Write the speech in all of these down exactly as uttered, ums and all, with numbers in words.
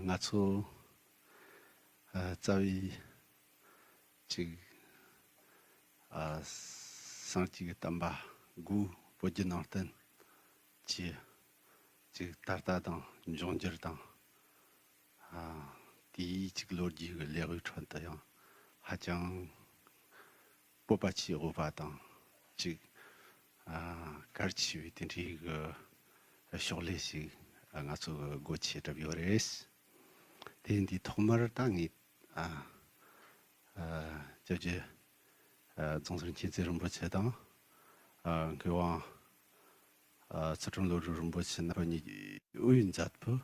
ང་ཚོ་ཨ་རྩ་བའི་ཅིག་ཨ་སངས་རྒྱས་ཀྱི་བསྟན་པ་དགུ་བོད་བརྒྱུད་ནང་བསྟན་གྱི་ཅིག་ད་ལྟ་དང་འབྱུང་འགྱུར་དང་ཨ་དེའི་ཅིག་ལོ་རྒྱུས་ཀྱི་ལེའུའི་ཁྲོད་དུ་ཡང་ཧ་ཅང་སྤོབས་པ་ཆེའི་དགོས་པ་དང་ཅིག་ཨ་གལ་ཆེ་བའི་དེ་འདྲའི་གི་ཕྱག་ལས་ཤིག་ང་ཚོ་གི་སྒོ་ཕྱེ་གྲུབ་ཡོད་རེད། དེ་འདི་ཐོག་མར་ད་ངས་ཨ་ཨ་སྐྱབས་རྗེ་ཨ་རྫོང་སར་མཁྱེན་བརྩེ་རིན་པོ་ཆེ་དང་ཨ་མཁས་དབང་ཨ་ཚུལ་ཁྲིམས་བློ་གྲོས་རིན་པོ་ཆེ་རྣམ་པ་གཉིས་ཀྱི་དབུས་མཛད་པའི་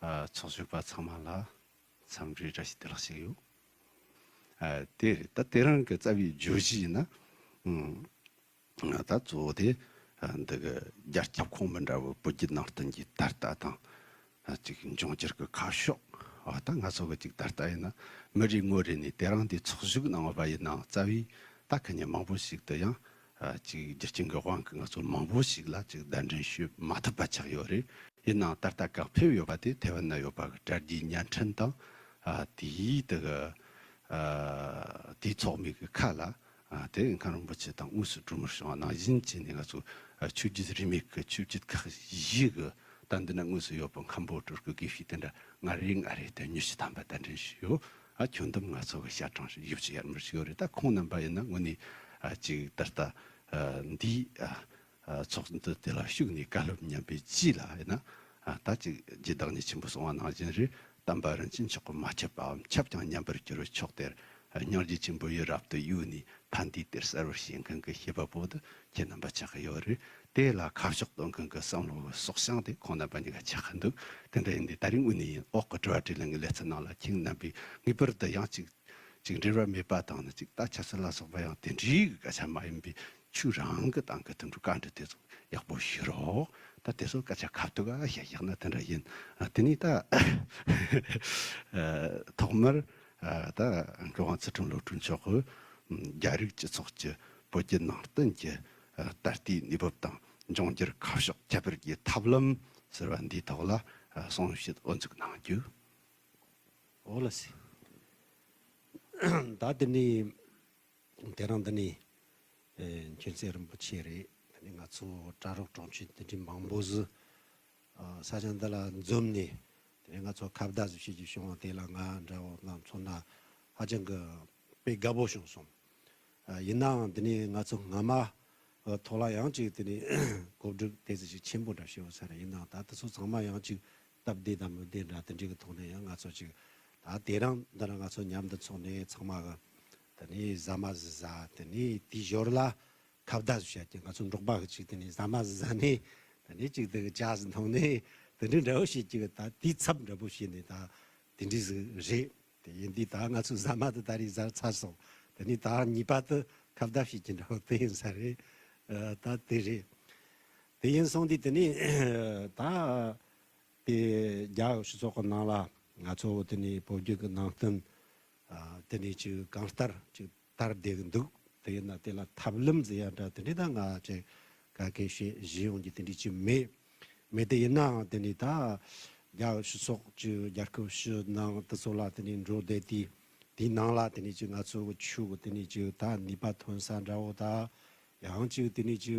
ཨ་ཚོགས་ཞུགས་པ་ཚང་མ་ལ་འཚམས་འདྲི་བཀྲ་ཤིས་བདེ་ལེགས་ཞུ་གི་ཡོད། ཨ་དེ་རེད། ད་དེ་རིང་གི་རྩ་བའི་བརྗོད་གཞི་ཡིན་ན་ཨ་ད་གཙོ་བོ་དེ་ཨ་འདི་གི་རྒྱ་ཁྱབ་ཁོངས་མི་འདྲ་བའི་བོད་བརྒྱུད་ནང་བསྟན་གྱི་ད་ལྟ་དང་ཨ་ཅིག་འབྱུང་འགྱུར་གྱི་ཁ་ཕྱོགས། ཨ་ད་ང་ཚོ་གི་ཅིག་ད་ལྟ་ཡིན་ན་མི་རེ་ངོ་རེ་ནས་དེ་རིང་འདི་ཚོགས་ཞུགས་གནང་བ་ཡིན་ནའང་རྩ་བའི་ད་ཁ་ཉིན་མང་པོ་ཞིག་ཏུ་ཡང་ཨ་ཅིག་རྒྱུ་རྐྱེན་གྱི་དབང་གིས་ང་ཚོ་མང་པོ་ཞིག་ལ་ཅིག་གདན་འདྲེན་ཞུ་མ་ཐུབ་པ་ཆགས་ཡོད་རེད། ཡིན་ནའང་ད་ལྟ་གང་ཕེབས་ཡོད་པ་དེ་ཐེ་ཝན་ན་ཡོད་པ་གི་དྲ་རྒྱའི་བརྙན་འཕྲིན་དང་ཨ་དེའི་དེ་གི་ཨ་དེའི་ཚོགས་མི་གི་ཁ་ལ་ཨ་དེ་མཁན་རིན་པོ་ཆེ་དང་དངོས་སུ་གྲོས་མོལ་བྱུང་བ་ནང་བཞིན་བྱས་ནས་ང་ཚོ་ཨ་ཆོས་བརྒྱུད་རིས་མེད་ཀྱི་ཆོས་བརྒྱུད་ཁག་བཞི་གི་ད་འདི་ན་དངོས་སུ་ཡོད་པའི་མཁན་པོ་སྤྲུལ་སྐུ་དགེ་བཤེས་དེ་འདྲ་ལྔ་རེ་ལྔ་རེ་དེ་ཉི་ཤུ་ཐམ་པ་གདན་འདྲེན་ཞུས་ཡོད། ཨ་ཁྱོན་བསྡོམས་ང་ཚོ་གི་ཞལ་གྲངས་ཡོད་ཅིག་ཡར་མར་ཞིག་ཡོད་རེད། ད་ཁོང་རྣམ་པ་ཡིན་ན་དངོས་གནས་ཨ་ཅིག་ད་ལྟ་ཨ་འདིའི་ཨ་ཨ་ཚོགས་འདུ་དེ་ལ་ཞུགས་ནས་བཀའ་སློབ་ཉན་པའི་རྗེས་ལ་ཡིན་ན་ཨ་ད་ཅིག་རྗེ་བདག་ཉིད་ཆེན་པོས་གསུངས་པ་ནང་བཞིན་རེད། བསྟན་པ་རིན་ཆེན་མཆོག་གིས་མ་ཁྱབ་པའམ་ཁྱབ་ཀྱང་ཉམས་པར་འགྱུར་བའི་ཕྱོགས་དེར་སྙིང་རྗེ་ཆེན་པོ་ཡིད་རབ་ཏུ་གཡོས་ནས་ཕན་བདེའི་གཏེར་གསར་བར་བྱེད་མཁན་གྱི་བྱེད་པ་པོ་དེ་ཁྱེད་རྣམ་པ་ཆགས་ཀྱི་ཡོད་རེད། དེ་ལ་ཁ་ཕྱོགས་གཏོང་མཁན་གྱི་བསམ་བློ་གི་སྲོག་ཤིང་དེ་ཁོང་རྣམ་པ་གཉིས་ཀ་ཆགས་ཀྱི་འདུག་དེ་འདྲ་ཡིན་དུས་ད་རིང་དངོས་གནས་ཡིན། འོག་གི་དྲི་བ་དྲིས་ལན་གྱི་ལེ་ཚན་ནང་ལ་ཁྱེད་རྣམ་པས་ངེས་པར་དུ་ཡང་ཅིག་ཅིག་འབྲེལ་བ་མེད་པ་དང་ནི་ཅིག་ད་ཆབ་སྲིད་ལ་སོགས་པ་ཡང་དེ་འདྲའི་གི་སྐད་ཆ་མ་ཡིན་པའི་ཆོས་རང་གི་སྟེང་གི་དེ་འདྲའི་བཀའ་འདྲི་དེ་ཚོ་ཡག་པོ་ཞུ་རོགས། ད་དེ་ཚོ་སྐད་ཆ་ཁ་ཐུག་ག་བཤད་བཞག་ན་དེ་འདྲ་ཡིན། ཨ་དེ་ནས་ད་ཨ་ཐོག་མར་ཨ་ད་མཁས་དབང་ཚུལ་ཁྲིམས་བློ་གྲོས་མཆོག་གིས་ཨ་རྒྱ་རིགས་སྤྱི་ཚོགས་ཀྱི་བོད་བརྒྱུད་ནང་བསྟན་གྱི་ཨ་ད་ལྟའི་གནས་བབ་དང་འབྱུང་འགྱུར་ཁ་ཕྱོགས་ཁྱད་པར་གྱི་ཐབས་ལམ་ཟེར་བ་འདིའི་ཐོག་ལ་ཨ་གསུང་བཤད་འོ་འཛུགས་གནང་རྒྱུ། འོ་ལགས་སེ། ད་དེ་ནས་དེ་རིང་འདི་ནས་ཨེ་མཁྱེན་བརྩེ་རིན་པོ་ཆེ་རེད། དེ་ནས་ང་ཚོ་གྲྭ་རོགས་གྲོང་ཁྱེར་དེ་འདྲའི་མང་པོ་ཟིག་ཨ་ས་ཆ་འདི་ལ་འཛོམས་ནས་དེ་ནས་ང་ཚོ་ཁ་བརྡ་ཟིག་བྱེད་རྒྱུ་བྱུང་བ་དེ་ལ་ང་འདྲ་བོ་ལ་མཚོན་ན་ཧ་ཅང་གི་དཔེ་དགའ་པོ་བྱུང་སོང་། ཨ་ཡིན་ནའང་འདི་ནས་ང་ཚོ་སྔ་མ་ཐོག་ལ་ཡང་ཅིག་དེ་ནས་གོ་སྒྲིག་དེ་ཚོ་ཅིག་ཆེན་པོ་འདྲ་བྱས་ཡོད་ས་རེད། ཡིན་ནའང་ད་དེ་ཚོ་ཚང་མ་ཡང་ཅིག་སྟབས་བདེ་དང་མི་བདེ་འདྲ་དེ་འདྲའི་གི་ཐོག་ནས་ཡང་ང་ཚོ་ཅིག་ད་དེ་རིང་འདི་ན་ང་ཚོ་མཉམ་དུ་འཚོགས་ནས་ཚང་མ་གི་དེ་ནས་ཟ་མ་ཟིག་ཟ། དེ་ནས་དེའི་ཞོར་ལ་ཁ་བརྡ་ཟིག་བྱ་རྒྱུ། ང་ཚོ་འབྲོག་པ་གི་ཅིག་དེ་ནས་ཟ་མ་ཟིག་ཟ་ནས་དེ་ནས་ཅིག་དེ་གི་ཇ་ཟིག་འཐུང་ནས་དེ་འདྲའི་འདྲ་བོ་བྱེད་རྒྱུ་གི་ད་དེའི་ཚབ་འདྲ་པོ་བྱས་ནས་ད་དེ་འདྲའི་ཟིག་རེད། དེ་ཡིན་དུས་ད་ང་ཚོའི་ཟ་མ་དེ་ད་རེས་ཟ་ཚར་སོང་། དེ་ནས་ད་གཉིས་པ་དེ་ཁ་བརྡ་བྱེད་ཀྱི་འདྲ་བོ་དེ་ཡིན་ས་རེད། ཨ་ད་དེ་རེད། དེ་ཡིན་སོང་དུས་དེ་ནས་ད་དེ་རྒྱ་སྤྱི་ཚོགས་ཀྱི་ནང་ལ་ང་ཚོ་དེ་ནས་བོད་བརྒྱུད་ཀྱི་ནང་བསྟན་ཨ་དེ་ནས་ཅིག་གང་ལྟར་ཅིག་དར་བསྡད་ཀྱི་འདུག་དེ་ཡིན་ན་དེ་ལ་ཐབས་ལམ་ཟེར་ཡ་འདྲ་དེ་འདྲའི་ད་ང་ཅིག་ག་གེ་ཤེས་བཞེས་ཡོང་རྒྱུ་དེ་འདྲའི་ཅིག་མེད། མེད་དེ་ཡིན་ནའང་དེ་ནས་ད་རྒྱ་སྤྱི་ཚོགས་ཀྱི་རྒྱལ་ཁབ་ཕྱི་ནང་དེ་ཚོ་ལ་དེ་ནས་འགྲོ་བསྡད་དུས་དེའི་ནང་ལ་དེ་ནས་ཅིག་ང་ཚོ་གི་ཆོས་གི་དེ་ནས་ཅིག་ད་ནུས་པ་ཐོན་ས་འདྲ་བོ་ད་ཡང་ཅིག་དེ་ནས་ཅིག་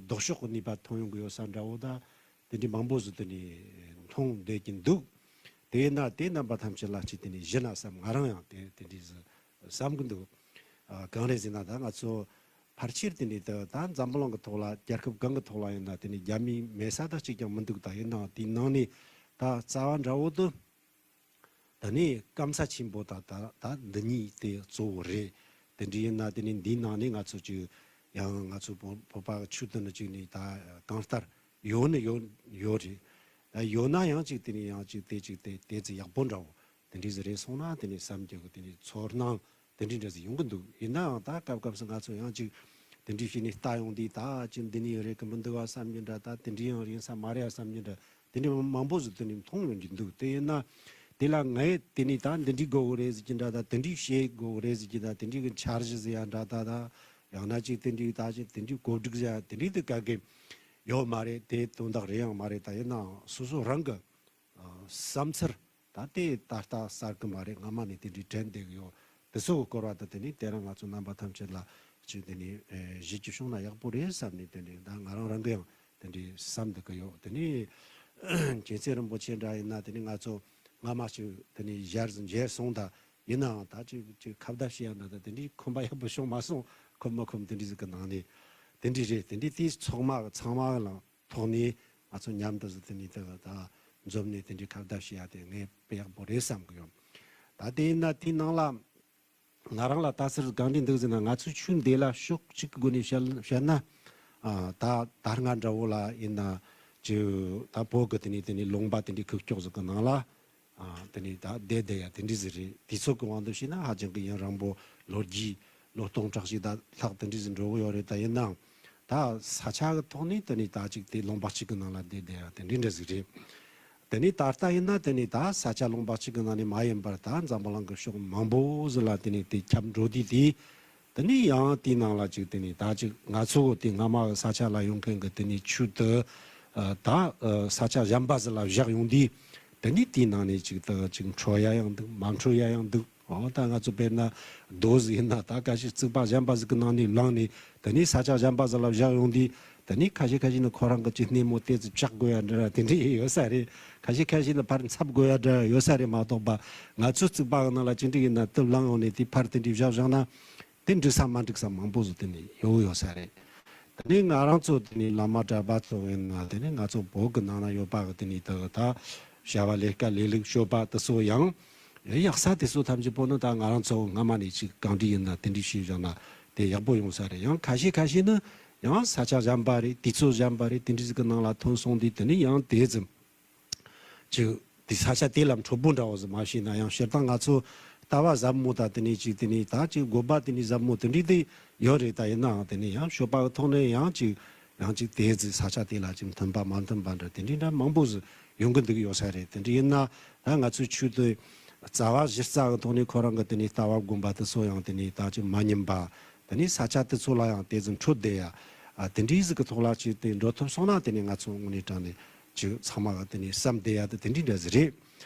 ལྡོག་ཕྱོགས་གི་ནུས་པ་ཐོན་ཡོང་གི་ཡོད་ས་འདྲ་བོ་ད་དེ་འདྲའི་མང་པོ་ཟིག་དེ་ནས་མཐོང་བསྡད་ཀྱི་འདུག་དེ་ཡིན་ན་དེ་རྣམ་པ་ཐམས་ཅད་ལ་ཅིག་དེ་ནས་གཞི་ན་བསམ། ང་རང་ཡང་དེ་དེ་འདྲའི་ཟིག་བསམ་གི་འདུག་ཨ་གང་རེད་ཟེར་ན་ད་ང་ཚོ་ཕལ་ཆེར་དེ་འདྲའི་ད་ད་འཛམ་བུ་གླིང་གི་ཐོག་ལ་རྒྱལ་ཁབ་གང་གི་ཐོག་ལ་ཡིན་ན་དེ་ནས་རྒྱ་མི་མེད་ས་ད་གཅིག་ཀྱང་མི་འདུག་ད་ཡིན་ནའང་དེའི་ནང་ནས་ད་རྩ་བ་འདྲ་བོ་དུ་ད་ནས་སྐམ་ས་ཆེན་པོ་ད་ད་ད་འདི་གཉིས་དེ་གཙོ་བོ་རེད། དེ་འདྲ་ཡིན་ན་དེ་ནས་འདིའི་ནང་ནས་ང་ཚོ་ཅིག་ཡང་ང་ཚོ་བོད་བོད་པ་ཆོས་དེ་ནི་ཅིག་ནས་ད་གང་ལྟར་ཡོད་ནི་ཡོད་ཡོད་རེད། ད་ཡོད་ན་ཡང་ཅིག་དེ་ནས་ཡང་ཅིག་དེ་ཅིག་དེ་དེ་ཚེ་ཡག་པོ་འདྲ་བོ་དེ་འདྲ་ཟིག་རེད་སོང་ན་དེ་ནས་བསམ་རྒྱུ་གི་དེ་ནས་ཚོར་སྣང་དེ་འདྲའི་འདྲ་ཟིག་ཡོང་གི་འདུག་ཡིན་ནའང་ད་སྐབས་སྐབས་སུ་ང་ཚོ་ཡང་ཅིག་དེ་འདྲའི་བྱས་ནས་ལྟ་ཡོང་དུས་ད་ཅིག་འདི་ནས་རེད་གི་མི་འདུག་བ་བསམ་རྒྱུ་འདྲ། ད་དེ་འདྲའི་ཡང་ཡིན་ས་མ་རེད་བ་བསམ་རྒྱུ་འདྲ། དེ་འདྲའི་མང་པོ་ཟིག་དེ་ནས་མཐོང་ཡོང་གི་འདུག་དེ་ཡིན་ན་དེ་ལ་ངས་དེ་ནས་ད་འདི་འདྲའི་དགོས་གི་རེད་ཟེར་གྱི་འདྲ། ད་དེ་འདྲའི་བྱེད་དགོས་གི་རེད་ཟེར་གྱི་འདྲ། དེ་འདྲའི་གི་འཆར་གཞི་ཟེར་ཡ་འདྲ། ད་ད་ཡང་ན་ཅིག་དེ་འདྲའི་ད་ཅིག་དེ་འདྲའི་གོ་སྒྲིག་ཟེར་ཡ་དེ་འདྲའི་དེ་ག་གེ་ཡོད་མ་རེད། དེ་དོན་དག་རེད་ཡང་མ་རེད། ད་ཡིན་ནའང་སོ་སོ་རང་གི་ཨ་བསམ་ཚུལ་ ད་དེ་ད་ལྟ་གསར་གི་མ་རེད། སྔ་མ་ནས་དེ་འདྲའི་དྲན་བསྡད་གི་ཡོད། དེ་ཚོ་གི་སྐོར་བ་དང་དེ་ནས་དེ་རིང་ང་ཚོ་རྣམ་པ་ཐམས་ཅད་ལ་ཅིག་དེ་ནས་ཨེ་བཞེས་རྒྱུ་བྱུང་ན་ཡག་པོ་རེད་བསམ་ནས། དེ་ནས་ད་ང་རང་རང་གི་ཡང་དེ་འདྲའི་བསམ་འདུག་གི་ཡོད། དེ་ནས་རྒྱལ་སྲས་རིན་པོ་ཆེ་འདྲ་ཡིན་ན་དེ་ནས་ང་ཚོ་སྔ་མ་ཅིག་དེ་ནས་ཞལ་མཇལ་སོང་ད། ཡིན་ནའང་ད་ཅིག་ཅིག་ཁ་བརྡ་བྱེད་ཡ་འདྲ་ད་དེ་འདྲའི་ཁོམ་པ་ཡག་པོ་བྱུང་མ་སོང་། ཁོམ་མ་ཁོམ་དེ་འདྲའི་ཟིག་གི་ནང་ནས་དེ་འདྲའི་རེད། དེ་འདྲའི་དེ་ཚང་མ་གི་ཚང་མ་གི་ལ་ཐོག་ནས་ང་ཚོ་མཉམ་དུ་ཟིག་དེ་ནས་དེ་གི་ད་འཛོམས་ནས་དེ་འདྲའི་ཁ་བརྡ་བྱེད་ཡ་དེ་ངས་དཔེ་ཡག་པོ་རེད་བསམ་གི་ཡོད། ད་དེ་ཡིན་ན་དེའི་ནང་ལ་ང་རང་ལ་ལྟ་ཚུལ་གང་འདྲ་འདུག་ཟེར་ན། ང་ཚོའི་ཆོས་འདི་ལ་ཕྱོགས་གཅིག་གི་སྒོ་ནས་བཤད་བཤད་ན། ཨ་ད་ད་སྔ་འདྲ་བོ་ལ་ཡིན་ན་ཅིག་ད་བོད་གི་དེ་ནས་དེ་ནས་ལུང་པ་དེ་འདྲའི་ཁུག་ཀྱོག་ཟིག་གི་ནང་ལ། ཨ་དེ་ནས་ད་བསྡད་བསྡད་ཡ་དེ་འདྲ་ཟིག་རེད། དུས་ཚོད་ཀྱི་དབང་དུ་བྱས་ན་ཧ་ཅང་གི་ཡུན་རིང་པོ་ལོ་རྒྱུས་ལོ་སྟོང་ཕྲག་ཞིག་ད་ལྷག་དེ་འདྲ་ཟིག་འགྲོ་གི་ཡོད་རེད། ད་ཡིན་ནའང་ད་ས་ཆ་གི་ཐོག་ནས་དེ་ནས་ད་ཅིག་དེ་ལུང་པ་གཅིག་གི་ནང་ལ་བསྡད་བསྡད་ཡ་དེ་འདྲ་འདྲ་ཟིག་རེད། དེ་ནས་ད་ལྟ་ཡིན་ན་དེ་ནས་ད་ས་ཆ་ལུང་པ་གཅིག་གི་ནང་ནས་མ་ཡིན་པར་ད་འཛམ་བུ་གླིང་གི་ཕྱོགས་མང་པོ་ཟིག་ལ་དེ་ནས་དེ་ཁྱབ་འགྲོ་དུས་དེ། དེ་ནས་ཡང་དེའི་ནང་ལ་ཅིག་དེ་ནས་ད་ཅིག་ང་ཚོ་དེ་སྔ་མ་གི་ས་ཆ་ལ་ཡོང་མཁན་གི་དེ་ནས་ཆོས་དེ་ཨ་ད་ཨ་ས་ཆ་གཞན་པ་ཟིག་ལ་བཞག་ཡོང་དུས། དེ་ནས་དེའི་ནང་ནས་ཅིག་ད་ཅིག་འཕྲོད་ཡ་ཡང་འདུག་མ་འཕྲོད་ཡ་ཡང་འདུག་འོ་ད་ང་ཚོ་དཔེར་ན་རྡོ་ཟིག་ཡིན་ན། ད་ཁ་ཤས་རྩིག་པ་གཞན་པ་ཟིག་གི་ནང་ནས་བླངས་ནས་དེ་ནས་ས་ཆ་གཞན་པ་ཟིག་ལ་བཞག་ཡོང་དུས། དེ་ནས་ཁ་ཤས་ཁ་ཤས་ནི་ཁོ་རང་གི་ཅིག་སྣེ་མོ་དེ་ཙི་བཅག་དགོས་ཡ་འདྲ་དེ་འདྲ་ཡོད་ས་རེད། ཁ་ཤས་ཁ་ཤས་ནི་ཕར་འཚབ་དགོས་ཡ་འདྲ་ཡོད་ས་རེད་མ་གཏོགས་པ། ང་ཚོ་རྩིག་པ་གི་ནང་ལ་ཅི་འདྲ་ཡིན་ན་དེ་བླངས་ཡོང་ནས་དེ་ཕར་དེ་འདྲ་བཞག་བཞག་ན། དེ་འགྲིག་ས་མ་འགྲིག་ས་མང་པོ་ཟིག་དེ་ནས་ཡོད་ཡོད་ས་རེད། དེ་ནས་ང་རང་ཚོ་དེ་ནས་བླ་མ་གྲྭ་པ་ཚོ་ཡིན་ན། དེ་ནས་ང་ཚོ་བོད་གི་ནང་ན་ཡོད་པ་གི་དེ་ནས་ད་ད་བྱ་བ་ལས་ཀ་ལས་ལུགས་སྤྱོད་པ་དེ་ཚོ་ཡང་ཡག་ས་དེ་ཚོ་ཐམས་ཅད་པོ་ནི་ད་ང་རང་ཚོ་སྔ་མ་ནས་ཅིག་གང་འདྲ་ཡིན་ན་དེ་འདྲ་བྱས་བཞག་ན་དེ་ཡག་པོ་ཡོང་ས་རེད། ཡང་ཁ་ཤས་ཁ་ཤས་ནི་ཡང་ས་ཆ་གཞན་པ་རེད། དུས་ཚོད་གཞན་པ་རེད། དེ་འདྲ་ཟིག་གི་ནང་ལ་ཐོན་སོང་དུས་དེ་ནས་ཡང་དེ་ཙམ་ཅིག་དེ་ས་ཆ་དེ་ལ་འཕྲོད་པོ་འདྲ་བོ་ཟིག་མ་བྱས་ན་ཡང་། སྤྱིར་བཏང་ང་ཚོ་ལྟ་བ་ཟབ་མོ་ད་དེ་ནས་ཅིག་དེ་ནས་ད་ཅིག་དགོས་པ་དེ་ནས་ཟབ་མོ་དེ་འདྲ་དེ་ཡོད་རེད། ད་ཡིན་ནའང་དེ་ནས་ཡང་སྤྱོད་པ་གི་ཐོག་ནས་ཡང་ཅིག་ཡང་ཅིག་དེ་ཟིག་ས་ཆ་དེ་ལ་ཅིག་མཐུན་པ་མ་མཐུན་པ་འདྲ་དེ་འདྲ་འདྲ་མང་པོ་ཟིག་ཡོང་གི་འདུག་ཡོད་ས་རེད། དེ་འདྲ་ཡིན་ན་ད་ང་ཚོའི་ཆོས་དེ་རྩ་བ་གཞི་རྩ་གི་ཐོག་ནས་ཁོ་རང་གི་དེ་ནས་ལྟ་བ་དགོངས་པ་དེ་ཚོ་ཡང་དེ་ནས་ད་ཅིག་མ་ཉམས་པ། དེ་ནས་ས་ཆ་དེ་ཚོ་ལ་ཡང་དེ་ཙམ་འཕྲོད་བསྡད་ཡ། ཨ་དེ་འདྲའི་ཟིག་གི་ཐོག་ལ་ཅིག་དེ་འགྲོ་ཐུབ་སོང་ན་དེ་ནས་ང་ཚོ་དངོས་གནས་དྲང་ནས་ཅིག་ཚང་མ་གི་དེ་ནས་བསམ་བསྡད་ཡ་དེ་དེ་འདྲའི་འདྲ་ཟིག་རེད།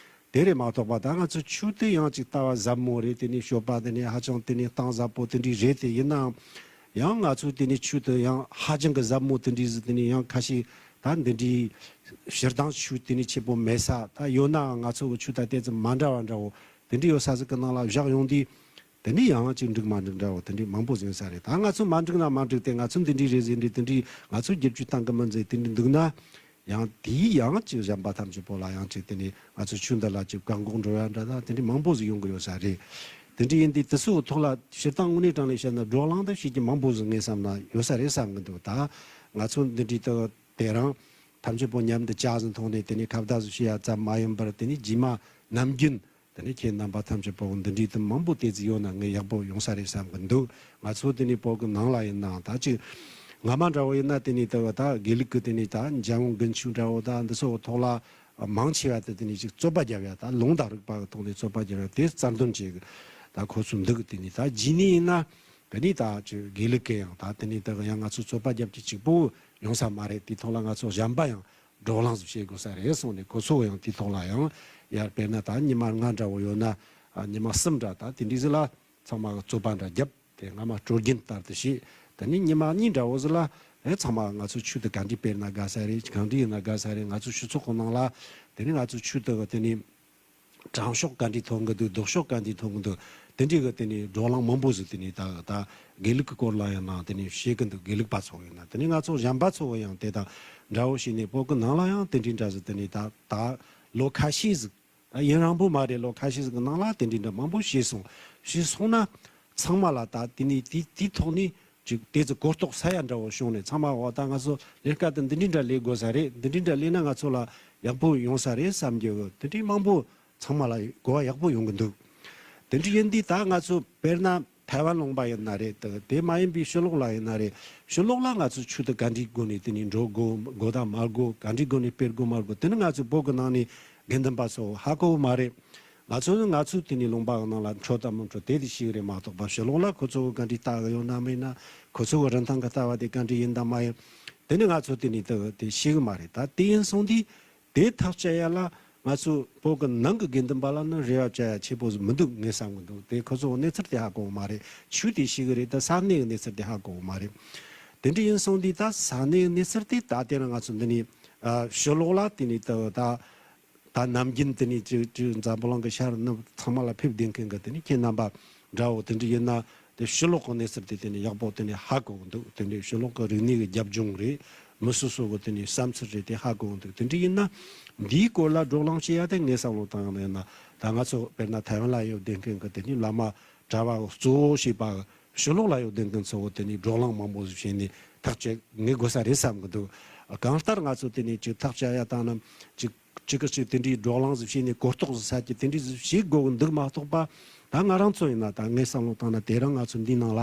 དེ་རེད་མ་གཏོགས་པ་ད་ང་ཚོ་ཆོས་དེ་ཡང་ཅིག་ལྟ་བ་ཟབ་མོ་རེད། དེ་ནས་སྤྱོད་པ་དེ་ནས་ཧ་ཅང་དེ་ནས་གཏིང་ཟབ་པོ་དེ་འདྲའི་རེད། དེ་ཡིན་ནའང་ཡང་ང་ཚོ་དེ་ནས་ཆོས་དེ་ཡང་ཧ་ཅང་གི་ཟབ་མོ་དེ་འདྲའི་ཟིག་དེ་ནས་ཡང་ཁ་ཤས་ད་འདི་འདྲའི་སྤྱིར་བཏང་ཆོས་དེ་ནས་ཆེ་པོ་མེད་ས། ད་ཡོད་ནའང་ང་ཚོ་གི་ཆོས་ད་དེ་ཙམ་མ་འདྲ་བ་འདྲ་བོ་དེ་འདྲའི་ཡོད་ས་ཟིག་གི་ནང་ལ་བཞག་ཡོང་དུས། དེ་ནས་ཡང་ཅིག་འགྲིག་མ་འགྲིག་འདྲ་བོ་དེ་འདྲའི་མང་པོ་ཟིན་ས་རེད། ད་ང་ཚོ་མ་འགྲིག་ན་མ་འགྲིག་སྟེ། ང་ཚོ་འདི་འདྲའི་རེད་ཟེར་འདྲ་དེ་འདྲའི་ང་ཚོ་བསྒྱུར་བཅོས་བཏང་གི་མིན་ཟེར་དེ་འདྲ་འདུག་ན། ཡང་དེའི་ཡང་ཅིག་གཞན་པ་ཐམས་ཅད་པོ་ལ་ཡང་ཅིག་དེ་ནས་ང་ཚོ་ཆོས་འདི་ལ་ཅིག་བཀག་འགོག་འགྲོ་ཡ་འདྲ་ད་དེ་འདྲའི་མང་པོ་ཟིག་ཡོང་གི་ཡོད་ས་རེད། དེ་འདྲ་ཡིན་དུས་དེ་ཚོའི་ཐོག་ལ་སྤྱིར་བཏང་དངོས་གནས་དྲང་ནས་བཤད་ན་བགྲོ་གླེང་དེ་བྱེད་རྒྱུ་མང་པོ་ཟིག་ངས་བསམ་ན་ཡོད་ས་རེད་བསམ་གི་འདུག་ད་ང་ཚོ་འདི་འདྲའི་དེ་དེ་རིང་ཐམས་ཅད་པོ་མཉམ་དུ་ཇ་ཟིག་འཐུང་ནས་དེ་ནས་ཁ་བརྡ་ཟིག་བྱེད་ཡ་ཙམ་མ་ཡིན་པར། དེ་ནས་རྗེས་མ་ནམ་རྒྱུན། དེ་ནས་ཁྱེད་རྣམ་པ་ཐམས་ཅད་པོ་འདི་འདྲའི་དུ་མང་པོ་དེ་ཙི་ཡོད་ན་ངས་ཡག་པོ་ཡོང་ས་རེད་བསམ་གི་འདུག་ང་ཚོ་དེ་ནས་བོད་གི་ནང་ལ་ཡིན་ནའང་ད་ཅིག་སྔ་མ་འདྲ་བོ་ཡིན་ན་དེ་ནས་ད་ད་དགེ་ལུགས་གི་དེ་ནས་ད་འཇམ་དབྱངས་དགུན་ཆོས་འདྲ་བོ་ད་འདི་ཚོ་ཐོག་ལ་མང་ཆེ་བ་དེ་དེ་ནས་ཅིག་རྩོད་པ་རྒྱབ་ཡ། ད་ལུང་དང་རིགས་པ་གི་ཐོག་ནས་རྩོད་པ་རྒྱབ་ཡ་དེ་རྩ་དོན་བྱེད་གི་ད་ཁོ་ཚོ་འདུག་དེ་ནས་ད་རྗེས་ནས་ཡིན་ན་དེ་ནས་ད་ཅིག་དགེ་ལུགས་གི་ཡང་ད་དེ་ནས་ད་ཡང་ང་ཚོ་རྩོད་པ་རྒྱབ་ཀྱི་གཅིག་པོ་ཡོང་ས་མ་རེད། དེ་ཐོག་ལ་ང་ཚོ་གཞན་པ་ཡང་བགྲོ་གླེང་ཟིག་བྱེད་དགོས་ས་རེད་གསུངས་ནས། ཁོ་ཚོ་ཡང་དེའི་ཐོག་ལ་ཡང་ཡར་དཔེར་ན་ད་ཉི་མ་ལྔ་འདྲ་བོ་ཡོད་ན། ཨ་ཉི་མ་གསུམ་འདྲ་ད་དེ་འདྲའི་ཟིག་ལ་ཚང་མ་གི་རྩོད་པ་འདྲ་རྒྱབ། དེ་སྔ་མ་སྲོལ་རྒྱུན་ལྟར་དུ་བྱས། དེ་ནས་ཉི་མ་གཉིས་འདྲ་བོ་ཟིག་ལ་ཨེ་ཚང་མ་ང་ཚོ་ཆོས་དེ་ག་འདྲའི་སྤེལ་ན་དགའ་ས་རེད། གང་འདྲ་ཡིན་ན་དགའ་ས་རེད། ང་ཚོ་སྤྱི་ཚོགས་གི་ནང་ལ་དེ་ནས་ང་ཚོ་ཆོས་དེ་གི་དེ་ནས་དྲང་ཕྱོགས་ག་འདྲའི་ཐོན་གི་འདུག་ལྡོག་ཕྱོགས་ག་འདྲའི་ཐོན་གི་འདུག་དེ་འདྲའི་གི་དེ་ནས་བགྲོ་གླེང་མང་པོ་ཟིག་དེ་ནས་ད་ད་དགེ་ལུགས་ཀྱི་སྐོར་ལ་ཡིན་ན་དེ་ནས་བྱེད་གི་འདུག་དགེ་ལུགས་པ་ཚོ་ཡིན་ན། དེ་ནས་ང་ཚོ་གཞན་པ་ཚོ་ཡང་དེ་དང་འདྲ་བོ་བྱས་ནས་བོད་ཀྱི་ནང་ལ་ཡང་དེ་འདྲའི་འདྲ་ཟིག་དེ་ནས་ད་ད་ལོ་ཁ་ཤས་ཟིག་ད་ཡུན་རིང་པོ་མ་རེད། ལོ་ཁ་ཤས་ཟིག་གི་ནང་ལ་དེ་འདྲའི་འདྲ་མང་པོ་བྱས་སོང་། བྱས་སོང་ན་ཚང་མ་ལ་ད་དེ་ནས་དེ་དེའི་ཐོག་ནས་ཅིག་དེ་ཚོ་གོ་རྟོགས་ས་ཡ་འདྲ་བོ་བྱུང་ནས། ཚང་མ་འོ་ད་ང་ཚོ་ལས་ཀ་དེ་འདི་འདྲའི་འདྲ་ལས་དགོས་ས་རེད། འདི་འདྲའི་འདྲ་ལས་ན་ང་ཚོ་ལ་ཡག་པོ་ཡོང་ས་རེད་བསམ་རྒྱུ་གི་དེ་འདྲའི་མང་པོ་ཚང་མ་ལ་གོ་བ་ཡག་པོ་ཡོང་གི་འདུག་དེ་འདྲ་ཡིན་དུས་ད་ང་ཚོ་དཔེར་ན་ཐའེ་ཝན་ལུང་པ་ཡིན་ན་རེད། དེ་དེ་མ་ཡིན་པའི་ཕྱི་ལོགས་ལ་ཡིན་ན་རེད། ཕྱི་ལོགས་ལ་ང་ཚོ་ཆོས་དེ་ག་འདྲའི་སྒོ་ནས་དེ་ནས་འགྲོ་དགོས་དགོས་དང་མ་དགོས། ག་འདྲའི་སྒོ་ནས་སྤེལ་དགོས་མ་དགོས། དེ་ནི་ང་ཚོ་བོད་ཀྱི་ནང་ནས་དགེ་འདུན་པ་ཚོ་ཧ་གོ་བ་མ་རེད། ང་ཚོ་ནི་ང་ཚོའི་དེ་ནས་ལུང་པ་གི་ནང་ལ་འཕྲོད་དང་མི་འཕྲོད་དེ་དེ་ཤེས་གི་རེད་མ་གཏོགས་པ། ཕྱི་ལོགས་ལ་ཁོ་ཚོ་གི་ག་འདྲའི་ལྟ་གི་ཡོད་ན་མེད་ན། ཁོ་ཚོ་གི་རིན་ཐང་གི་ལྟ་བ་དེ་ག་འདྲའི་ཡིན་དང་མ་ཡིན། དེ་ནི་ང་ཚོ་དེ་ནས་དེ་དེ་ཤེས་གི་མ་རེད། ད་དེ་ཡིན་སོང་དུས་དེ་ཐག་བཅད་ཡ་ལ་ ང་ཚོ་བོད་ཀྱི་ནང་གི་དགེ་འདུན་པ་ལ་ནི་རེ་བ་བཅོལ་ཡ་ཆེ་པོ་ཟིག་མི་འདུག་ངས་བསམ་གི་འདུག་དེ་ཁོ་ཚོ་གནས་ཚུལ་དེ་ཧ་གོ་གི་མ་རེད། ཆོས་དེ་ཤེས་གི་རེད། ད་ས་གནས་ཀྱི་གནས་ཚུལ་དེ་ཧ་གོ་གི་མ་རེད། དེ་འདྲ་ཡིན་སོང་དུས་ད་ས་གནས་ཀྱི་གནས་ཚུལ་དེ་ད་དེ་རིང་ང་ཚོ་འདི་ནས་ཨ་ཕྱི་ལོགས་ལ་དེ་ནས་ད་ད་ད་ནམ་རྒྱུན་དེ་ནས་ཅིག་ཅིག་འཛམ་བུ་གླིང་གི་ཤར་ནུབ་ཚང་མ་ལ་ཕེབས་བསྡད་མཁན་གྱི་དེ་ནས་ཁྱེད་རྣམ་པ་འདྲ་བོ་དེ་འདྲ་ཡིན་ན། དེ་ཕྱི་ལོགས་ཀྱི་གནས་ཚུལ་དེ་དེ་ནས་ཡག་པོ་དེ་ནས་ཧ་གོ་གི་འདུག་དེ་འདྲའི་ཕྱི་ལོགས་ཀྱི་རིག་གནས་ཀྱི་རྒྱབ་ལྗོངས་རེད། མི་སོ་སོ་གི་དེ་ནས་བསམ་ཚུལ་རེད། དེ་ཧ་གོ་གི་འདུག་དེ་འདྲ་ཡིན་ན་འདིའི་སྐོར་ལ་བགྲོ་གླེང་བྱེད་ཡ་དེ་ངས་བསམ་བློ་བཏང་ཡོང་ན་ཡིན་ན། ད་ང་ཚོ་དཔེར་ན་ཐའེ་ཝན་ལ་ཡོད་བསྡད་མཁན་གྱི་དེ་ནས་བླ་མ་གྲྭ་བ་གཙོ་བོ་བྱས་པ་ཕྱི་ལོགས་ལ་ཡོད་བསྡད་མཁན་ཚོ་དེ་ནས་བགྲོ་གླེང་མང་པོ་ཞིག་བྱས་ནས་ཐག་བཅད་ངེས་དགོས་ས་རེད་བསམ་གི་འདུག་གང་ལྟར་ང་ཚོ་དེ་ནས་ཅིག་ཐག་བཅད་ཡ་དང་ནམ་ཅིག་གཅིག་གིས་གཅིག་དེ་འདྲའི་བགྲོ་གླེང་ཟིག་བྱས་ནས་གོ་རྟོགས་ཟིག་ཟ་རྒྱུ་དེ་འདྲའི་ཟིག་བྱེད་དགོས་གི་འདུག་མ་གཏོགས་པ། ད་ང་རང་ཚོ་ཡིན་ན་ད་ངས་བསམ་བློ་བཏང་ན་དེ་རིང་ང་ཚོ་འདིའི་ནང་ལ་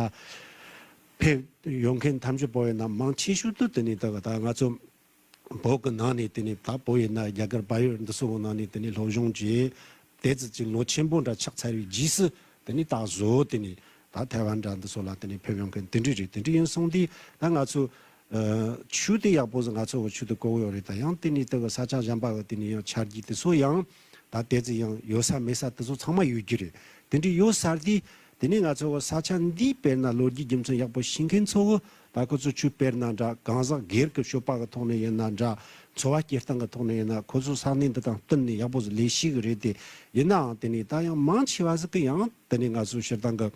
ཕེབས་ཡོང་མཁན་ཐམས་ཅད་པོ་ཡིན་ན་མང་ཆེ་ཤོས་དེ་དེ་ནས་ད་ད་ང་ཚོ་བོད་ཀྱི་ནང་ནས་དེ་ནས་ད་བོད་ཡིན་ན་རྒྱ་གར་བལ་ཡུལ་འདི་ཚོ་གི་ནང་ནས་དེ་ནས་སློབ་སྦྱོང་བྱས་དེ་ཙི་ཅིག་ལོ་ཆེན་པོ་འདྲ་ཆགས་ཚར་བའི་རྗེས་སུ་དེ་ནས་ད་གཟོད་དེ་ནས་ད་ཐའེ་ཝན་འདྲ་འདི་ཚོ་ལ་དེ་ནས་ཕེབས་ཡོང་མཁན་དེ་འདྲ་རེད། དེ་འདྲ་ཡིན་སོང་དུས་ད་ང་ཚོ་ཨ་ཆོས་དེ་ཡག་པོ་ཟིག་ང་ཚོ་གི་ཆོས་དེ་གོ་གི་ཡོད་རེད། ད་ཡང་དེ་ནས་དེ་གི་ས་ཆ་གཞན་པ་གི་དེ་ནས་ཡང་ཆ་རྒྱུས་དེ་ཚོ་ཡང་ད་དེ་ཙི་ཡང་ཡོད་ས་མེད་ས་དེ་ཚོ་ཚང་མ་ཡོད་རྒྱུ་རེད། དེ་འདྲ་ཡོད་ས་དེ་དེ་ནས་ང་ཚོ་གི་ས་ཆ་འདིའི་དཔེར་ན་ལོ་རྒྱུས་རྒྱུ་མཚན་ཡག་པོ་ཤེས་མཁན་ཚོ་གི་ད་ཁོ་ཚོ་ཆོས་དཔེར་ན་འདྲ་གང་ཟག་སྒེར་གི་སྤྱོད་པ་གི་ཐོག་ནས་ཡིན་ན་འདྲ། འཚོ་བ་སྐྱེལ་སྟངས་གི་ཐོག་ནས་ཡིན་ན། ཁོ་ཚོ་ས་གནས་འདི་དང་བསྟུན་ནས་ཡག་པོ་ཟིག་ལས་ཤེས་གི་རེད་དེ། ཡིན་ནའང་དེ་ནས་ད་ཡང་མང་ཆེ་བ་ཟིག་གི་ཡང་དེ་ནས་ང་ཚོ་སྤྱིར་བཏང་གི་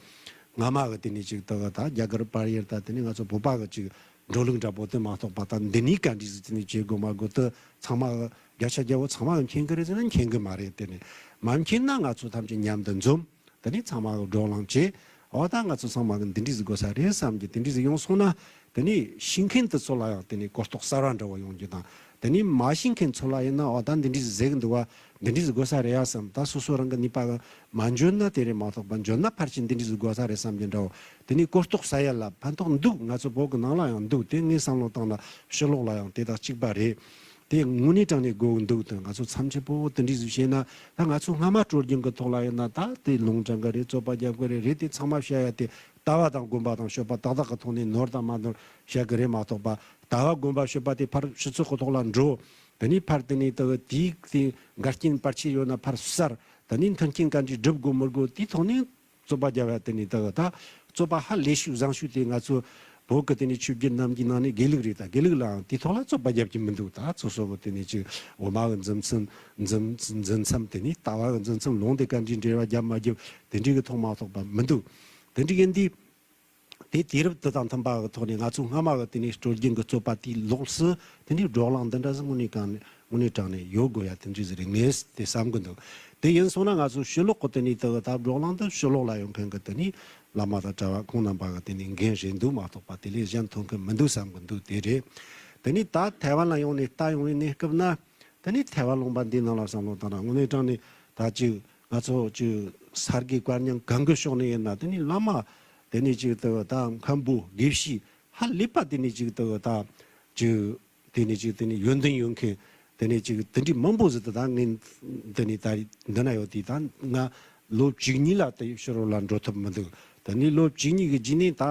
སྔ་མ་གི་དེ་ནས་ཅིག་ད་གི་ད་རྒྱ་གར་བལ་ཡུལ་ད་དེ་ནས་ང་ཚོ་བོད་པ་གི་ཅིག་འགྲོ་ལུགས་འདྲ་པོ་དེ་མ་གཏོགས་པ། ད་འདི་ནས་ག་འདྲ་ཟིག་དེ་ནས་བྱེད་དགོས་མ་དགོས་དེ་ཚང་མ་གི་བརྒྱ་ཆ་བརྒྱ་པོ་ཚང་མ་གི་མཁྱེན་གི་རེད་ཟེར་ན་མཁྱེན་གི་མ་རེད། དེ་ནས་མ་མཁྱེན་ན་ང་ཚོ་ཐམས་ཅད་མཉམ་དུ་འཛོམས། དེ་ནས་ཚང་མ་གི་བགྲོ་གླེང་བྱས། འོ་ད་ང་ཚོ་ཚང་མ་གི་འདི་འདྲ་ཟིག་དགོས་ས་རེད་བསམ་གི། དེ་འདྲ་ཟིག་ཡོང་སོང་ན་དེ་ནས་ཤེས་མཁན་དེ་ཚོ་ལ་ཡང་དེ་ནས་གོ་རྟོགས་གསར་བ་འདྲ་བོ་ཡོང་རྒྱུ་དང་། དེ་ནས་མ་ཤེས་མཁན་ཚོ་ལ་ཡིན་ན་འོ་ད་འདི་འདྲ་ཟིག་ཟེར་གི་འདུག་བ། འདི་འདྲ་ཟིག་དགོས་ས་རེད་ཡ་བསམ། ད་སོ་སོ་རང་གི་ནུས་པ་གི་མ་འཇོན་ན་དེ་རེད་མ་གཏོགས་པ། འཇོན་ན་ཕལ་ཆེར་འདི་འདྲ་ཟིག་དགོས་ས་རེད་བསམ་གི་འདྲ་བོ། དེ་ནས་གོ་རྟོགས་ཟ་ཡ་ལ་ཕན་ཐོགས་འདུག་ང་ཚོ་བོད་གི་ནང་ལ་ཡང་འདུག་དེ་ངས་བསམ་བློ་བཏང་ན་ཕྱི་ལོགས་ལ་ཡང་དེ་དང་གཅིག་པ་རེད། དེ་དངོས་གནས་དྲང་ནས་དགོས་འདུག་དེ་ང་ཚོ་ཚབས་ཆེན་པོ་དེ་འདྲ་ཟིག་བྱས་ན། ད་ང་ཚོ་སྔ་མ་སྲོལ་རྒྱུན་གྱི་ཐོག་ལ་ཡིན་ན་ད་དེ་ལུང་དྲངས་གི་རེད། རྩོད་པ་རྒྱབ་གི་རེད། རེད་དེ་ཚང་མ་བཤད་ཡ་དེ་ལྟ་བ་དང་སྒོམ་པ་དང་སྤྱོད་པ་ཏག་ཏག་གི་ཐོག་ནས་ནོར་དང་མ་ནོར་བཤད་གི་རེད་མ་གཏོགས་པ། ལྟ་བ་སྒོམ་པ་སྤྱོད་པ་དེ་ཕར་སྤྱི་ཚོགས་ཀྱི་ཐོག་ལ་འགྲོ། དེ་ནས་ཕར་དེ་ནས་ད་དེའི་དེ་འགལ་རྐྱེན་བར་ཆད་ཡོད་ན་ཕར་བསལ། དེ་ནས་མཐུན་རྐྱེན་ག་འདྲས་སྒྲུབ་དགོས་མི་དགོས་དེའི་ཐོག་ནས། རྩོད་པ་རྒྱབ་ཡ་དེ་ནས་ད་ད་རྩོད་པ་ཧ་ལས་ཤུགས་བཟང་ཤུགས་དེ་ང་ཚོ་བོད་ཀྱི་དེ་ནས་ཆོས་བརྒྱུད་རྣམས་ཀྱི་ནང་ནས་དགེ་ལུགས་རེད། ད་དགེ་ལུགས་ལའང་དེའི་ཐོག་ལ་རྩོད་པ་རྒྱབ་ཀྱི་མི་འདུག་ད་སོ་སོ་གི་དེ་ནས་ཅིག་འོ་མ་གི་འཛིན་མཚམས་འཛིན་འཛིན་མཚམས་དེ་ནས་ལྟ་བ་གི་འཛིན་མཚམས་ལུང་དེ་ག་འདྲའི་འབྲེལ་བ་རྒྱབ་མ་རྒྱབ་དེ་འདྲའི་གི་ཐོག་མ་གཏོགས་པ་མི་འདུག་དེ་འདྲ་ཡིན་དུས་དེ་དུས་རབས་དེ་དང་མཐུན་པ་གི་ཐོག་ནས་ང་ཚོ་སྔ་མ་གི་དེ་ནས་སྲོལ་རྒྱུན་གི་རྩོད་པ་དེའི་ལོགས་སུ་དེ་འདྲའི་བགྲོ་གླེང་འདི་འདྲ་ཟིག་དངོས་གནས་གང་ནས། དངོས་གནས་དྲང་ནས་ཡོད་དགོས་ཡ་དེ་འདྲ་ཟིག་རེད་ངས་དེ་བསམ་གི་འདུག་དེ་ཡིན་སོང་ན་ང་ཚོ་ཕྱི་ལོགས་གི་དེ་ནས་དེ་གི་ད་བགྲོ་གླེང་དེ་ཕྱི་ལོགས་ལ་ཡོང་མཁན་གི་དེ་ནས་བླ་མ་དང་གྲྭ་བ་ཁོང་རྣམ་པ་གི་དེ་ནས་འགན་རེད་འདུག་མ་གཏོགས་པ་དེ་ལས་གཞན་ཐོན་མཁན་མི་འདུག་བསམ་གི་འདུག་དེ་རེད། དེ་ནས་ད་ཐའེ་ཝན་ལ་ཡོང་ནས་ལྟ་ཡོང་བའི་གནས་སྐབས་ན། དེ་ནས་ཐའེ་ཝན་ལུང་པ་འདི་ནང་ལ་བསམ་བློ་བཏང་ན་དངོས་གནས་དྲང་ནས་ད་ཅིག་ང་ཚོ་ཅིག་ས་དགེ་བཀའ་རྙིང་གང་གི་ཕྱོགས་ནས་ཡིན་ན་དེ་ནས་བླ་མ་དེ་ནས་ཅིག་དེ་གི་ད་མཁན་པོ་དགེ་བཤེས་ཧ་ལས་པ་དེ་ནས་ཅིག་དེ་གི་ད་ཅིག་དེ་ནས་ཅིག་དེ་ནས་ཡོན་ཏན་ཡོད་མཁན། དེ་ནས་ཅིག་དེ་འདྲའི་མང་པོ་ཟིག་ད་ད་ངས་དེ་ནས་ད་འདི་ན་ཡོད་དེ་ད་ང་ལོ་བཅུ་གཉིས་ལ་དེ་ཕྱི་རོལ་ལ་འགྲོ་ཐུབ་མི་འདུག་དེ་ནས་ལོ་བཅུ་གཉིས་ཀྱི་རྗེས་ནས་ད་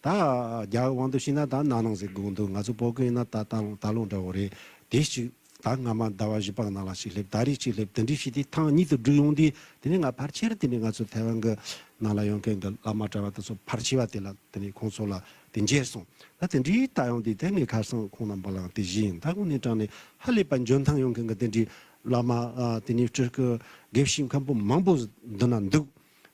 ད་རྒྱ་གི་དབང་དུ་བྱས་ན་ད་ན་ནིང་ཟིག་དགོས་འདུག་ང་ཚོ་བོད་གི་ཡིན་ན་ད་ད་ལོ་ད་ལོ་འདྲ་བོ་རེད། དེ་ཅིག་ད་སྔ་མ་ཟླ་བ་བཞི་པ་ནང་ལ་ཅིག་སླེབས། ད་རེས་ཅིག་སླེབས། དེ་འདྲའི་བྱས་ཏེ་ཐེངས་གཉིས་དུ་བསྒྲིགས་ཡོང་དུས་དེ་ནས་ང་ཕལ་ཆེར་དེ་ནས་ང་ཚོ་ཐའེ་ཝན་གི་ནང་ལ་ཡོང་མཁན་གི་བླ་མ་གྲྭ་བ་དེ་ཚོ་ཕལ་ཆེ་བ་དེ་ལ་དེ་ནས་ཁོང་ཚོ་ལ་དེ་མཇལ་སོང་། ད་དེ་འདྲའི་ལྟ་ཡོང་དུས་དེ་ངས་ཁ་སང་ཁོང་རྣམ་པ་ལའང་དེ་བཞིན་ཡིན། ད་དངོས་གནས་དྲང་ནས་ཧ་ལས་པ་འཇོན་ཐང་ཡོད་མཁན་གི་དེ་འདྲའི་བླ་མ་ཨ་དེ་ནས་སྤྲུལ་སྐུ་དགེ་བཤེས་མཁན་པོ་མང་པོ་འདི་ན་འདུག་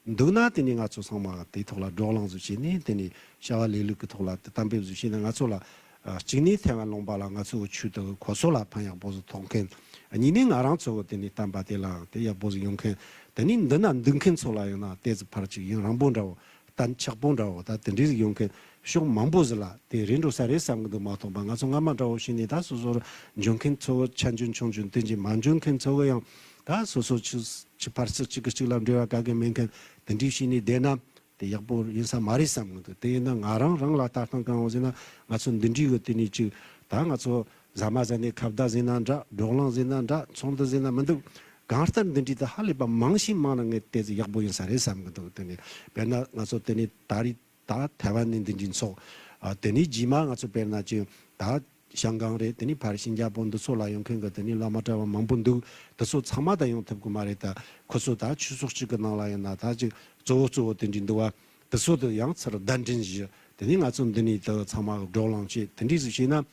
འདུག་ན་དེ་ནས་ང་ཚོ་ཚང་མ་དེའི་ཐོག་ལ་བགྲོ་གླེང་ཟིག་བྱས་ནས་དེ་ནས་བྱ་བ་ལས་ལུགས་ཀྱི་ཐོག་ལ་དེ་གཏན་འབེབས་ཟིག་བྱས་ནས་ང་ཚོ་ལ་ཨ་གཅིག་ནས་ཐའེ་ཝན་ལུང་པ་ལ་ང་ཚོ་གི་ཆོས་དེ་གི་གོ་སོ་ལ་ཕན་ཡག་པོ་ཟིག་ཐོགས་མཁན། གཉིས་ནས་ང་རང་ཚོ་གི་དེ་ནས་བསྟན་པ་དེ་ལའང་དེ་ཡག་པོ་ཟིག་ཡོང་མཁན། དེ་ནས་འདི་ན་འདུག་མཁན་ཚོ་ལ་ཡང་ན་དེ་ཚོ་ཕར་ཅིག་ཡུན་རིང་པོ་འདྲ་བོ་གཏན་ཆགས་པོ་འདྲ་བོ་ད་དེ་འདྲའི་ཟིག་ཡོང་མཁན་ཕྱོགས་མང་པོ་ཟིག་ལ་དེ་རེད་འགྲོ་ས་རེད་བསམ་གི་འདུག་མ་གཏོགས་པ། ང་ཚོ་སྔ་མ་འདྲ་བོ་བྱས་ནས་ད་སོ་སོར་འཇོན་མཁན་ཚོ་གི་ཆ་འཇོན་ཆུང་འཇོན་དེ་འཇོན་མ་འཇོན་མཁན་ཚོ་གི་ཡང་ད་སོ་སོ་ཆུ་ཆུ་ཕར་ཚུར་གཅིག་གིས་གཅིག་ལ་འབྲེལ་བ་ག་གེ་མེད་མཁན་དེ་འདྲའི་བྱས་ནས་བསྡད་ན། དེ་ཡག་པོ་ཡིན་ས་མ་རེད་བསམ་གི་འདུག་དེ་ཡིན་ན་ང་རང་རང་ལ་ལྟ་སྟངས་གང་ཡོང་ཟེར་ན། ང་ཚོ་འདི་འདྲའི་གི་དེ་ནས་ཅིག་ད་ང་ཚོ་ཟ་མ་ཟ་ནས་ཁ་བརྡ་ཟེར་ན་འདྲ། བགྲོ་གླེང་ཟེར་ན་འདྲ། ཚོགས་འདུ་ཟེར་ན་མི་འདུག་གང་ལྟར་འདི་འདྲའི་དེ་ཧ་ལས་པ་མང་ཞིང་མང་ན་ངས་དེ་ཚོ་ཡག་པོ་ཡིན་ས་རེད་བསམ་གི་འདུག་དེ་ནས་དཔེར་ན་ང་ཚོ་དེ་ནས་ད་རེས་ད་ཐའེ་ཝན་ནས་འདི་འདྲའི་ཚོགས། ཨ་དེ་ནས་རྗེས་མ་ང་ཚོ་དཔེར་ན་ཅིག་ད་ ཞང་ཀང་རེད། དེ་ནས་ཕར་ཤིན་ཅང་པོ་འདི་ཚོ་ལ་ཡོང་མཁན་གྱི་དེ་ནས་བླ་མ་གྲྭ་བ་མང་པོ་འདུག་དེ་ཚོ་ཚང་མ་ད་ཡོང་ཐུབ་གི་མ་རེད། ད་ཁོ་ཚོ་ད་ཆོས་ཚོགས་གཅིག་གི་ནང་ལ་ཡིན་ན་ད་ཅིག་གཙོ་བོ་གཙོ་བོ་དེ་འདྲ་འདུག་བ། དེ་ཚོ་དེ་ཡང་ཚུར་གདན་འདྲེན་ཞུས། དེ་ནས་ང་ཚོ་འདི་ནས་ད་ཚང་མ་བགྲོ་གླེང་བྱས། དེ་འདྲ་ཟིག་བྱས་ན་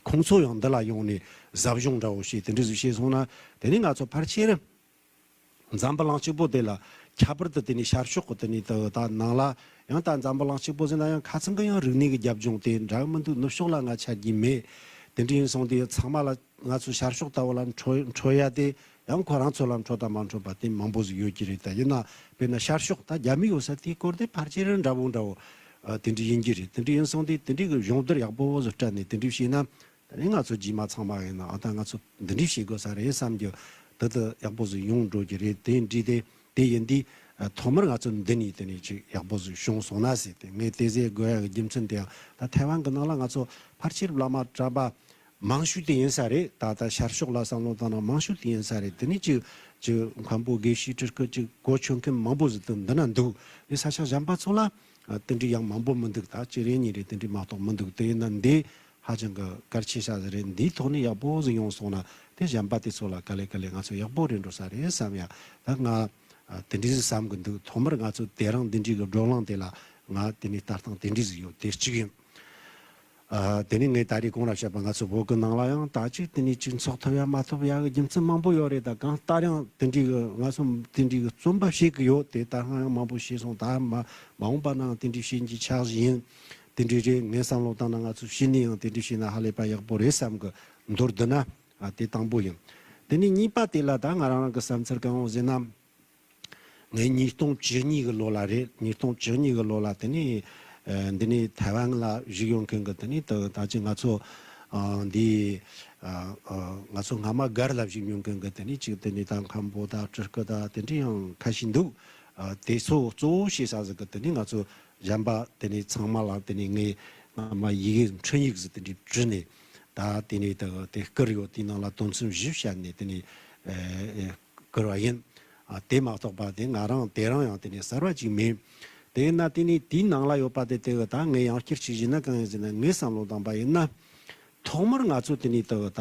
ཁོང་ཚོ་ཡང་འདི་ལ་ཡོང་ནས་ཟབ་སྦྱོང་འདྲ་བོ་བྱས། དེ་འདྲ་ཟིག་བྱས་སོང་ན་དེ་ནས་ང་ཚོ་ཕལ་ཆེར་འཛམ་བུ་གླིང་གཅིག་པོ་དེ་ལ་ཁྱད་པར་དུ་དེ་ནས་ཤར་ཕྱོགས་ཀྱི་དེ་ནས་ད་ད་ནང་ལ་ཡང་ད་འཛམ་བུ་གླིང་གཅིག་པོ་ཟེར་ན་ཡང་ཁ་ཚང་གི་ཡང་རིག་གནས་ཀྱི་རྒྱབ་ལྗོངས་དེ་འདྲ་གི་མི་འདུག་ནུབ་ཕྱོགས་ལ་ང་ཆ་རྒྱུས་མེད། དེ་འདྲ་ཡིན་སོང་དུས་ཚང་མ་ལ་ང་ཚོ་ཤར་ཕྱོགས་ལྟ་བུ་ལ་འཕྲོད་འཕྲོད་ཡ་དེ་ཡང་ཁོ་རང་ཚོ་ལ་འཕྲོད་དང་མ་འཕྲོད་པ་དེ་མང་པོ་ཟིག་ཡོད་ཀྱི་རེད། ད་ཡིན་ན་དཔེར་ན་ཤར་ཕྱོགས་ད་རྒྱ་མི་ཡོད་ས་དེའི་སྐོར་དེ་ཕལ་ཆེར་འདྲ་བོ་འདྲ་བོ་ཨ་དེ་འདྲ་ཡིན་གྱི་རེད། དེ་འདྲ་ཡིན་སོང་དུས་དེ་འདྲ་གི་སྦྱོང་བརྡར་ཡག་པོ་ཟིག་སྤྲད་ནས་དེ་འདྲ་བྱས་ན། དེ་ནས་ང་ཚོ་རྗེས་མ་ཚང་མ་ཡིན་ན་ཨ་ད་ང་ཚོ་འདི་འདྲ་བྱེད་དགོས་ས་རེད་བསམ་རྒྱུ་དེ་དེ་ཡག་པོ་ཟིག་ཡོང་འགྲོ་གི་རེད། དེ་འདྲ་དེ་དེ་ཡིན་དུས་ཨ་ཐོག་མར་ང་ཚོ་འདི་ནས་དེ་ནས་ཅིག་ཡག་པོ་ཟིག་བྱུང་སོང་ན་ཟེར་ཏེ། ངས་དེ་ཟེར་དགོས་ཡག་གི་རྒྱུ་མཚན་དེ་ཡང་ད་ཐའེ་ཝན་གི་ནང་ལ་ང་ཚོ་ཕལ་ཆེར་བླ་མ་གྲྭ་པ་མང་ཤོས་དེ་ཡིན་ས་རེད། ད་ད་ཤར་ཕྱོགས་ལ་བསམ་བློ་བཏང་ན་མང་ཤོས་དེ་ཡིན་ས་རེད། དེ་ནས་ཅིག་ཅིག་མཁན་པོ་དགེ་བཤེས་སྤྲུལ་སྐུ་ཅིག་གོ་ཆོད་མཁན་མང་པོ་ཟིག་དེ་འདི་ན་འདུག་དེ་ས་ཆ་གཞན་པ་ཚོ་ལ་ཨ་དེ་འདྲ་ཡང་མང་པོ་མི་འདུག་ད་གཅིག་རེ་གཉིས་རེ་དེ་འདྲ་མ་གཏོགས་མི་འདུག་དེ་ཡིན་ན་འདི་ཧ་ཅང་གི་གལ་ཆེ་ཤ་ཟིག་རེད། འདིའི་ཐོག་ནས་ཡག་པོ་ཟིག་ཡོང་སོང་ན་དེ་གཞན་པ་དེ་ཚོ་ལ་ག་ལེ་ག་ལེ་ང་ཚོ་ཡག་པོ་རེད་འགྲོ་ས་རེད་བསམ་ཡ། ད་ང་ཨ་དེ་འདྲ་ཟིག་བསམ་གི་འདུག་ཐོག་མར་ང་ཚོ་དེ་རིང་འདི་འདྲའི་གི་བགྲོ་གླེང་དེ་ལ་ང་དེ་ནས་ལྟ་སྟངས་དེ་འདྲ་ཟིག་ཡོད། དེ་གཅིག་ཡིན། ཨ་དེ་ནས་ངས་ད་རེས་གོང་ལ་བཤད་པ་ང་ཚོ་བོད་གི་ནང་ལ་ཡང་ད་ཅིག་དེ་ནས་ཅིག་འཚོགས་ཐུབ་ཡ་མ་ཐུབ་ཡ་གི་རྒྱུ་མཚན་མང་པོ་ཡོད་རེད། ད་གང་ལྟར་ཡང་དེ་འདྲའི་གི་ང་ཚོ་དེ་འདྲའི་གི་རྩོམ་པ་བྱེད་གི་ཡོད། དེ་ད་སྔ་ཡང་མང་པོ་བྱས་སོང་། ད་མ་མ་འོངས་པ་ནང་དེ་འདྲའི་བྱེད་རྒྱུ་ཆགས་བཞིན་ཡིན། དེ་འདྲའི་རེད། ངའི་བསམ་བློ་བཏང་ན་ང་ཚོ་གཞི་ནས་ཡང་དེ་འདྲའི་བྱས་ན་ཧ་ལས་པ་ཡག་པོ་རེད་བསམ་གི་མདོར་བསྡུ་ན། ཨ་དེ་དང་པོ་ཡིན། དེ་ནས་གཉིས་པ་དེ་ལ་ད་ང་རང་རང་གི་བསམ་ཚུལ་གང་ཡོང་ཟེར་ན། ངས་ཉིས་སྟོང་བཅུ་གཉིས་གི་ལོ་ལ་རེད། ཉིས་སྟོང་བཅུ་གཉིས་གི་ལོ་ལ་དེ་ནས་ཨ་འདི་ནས་ཐའེ་ཝན་ལ་བཞུགས་ཡོང་མཁན་གི་དེ་ནས་ད་ད་ཅི་ང་ཚོ་ཨ་འདི་ཨ་ཨ་ང་ཚོ་སྔ་མ་སྒར་ལ་བཞུགས་མྱོང་མཁན་གི་དེ་ནས་ཅིག་དེ་ནས་ད་མཁན་པོ་ད་སྤྲུལ་སྐུ་ད་དེ་འདྲ་ཡང་ཁ་ཤས་འདུག་ཨ་དེ་ཚོ་གཙོ་བོ་བྱེད་ས་ཟིག་གི་དེ་ནས་ང་ཚོ་གཞན་པ་དེ་ནས་ཚང་མ་ལ་དེ་ནས་ངས་སྔ་མ་ཡི་གེ་འཕྲིན་ཡིག་ཟིག་དེ་འདྲ་བྲིས་ནས་ད་དེ་ནས་ད་དེ་བསྐུར་ཡོད། དེའི་ནང་ལ་དོན་ཚན་བཞི་བཤད་ནས་དེ་ནས་ཨེ་བསྐུར་བ་ཡིན། ཨ་དེ་མ་གཏོགས་པ་དེ་ང་རང་དེ་རང་ཡང་དེ་ནས་གསར་བ་ཅིག་མིན། དེ་ཡིན་ན་དེ་ནས་དེའི་ནང་ལ་ཡོད་པ་དེ་དེ་གི་ད་ངས་ཡང་བསྐྱར་ཅིག་བྱས་ན་གང་ཡིན་ཟེར་ན། ངའི་བསམ་བློ་བཏང་པ་ཡིན་ན། ཐོག་མར་ང་ཚོ་དེ་ནས་དེ་གི་ད་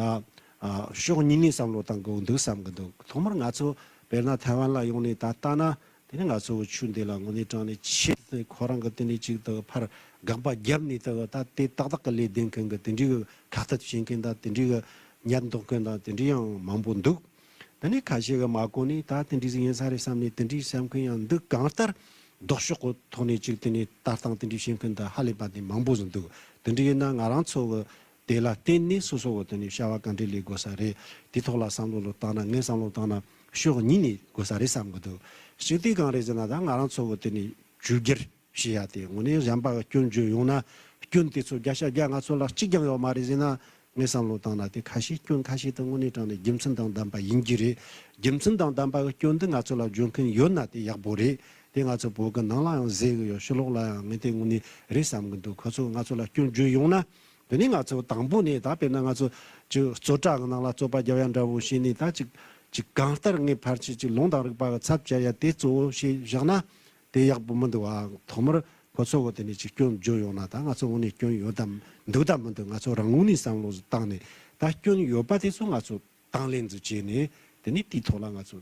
ཨ་ཕྱོགས་གཉིས་ནས་བསམ་བློ་བཏང་དགོས་འདུག་བསམ་གི་འདུག་ཐོག་མར་ང་ཚོ་དཔེར་ན་ཐའེ་ཝན་ལ་ཡོང་ནས་ད་ལྟ་ན། དེ་ནས་ང་ཚོ་ཆོས་འདི་ལ་དངོས་གནས་དྲང་གནས་ཆེད་དུ་ཁོ་རང་གི་དེ་ནས་ཅིག་ཏུ་ཕར་དགག་པ་བརྒྱབ་ནས་ཏུ་ད་དེ་ཏག་ཏག་གི་ལས་འདེད་མཁན་གི་དེ་འདྲའི་གི་ཁ་གཏད་བྱེད་མཁན་དང་དེ་འདྲའི་གི་ཉར་འདོགས་མཁན་དང་དེ་འདྲའི་ཡང་མང་པོ་འདུག་དེ་ནས་ཁ་ཤས་གི་མ་གོ་ནས་ད་དེ་འདྲའི་ཟིག་ཡིན་ས་རེད་བསམ་ནས་དེ་འདྲའི་བསམ་མཁན་ཡང་འདུག་གང་ལྟར་ལྡོག་ཕྱོགས་གི་ཐོག་ནས་ཅིག་དེ་ནས་ལྟ་སྟངས་དེ་འདྲའི་བྱེད་མཁན་དང་ཧ་ལས་པ་དེ་མང་པོ་ཟིག་འདུག་དེ་འདྲའི་ཡིན་ན་ང་རང་ཚོ་གི་དེ་ལ་བརྟེན་ནས་སོ་སོ་གི་དེ་ནས་བྱ་བ་ག་འདྲས་ལས་དགོས་ས་རེད། དེ་ཐོག་ལ་བསམ་བློ་ལོ་བཏང་ན། ངས་བསམ་བློ་བཏང་ན་ཕྱོགས་གཉིས་ནས་དགོས་ས་རེད་བསམ་གི་འདུག་གཅིག་དེ་གང་རེད་ཟེར་ན། ད་ང་རང་ཚོ་གི་དེ་ནས་བཅོས་བསྒྱུར་བྱེད་ཡ་དེ་དངོས་གནས་གཞན་པ་གི་སྐྱོན་བརྗོད་ཡོང་ན། སྐྱོན་དེ་ཚོ་བརྒྱ་ཆ་བརྒྱ་ང་ཚོ་ལ་གཅིག་ཀྱང་ཡོད་མ་རེད་ཟེར་ན། ངས་བསམ་བློ་བཏང་ན་དེ་ཁ་ཤས་སྐྱོན་ཁ་ཤས་དེ་དངོས་གནས་དྲང་གནས་རྒྱུ་མཚན་དང་ལྡན་པ་ཡིན་གྱི་རེད། རྒྱུ་མཚན་དང་ལྡན་པ་གི་སྐྱོན་འདི་ང་ཚོ་ལ་བརྗོད་མཁན་ཡོད་ན་དེ་ཡག་པོ་རེད། དེ་ང་ཚོ་བོད་གི་ནང་ལའང་ཟེར་གི་ཡོད། ཕྱི་ལོགས་ལ་ཡང་ངས་དེ་དངོས་གནས་རེད་བསམ་གི་འདུག་ཁོ་ཚོ་ང་ཚོ་ལ་སྐྱོན་བརྗོད་ཡོང་ན། དེ་ནས་ང་ཚོ་དང་པོ་ནས་ད་དཔེར་ན་ང་ཚོ་ཅིག་རྩོད་གྲྭ་གི་ནང་ལ་རྩོད་པ་རྒྱབ་ཡ་འདྲ་བོ་བྱས་ནས། ད་ཅིག་ཅིག་གང་ལྟར་ངས་ཕལ་ཆེར་ཅིག་ལུང་དང་རིགས་པ་གི་ཚབ་བྱ་ཡ་དེ་གཙོ་བོ་བྱས་བཞག་ན་དེ་ཡག་པོ་མི་འདུག་ཨ། ཐོག་མར་ཁོ་ཚོ་གི་དེ་ནས་ཅིག་སྐྱོན་བརྗོད་ཡོང་ན། ད་ང་ཚོ་དངོས་གནས་སྐྱོན་ཡོད་དམ་འདུག་དམ་མི་འདུག་ང་ཚོ་རང་ངོས་ནས་བསམ་བློ་ཟིག་བཏང་ནས། ད་སྐྱོན་ཡོད་པ་དེ་ཚོ་ང་ཚོ་དང་ལེན་ཟིག་བྱས་ནས། དེ་ནས་དེའི་ཐོག་ལ་ང་ཚོ་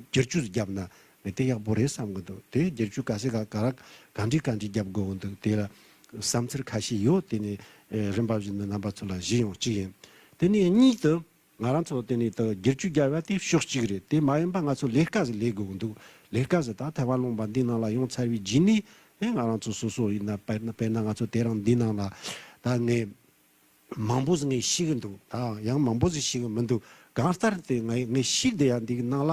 བསྒྱུར་བཅོས་བརྒྱབ་ན་ངས་དེ་ཡག་པོ་རེད་བསམ་གི་འདུག་དེ་བསྒྱུར་བཅོས་ག་ཚོད་ག་ག་ར་ག་འདྲས་ག་འདྲས་བརྒྱབ་དགོས་གི་འདུག་དེ་ལ་བསམ་ཚུལ་ཁ་ཤས་ཡོད། དེ་ནས་ཨེ་རིམ་པ་བཞིན་དུ་རྣམ་པ་ཚོ་ལ་ཞུས་ཡོང་། གཅིག་ཡིན། དེ་ནས་གཉིས་དུ་ང་རང་ཚོ་དེ་ནས་ད་བསྒྱུར་བཅོས་བརྒྱབ་ཡ་དེ་ཕྱོགས་གཅིག་རེད། དེ་མ་ཡིན་པ་ང་ཚོ་ལས་ཀ་ཟིག་ལས་དགོས་གི་འདུག་ལས་ཀ་ཟིག་ད་ཐའེ་ཝན་ལུང་པ་འདི་ནང་ལ་ཡོང་ཚར་བའི་རྗེས་ནས། ཨེ་ང་རང་ཚོ་སོ་སོ་ཡིན་ན། དཔེར་ན་དཔེར་ན་ང་ཚོ་དེ་རིང་འདི་ནང་ལ་ད་ངས་མང་པོ་ཟིག་ངས་ཤེས་གི་འདུག་ད་ཡང་མང་པོ་ཟིག་ཤེས་གི་མི་འདུག་གང་ལྟར་དེ་ངས་ངས་ཤེས་བསྡད་ཡ་འདི་གི་ནང་ལ་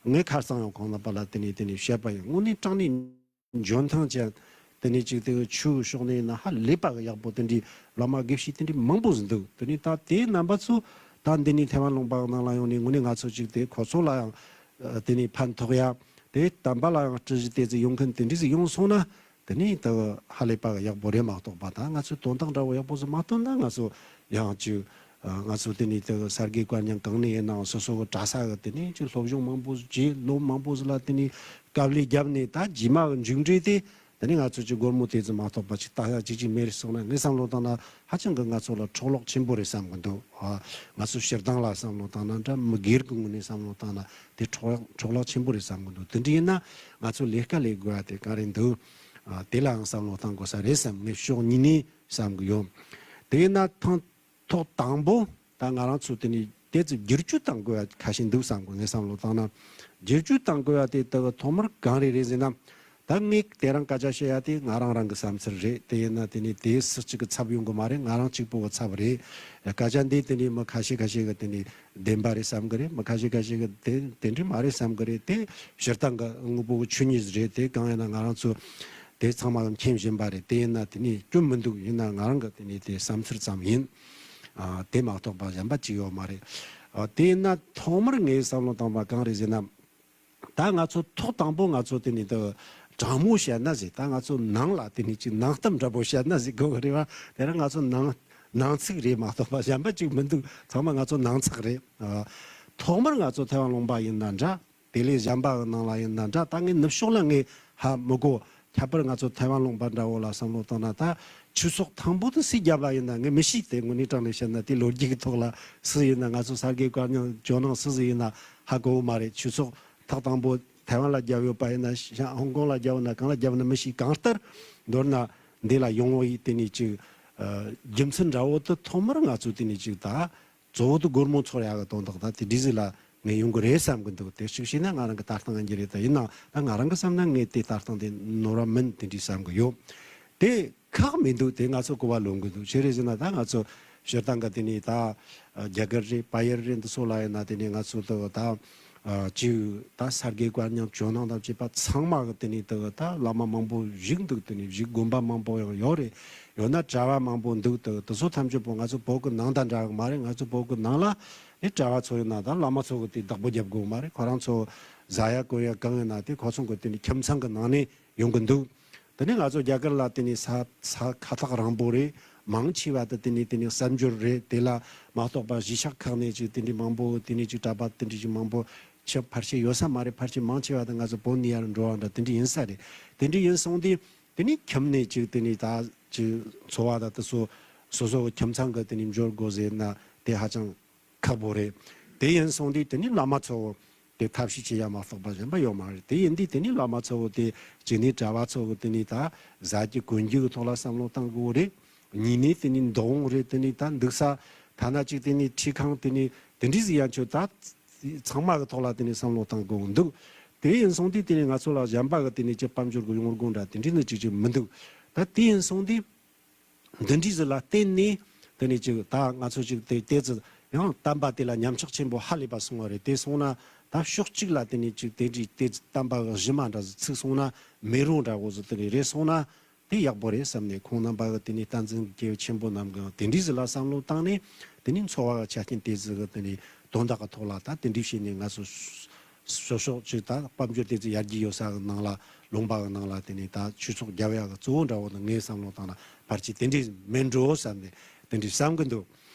ངས་ཁ་སང་ཡང་གོང་ལ་པ་ལ་དེ་ནས་དེ་ནས་བཤད་པ་ཡིན། དངོས་གནས་དྲང་གནས་འཇོན་ཐང་ཅན། དེ་ནས་ཅིག་དེ་ཆོས་ཕྱོགས་ནས་ཡིན་ན་ཧ་ལས་པ་གི་ཡག་པོ་དེ་འདྲའི་བླ་མ་དགེ་བཤེས་དེ་འདྲའི་མང་པོ་ཟིག་འདུག་དེ་ནས་ད་དེའི་རྣམ་པ་ཚོ་ད་འདི་ནས་ཐའེ་ཝན་ལུང་པ་ནང་ལ་ཡོང་ནས། དངོས་གནས་ང་ཚོ་ཅིག་དེ་ཁོ་ཚོ་ལ་ཡང་ཨ་དེ་ནས་ཕན་ཐོགས་ཡ། དེ་དམ་པ་ལ་ཡང་སྲི་ཞུ་དེ་ཚོ་ཡོང་མཁན་དེ་འདྲ་ཟིག་ཡོང་སོང་ན། དེ་ནས་ད་ཧ་ལས་པ་གི་ཡག་པོ་རེད་མ་གཏོགས་པ། ད་ང་ཚོས་དོན་དག་འདྲ་བོ་ཡག་པོ་ཟིག་མ་བཏོན་ན། ང་ཚོ་ཡང་ཅིག་ཨ་ང་ཚོ་དེ་ནས་ད་ས་དགེ་བཀའ་རྙིང་གང་ནས་ཡིན་ནའང་སོ་སོ་གི་གྲྭ་ས་གི་དེ་ནས་ཅིག་སློབ་སྦྱོང་མང་པོ་ཟིག་བྱས། ལོ་མང་པོ་ཟིག་ལ་དེ་ནས་དཀའ་ལས་བརྒྱབ་ནས། ད་རྗེས་མ་གི་མཇུག་འབྲས་དེ་ དེ་ནས་ང་ཚོ་ཅིག་སྒོར་མོ་དེ་ཙམ་མ་གཏོགས་པ་ཅིག་ལྟ་ཡ་ཅིག་ཅིག་མེད་རེད་སོང་ན། ངས་བསམ་བློ་བཏང་ན་ཧ་ཅང་གི་ང་ཚོ་ལ་འཕྲོ་བརླག་ཆེན་པོ་རེད་བསམ་གི་འདུག་ཨ། ང་ཚོ་སྤྱིར་བཏང་ལ་བསམ་བློ་བཏང་ན་འདྲ། མི་སྒེར་གི་ངོས་ནས་བསམ་བློ་བཏང་ན་དེ་འཕྲོ་འཕྲོ་བརླག་ཆེན་པོ་རེད་བསམ་གི་འདུག་དེ་འདྲ་ཡིན་ན་ང་ཚོ་ལས་ཀ་ལས་དགོས་ཡ་དེ་ག་རེ་འདུག་ཨ། དེ་ལའང་བསམ་བློ་བཏང་དགོས་ས་རེད་བསམ། ངས་ཕྱོགས་གཉིས་ནས་བསམ་གི་ཡོད། དེ་ཡིན་ན་ཐེངས་ཐོག་དང་པོ་ད་ང་རང་ཚོ་དེ་ནས་དེ་ཚོ་བསྒྱུར་བཅོས་གཏང་དགོས་ཡ་ཁ་ཤས་འདུག་བསམ་གི། ངས་བསམ་བློ་བཏང་ན་བསྒྱུར་བཅོས་གཏང་དགོས་ཡ་དེ་ད་ཐོག་མར་གང་རེད་རེད་ཟེར་ན། ད་ངས་དེ་རིང་སྐད་ཆ་བཤད་ཡ་དེ་ང་རང་རང་གི་བསམ་ཚུལ་རེད། དེ་ཡིན་ན་དེ་ནས་དེ་སུ་གཅིག་གི་ཚབ་ཡོང་གི་མ་རེད། ང་རང་གཅིག་པོ་གི་ཚབ་རེད། སྐད་ཆ་འདི་དེ་ནས་མི་ཁ་ཤས་ཁ་ཤས་གི་དེ་ནས་བདེན་པ་རེད་བསམ་གི་རེད། མི་ཁ་ཤས་ཁ་ཤས་གི་དེ་དེ་འདྲ་མ་རེད་བསམ་གི་རེད། དེ་སྤྱིར་བཏང་གི་དངོས་པོ་གི་ཆོས་ཉིད་རེད། དེ་གང་ཡིན་ན་ང་རང་ཚོ་དེ་ཚང་མ་མཁྱེན་བཞིན་པ་རེད། དེ་ཡིན་ན་དེ་ནས་སྐྱོན་མི་འདུག་ཡིན་ན་ང་རང་གི་དེ་ནས་དེ་བསམ་ཚུལ་ཙམ་ཡིན། ཨ། དེ་མ་གཏོགས་པ་གཞན་པ་ཅིག་ཡོད་མ་རེད། ཨ། དེ་ཡིན་ན་ཐོག་མར་ངས་བསམ་བློ་བཏང་བ་གང་རེད་ཟེར་ན། ད་ང་ཚོ་ཐོག་དང་པོ་ང་ཚོ་དེ་ནས་ད་དྲང་མོ་བཤད་ན་ཟེར། ད་ང་ཚོ་ནང་ལ་དེ་ནས་ཅིག་ནང་གཏམ་འདྲ་པོ་བཤད་ན་ཟེར་དགོས་གི་རེད་བ། དེ་རིང་ང་ཚོ་ནང་ནང་ཚིག་རེད་མ་གཏོགས་པ་གཞན་པ་ཅིག་མི་འདུག་ཚང་མ་ང་ཚོ་ནང་ཚགས་རེད། ཨ། ཐོག་མར་ང་ཚོ་ཐའེ་ཝན་ལུང་པ་ཡིན་ན་འདྲ། དེ་ལས་གཞན་པ་གི་ནང་ལ་ཡིན་ན་འདྲ། ད་ངས་ནུབ་ཕྱོགས་ལ་ངས་ཧ་མི་གོ། ཁྱད་པར་ང་ཚོ་ཐའེ་ཝན་ལུང་པ་འདྲ་བོ་ལ་བསམ་བློ་བཏང་ན། ད་ཆོས་ཚོགས་དང་པོ་དེ་སུས་བརྒྱབ་པ་ཡིན་ན་ངས་མི་ཤེས། དེ་དངོས་གནས་དྲང་ནས་བཤད་ན་དེ་ལོ་རྒྱུས་ཀྱི་ཐོག་ལ་སུ་ཡིན་ན། ང་ཚོ་སར་གྷེ་ཀར་ཉང་ཇོ་ནང་སུ་ཟིག་ཡིན་ན་ཧ་གོ་བོ་མ་རེད། ཆོས་ཚོགས་ཐོག་དང་པོ་ཐའེ་ཝན་ལ་བརྒྱབ་ཡོད་པ་ཡིན་ན། ཧོང་ཀོང་ལ་བརྒྱབ་ན་གང་ལ་བརྒྱབ་ན་མི་ཤེས། གང་ལྟར་མདོར་ན་འདི་ལ་ཡོང་བ་ཡི་དེ་ནས་ཅིག་ཨ། རྒྱུ་མཚན་འདྲ་བོ་དེ་ཐོག་མར་ང་ཚོ་དེ་ནས་ཅིག་ད་གཙོ་བོ་དེ་སྒོར་མོ་ཚོར་ཡག་གི་དོན་དག་ད་དེ་འདྲ་ཟིག་ལ་ངས་ཡོང་གི་རེད་བསམ་གི་འདུག་དེ་གཅིག་བྱས་ན་ང་རང་གི་ལྟ་སྟངས་ཡིན་གྱི་རེད། ད་ཡིན་ནའང་ད་ང་རང་གི་བསམ་ན་ངས་དེ་ལྟ་སྟངས་དེ་ནོར་བ་མིན་དེ་འདྲ་བསམ་གི་ཡོད། དེ་ཁག་མི་འདུག་དེ་ང་ཚོ་གོ་བ་ལོན་གི་འདུག་ཅི་རེད་ཟེར་ན་ད་ང་ཚོ་སྤྱིར་བཏང་གི་དེ་ནས་ད་རྒྱ་གར་རེད། བལ་ཡུལ་རེད། འདི་ཚོ་ལ་ཡིན་ན་དེ་ནས་ང་ཚོ་ད་ད་ཅིག་ད་སར་གྷེ་ཀར་ཉང་ཇོ་ནང་དང་བཅས་པ་ཚང་མ་གི་དེ་ནས་ད་ད་བླ་མ་མང་པོ་བཞུགས་འདུག་དེ་ནས་བཞུགས་དགོན་པ་མང་པོ་ཡང་ཡོད་རེད། ཡོད་ན་གྲྭ་བ་མང་པོ་འདུག་དེ་དེ་ཚོ་ཐམས་ཅད་པོ་ང་ཚོ་བོད་ཀྱི་ནང་དང་འདྲ་གི་མ་རེད། ང་ཚོ་བོད་ཀྱི་ནང་ལ་ནི་གྲྭ་བ་ཚོ་ཡིན་ན་ད་བླ་མ་ཚོ་གི་དེ་བདག་པོ་རྒྱབ་དགོས་མ་རེད། ཁོ་རང་ཚོ་ཟ་ཡ་གོན་ཡ་གང་ཡིན་ན་དེ་ཁོ་ཚོ་གི་དེ་ནི་ཁྱིམ་ཚང་གི་ནང་ནས་ཡོང་གི་འདུག་དེ་ནི་ང་ཚོ་རྒྱ་གར་ལ་དེ་ནི་ས་ས་ཁ་ཐག་རིང་པོ་རེད། མང་ཆེ་བ་དེ་དེ་ནི་དེ་ནི་གསར་འབྱོར་རེད། དེ་ལ་མ་གཏོགས་པ་གཞིས་ཆགས་ཁག་ནས་ཅིག་དེ་འདྲའི་མང་པོ་དེ་ནི་ཅིག་གྲྭ་པ་དེ་འདྲའི་ཅིག་མང་པོ་ཆེ་ཕལ་ཆེར་ཡོད་ས་མ་རེད། ཕལ་ཆེར་མང་ཆེ་བ་དེ་ང་ཚོ་བོད་ནས་ཡར་འགྲོ་བ་འདྲ་དེ་འདྲ་ཡིན་ས་རེད། དེ་འདྲ་ཡིན་སོང་དུས། དེ་ནི་ཁྱིམ་ནས་ཅིག་དེ་ནི་ད་ཅིག་འཚོ་བ་ད་དེ་སོ་སོ་སོ་གི་ཁྱིམ་ཚང་གི་དེ་ནི་འབྱོར་དགོས་ཟེར་ན་དེ་ཧ་ཅང་ཁག་པོ་རེད། དེ་ཡིན་སོང་དུས་དེ་ནི་བླ་མ་ཚོ་དེ་ཐབས་ཤེས་བྱེད་ཡ་མ་གཏོགས་པ་གཞན་པ་ཡོད་མ་རེད། དེ་ཡིན་དུས་དེ་ནི་བླ་མ་ཚོ་དེ་གཅིག་ནི་གྲྭ་བ་ཚོ་གི་དེ་ནི་ད་ཟ་རྒྱུ་གོན་རྒྱུ་གི་ཐོག་ལ་བསམ་བློ་བཏང་དགོས་རེད། གཉིས་ནི་དེ་ནི་འདུག་འོང་རེད། དེ་ནི་ད་འདུག་ས་ཐ་ན་ཅིག་དེ་ནི་ཁྲིད་ཁང་དེ་ནི་དེ་འདྲའི་ཟིག་ཡང་ཆོད་ད། ཚང་མ་གི་ཐོག་ལ་དེ་ནས་བསམ་བློ་བཏང་དགོས་འདུག་དེ་ཡིན་སོང་དུས་དེ་ནས་ང་ཚོ་ལ་གཞན་པ་གི་དེ་ནས་ཅི་དཔལ་འབྱོར་གི་ཡོང་སྒོ་འདྲ་དེ་འདྲའི་ནི་ཅིག་ཅིག་མི་འདུག་ད་དེ་ཡིན་སོང་དུས་འདི་འདྲའི་ཟིག་ལ་བརྟེན་ནས་དེ་ནས་ཅིག་ད་ང་ཚོ་ཅིག་དེ་དེ་ཚོ་ཡང་བསྟན་པ་དེ་ལ་ཉམས་ཆག་ཆེན་པོ་ཧ་ལས་པ་སོང་བ་རེད། དེ་སོང་ན་ད་ཕྱོགས་གཅིག་ལ་དེ་ནས་ཅིག་དེ་འདྲའི་དེ་བསྟན་པ་གི་གཞི་མ་འདྲ་ཟིག་ཚུགས་སོང་ན་མེ་རོ་འདྲ་བོ་ཟིག་དེ་ནས་རེད་སོང་ན། དེ་ཡག་པོ་རེད་བསམ་ནས་ཁོང་རྣམ་པ་གི་དེ་ནས་བསྟན་འཛིན་སྐྱེས་བུ་ཆེན་པོ་རྣམས་ཀྱང་དེ་འདྲའི་ཟིག་ལ་བསམ་བློ་བཏང་ནས་དེ་ནས་འཚོ་བ་གི་ཆ་རྐྱེན་དེ་ཟིག་གི་དེ་ནས་དོན་དག་གི་ཐོག་ལ་ད་དེ་འདྲའི་བྱས་ནས་ང་ཚོ་སོ་སོ་ཅིག་ད་དཔལ་འབྱོར་དེ་ཚོ་ཡར་རྒྱས་ཡོད་ས་གི་ནང་ལ་ལུང་པ་གི་ནང་ལ་དེ་ནས་ད་ཆོས་ཚོགས་རྒྱབ་ཡག་གི་གཙོ་བོ་འདྲ་བོ་ནི་ངའི་བསམ་བློ་བཏང་ན་ཕལ་ཆེར་དེ་འདྲའི་མིན་འགྲོ་བསམ་ནས་དེ་འདྲའི་བསམ་གི་འདུག་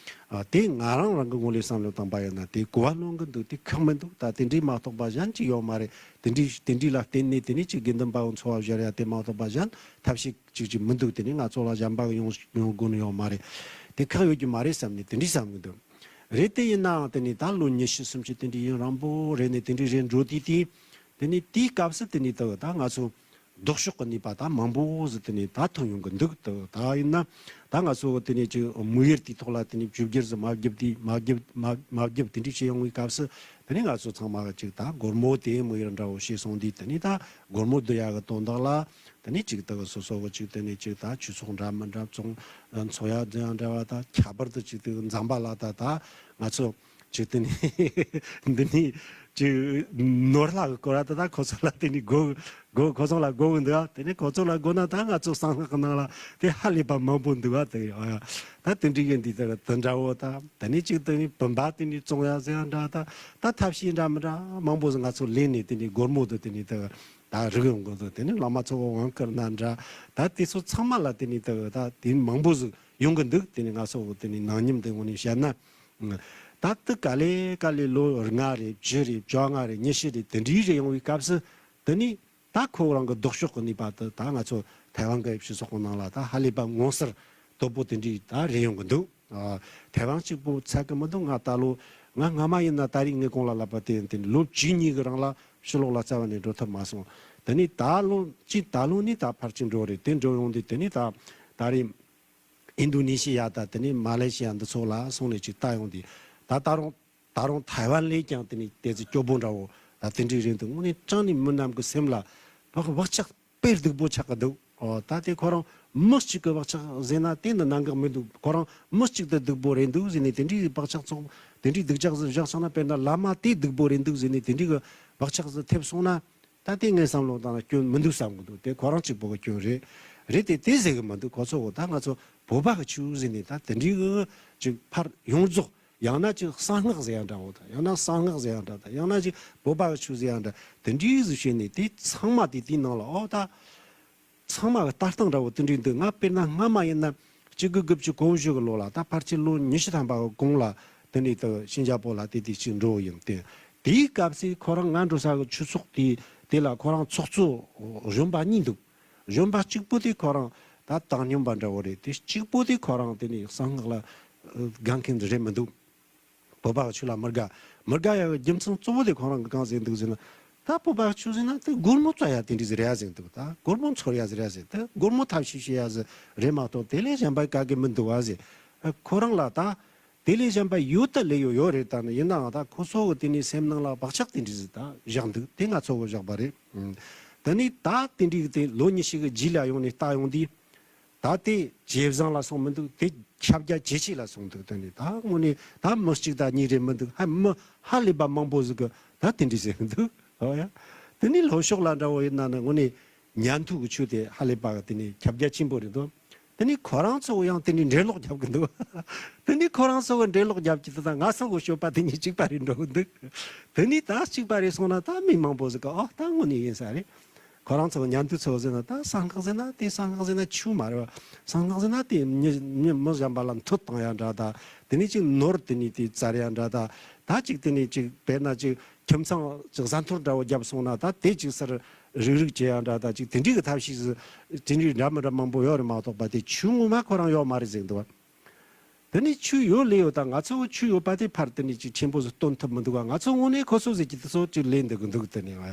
ཨ། དེ་ང་རང་རང་གི་ངོས་ལས་བསམ་བློ་བཏང་པ་ཡིན་ན་དེ་གོ་བ་ལོན་གི་འདུག་དེ་ཁག་མི་འདུག་ད་དེ་འདྲའི་མ་གཏོགས་པ་གཞན་ཅིག་ཡོད་མ་རེད། དེ་འདྲའི་དེ་འདྲའི་ལ་བརྟེན་ནས་དེ་ནས་ཅིག་དགེ་འདུན་པའི་འཚོ་བ་སྦྱར་ཡ་དེ་མ་གཏོགས་པ་གཞན་ཐབས་ཤེས་ཅིག་ཅིག་མི་འདུག་དེ་ནས་ང་ཚོ་ལ་གཞན་པ་ཡོང་ཡོང་དགོས་ནི་ཡོད་མ་རེད། དེ་ཁག་ཡོད་རྒྱུ་མ་རེད་བསམ་ནས་དེ་འདྲའི་བསམ་གི་འདུག་རེད། དེ་ཡིན་ནའང་དེ་ནས་ད་ལོ་ཉི་ཤུ་སུམ་ཅུ་དེ་འདྲའི་ཡུན་རིང་པོ་རེད་ནས་དེ་འདྲའི་རེད་འགྲོ་དུས་དེ་དེ་ནས་དེའི་སྐབས་སུ་དེ་ནས་ད་ད་ང་ཚོ། ལྡོག་ཕྱོགས་ཀྱི་ནུས་པ་ད་མང་པོ་ཟིག་དེ་ནས་ད་ཐོན་ཡོང་གི་འདུག་ད་ད་ཡིན་ན་ད་ང་ཚོ་དེ་ནས་ཅིག་དམིགས་ཡུལ་དེའི་ཐོག་ལ་དེ་ནས་བཅོས་བསྒྱུར་ཟིག་མ་བརྒྱབ་དེ་མ་བརྒྱབ་མ་མ་བརྒྱབ་དེ་འདྲ་བྱེད་ཡོང་བའི་སྐབས་སུ་དེ་ནས་ང་ཚོ་ཚང་མ་གི་ཅིག་ད་སྒོར་མོ་དེ་དམིགས་ཡུལ་འདྲ་བོ་བྱས་སོང་དུས་དེ་ནས་ད་སྒོར་མོ་བསྡུ་ཡག་གི་དོན་དག་ལ་དེ་ནས་ཅིག་ད་གི་སོ་སོ་གི་ཅིག་དེ་ནས་ཅིག་ད་ཆོས་ཚོགས་འདྲ་མི་འདྲ་བཙོང་འཚོ་ཡ་འཛིན་ཡ་འདྲ་བ་ད་ཁྱད་པར་དུ་ཅིག་དེ་འཛམ་བུ་གླིང་ད་ད་ང་ཚོ། ཅིག་དེ་ནི་འདི་ནི་ཅིག་ནོར་ལྷག་གི་སྐོར་ར་ད་ད་ཁོ་ཚོ་ལ་དེ་ནི་དགོས་དགོས་ཁོ་ཚོ་ལ་དགོས་གི་འདུག་དེ་ནི་ཁོ་ཚོ་ལ་དགོས་ན་ད་ང་ཚོ་གསང་སྔགས་ཀྱི་ནང་ལ་དེ་ཧ་ལས་པ་མང་པོ་འདུག་ཨ། དེ་ཡོད་ཡ་ད་དེ་འདྲི་གི་འདི་ལྟར་དེ་འདྲ་བོ་ད་དེ་ནི་ཅིག་དེ་ནི་བུམ་པ་དེ་ནི་བཙོང་ཡ་ཟེར་ཡ་འདྲ་ད་ད་ཐབས་ཤེས་འདྲ་མི་འདྲ་མང་པོ་ཟིག་ང་ཚོ་ལེན་ནས་དེ་ནི་སྒོར་མོ་དེ་དེ་ནི་ད་ད་རིག་ཡོང་གི་འདུག་དེ་ནི་བླ་མ་ཚོ་དབང་བསྐུར་ན་འདྲ་ད་དེ་ཚོ་ཚང་མ་ལ་དེ་ནི་ད་ད་དེ་མང་པོ་ཟིག་ཡོང་གི་འདུག་དེ་ནི་ང་ཚོ་དེ་ནི་ནང་ཉམས་དེ་ངོ་ནས་བཤད་ན། ད་ལྟ་ག་ལེ་ག་ལེ་ལོ་ལྔ་རེད་བཅུ་རེད་བཅོ་ལྔ་རེད་ཉི་ཤུ་རེད་དེ་འདྲའི་རེ་ཡོང་བའི་སྐབས་སུ་དེ་ནི་ ད་ཁོ་རང་གི་ལྡོག་ཕྱོགས་ཀྱི་ནུས་པ་དེ་ད་ང་ཚོ་ཐའེ་ཝན་གྱི་སྤྱི་ཚོགས་ཀྱི་ནང་ལ་ད་ཧ་ལས་པ་མངོན་གསལ་དོད་པོ་དེ་འདྲའི་ད་རེད་ཡོང་གི་འདུག་ཨ། ཐའེ་ཝན་གཅིག་པོ་ཚད་ཀྱི་མི་འདུག་ང་ད་ལོ་ང་སྔ་མ་ཡིན་ན་ད་རེས་ངས་གོང་ལ་ལབ་པ་དེ་ཡིན་ཏེ་ལོ་བཅུ་གཉིས་ཀྱི་རིང་ལ་ཕྱི་ལོགས་ལ་རྩ་བ་ནས་འགྲོ་ཐུབ་མ་སོང་། དེ་ནས་ད་ལོ་གཅིག་ད་ལོ་ནས་ད་ཕར་ཅིག་འགྲོ་རེད། དེ་འགྲོ་ཡོང་དུས་དེ་ནས་ད་ད་རེས་ཨིན་དོ་ནེ་ཤི་ཡ་དང་དེ་ནས་མ་ལེ་ཤི་ཡ་འདི་ཚོ་ལ་སོང་ནས་ཅིག་ལྟ་ཡོང་དུས་ད་ད་རུང་ད་རུང་ཐའེ་ཝན་ལས་ཀྱང་དེ་ནས་དེ་ཚོ་སྐྱོ་པོ་འདྲ་བོ་ད་དེ་འདྲའི་རེད་འདུག་དངོས་གནས་དྲང་ནས་མི་རྣམས་ཀྱི་སེམས་ལ་བག་བག་ཆགས་དཔེ་སྡུག་པོ་ཆགས་ཀྱི་འདུག་ཨོ། ད་དེ་ཁོ་རང་མི་གཅིག་གི་བག་ཆགས་ཟེར་ན་དེ་ནི་གནད་འགག་མི་འདུག་ཁོ་རང་མི་གཅིག་དེ་སྡུག་པོ་རེད་འདུག་ཟེར་ནས་དེ་འདྲའི་བག་ཆགས་ཚོགས་དེ་འདྲའི་སྡུག་ཅག་ཟིག་བཞག་སོང་ན། དཔེར་ན་བླ་མ་དེ་སྡུག་པོ་རེད་འདུག་ཟེར་ནས་དེ་འདྲའི་གི་བག་ཆགས་ཟིག་ཐེབས་སོང་ན། ད་དེ་ངའི་བསམ་བློ་བཏང་ན་སྐྱོན་མི་འདུག་བསམ་གི་འདུག་དེ་ཁོ་རང་གཅིག་པོ་གི་སྐྱོན་རེད། རེད་དེ་དེ་ཟེར་གི་མི་འདུག་ཁོ་ཚོ་གི་ད་ང་ཚོ་བོད་པ་གི་ཆོས་ཟེར་ནས་ད་དེ་འདྲའི་གི་ཅིག་ཕར་ཡོངས་རྫོགས། ཡང་ན་ཅིག་གསང་སྔགས་ཟེར་ཡ་འདྲ་བོ་དང་། ཡང་ན་གསང་སྔགས་ཟེར་ཡ་འདྲ་དང་། ཡང་ན་ཅིག་བོད་པ་གི་ཆོས་ཟེར་ཡ་འདྲ། དེ་འདྲའི་ཟིག་བྱས་ནས་དེ་ཚང་མ་དེ་དེའི་ནང་ལ་ཨོ་ད་ཚང་མ་གི་ལྟ་སྟངས་འདྲ་བོ་དེ་འདྲའི་འདུག་ང་དཔེར་ན་སྔ་མ་ཡིན་ན་གཅིག་དགུ་དགུ་བཅུ་གོ་བཞི་གི་ལོ་ལ་ད་ཕལ་ཆེར་ལོ་ཉི་ཤུ་ཐམ་པ་གི་གོང་ལ་དེ་འདྲའི་དུ་ཤིན་ཅང་པོ་ལ་དེ་དེ་ཅིག་འགྲོ་ཡིན་ཏེ། དེའི་སྐབས་སུ་ཁོ་རང་ང་འགྲོ་ས་གི་ཆོས་ཚོགས་དེ་དེ་ལ་ཁོ་རང་ཚོགས་གཙོ་གཞོན་པ་གཉིས་འདུག་གཞོན་པ་གཅིག་པོ་དེ་ཁོ་རང་ད་བཏང་སྙོམས་པ་འདྲ་བོ་རེད། དེ་གཅིག་པོ་དེ་ཁོ་རང་དེ་ནས་གསང་སྔགས་ལ་དགའ་མཁན་རེད་མི་འདུག་བོད་པ་གི་ཆོས་ལ་མི་དགའ། མི་དགའ་ཡ་གི་རྒྱུ་མཚན་གཙོ་བོ་དེ་ཁོ་རང་གི་གང་ཟེར་འདུག་ཟེར་ན། ད་བོད་པ་གི་ཆོས་ཟེར་ན་དེ་སྒོར་མོ་བཙལ་ཡ་དེ་འདྲ་ཟིག་རེད་ཟེར་འདུག་ད་སྒོར་མོ་འཚོལ་ཡ་ཟིག་རེད་ཟེར། དེ་སྒོར་མོ་ཐབས་ཤེས་བྱེད་ཡ་ཟིག་རེད་མ་གཏོགས་དེ་ལས་གཞན་པ་ག་གེ་མི་འདུག་བ་ཟེར། ཁོ་རང་ལ་ད་དེ་ལས་གཞན་པ་ཡོད་ད་ལས་ཡོད་ཡོད་རེད། ད་ནི་ཡིན་ནའང་ད་ཁོ་ཚོ་གི་དེ་ནས་སེམས་ནང་ལ་བག་ཆགས་དེ་འདྲ་ཟིག་ད་བཞག་འདུག་དེ་ང་ཚོ་གི་བཞག་པ་རེད། དེ་ནས་ད་དེ་འདྲའི་གི་དེ་ལོ་ཉི་ཤུ་གི་རྗེས་ལ་ཡོང་ནས་ལྟ་ཡོང་དུས། ད་ལྟའི་ཇེ་བཟང་ལ་སོང་མི་འདུག་དེ་ཁྱབ་རྒྱ་ཇེ་ཆེ་ལ་སོང་འདུག་དེ་ནི་ད་དངོས་གནས་ད་མི་གཅིག་དང་གཉིས་རེད་མི་འདུག་ཧ་མི་ཧ་ལས་པ་མང་པོ་ཟིག་གི་ད་དེ་འདྲ་ཟེར་གི་འདུག་ཨོ་ཡ། དེ་ནི་ལྷོ་ཕྱོགས་ལ་འདྲ་བོ་ཡིན་ན་ནི་དངོས་གནས་ཉན་ཐོས་ཀྱི་ཆོས་དེ་ཧ་ལས་པ་གི་དེ་ནི་ཁྱབ་རྒྱ་ཆེན་པོ་རེད་འདུག་དེ་ནི་ཁོ་རང་ཚོ་ཡང་དེ་ནི་འགྲེལ་ལོག་རྒྱབ་གི་འདུག་དེ་ནི་ཁོ་རང་ཚོ་གི་འགྲེལ་ལོག་རྒྱབ་ཀྱི་དེ་དང་ང་ཚོ་གི་སྤྱོད་པ་དེ་གཉིས་གཅིག་པ་རེད་འགྲོ་གི་འདུག་དེ་ནི་ད་གཅིག་པ་རེད་སོང་ན་ད་མི་མང་པོ་ཟིག་གི་ཨོ་ད་དངོས་གནས་ཡིན་ས་རེད། ཁོ་རང་ཚོ་ཉན་ཐོས་ཚོ་ཟེར་ན་ད་གསང་སྔགས་ཟེར་ན་དེ་གསང་སྔགས་ཟེར་ན་ཆོས་མ་རེད་བ། གསང་སྔགས་ཟེར་ན་དེ་མི་མི་མི་གཞན་པ་ལ་མཐུ་བཏང་ཡ་འདྲ་ད། དེ་ནས་ཅིག་ནོར་དེ་ནས་དེ་བཙལ་ཡ་འདྲ་ད། ད་ཅིག་དེ་ནས་ཅིག་དཔེར་ན་ཅིག་ཁྱིམ་ཚང་ཅིག་ཟ་འཐོར་འདྲ་བོ་བརྒྱབ་སོང་ན་ད་དེ་ཅིག་སར་རུག་རུག་བྱེད་ཡ་འདྲ་ད། ཅིག་དེ་འདྲའི་གི་ཐབས་ཤེས་སུ་དེ་འདྲའི་འདྲ་མི་འདྲ་མང་པོ་ཡོད་རེད་མ་གཏོགས་པ་དེ་ཆོས་ངོ་མ་ཁོ་རང་ཡོད་མ་རེད་ཟེར་འདུག་བ། དེ་ནས་ཆོས་ཡོད་ལས་ཡོད་དང་ང་ཚོ་ཆོས་ཡོད་པ་དེ་ཕར་དེ་ནས་ཅིག་ཆེན་པོ་ཟིག་སྟོན་ཐུབ་མི་འདུག་ག་ང་ཚོ་དངོས་གནས་ཁོ་ཚོ་ཟིག་གི་དེ་ཚོ་ཅིག་ལས་འདུག་གི་འདུག་དེ་ནས་ང་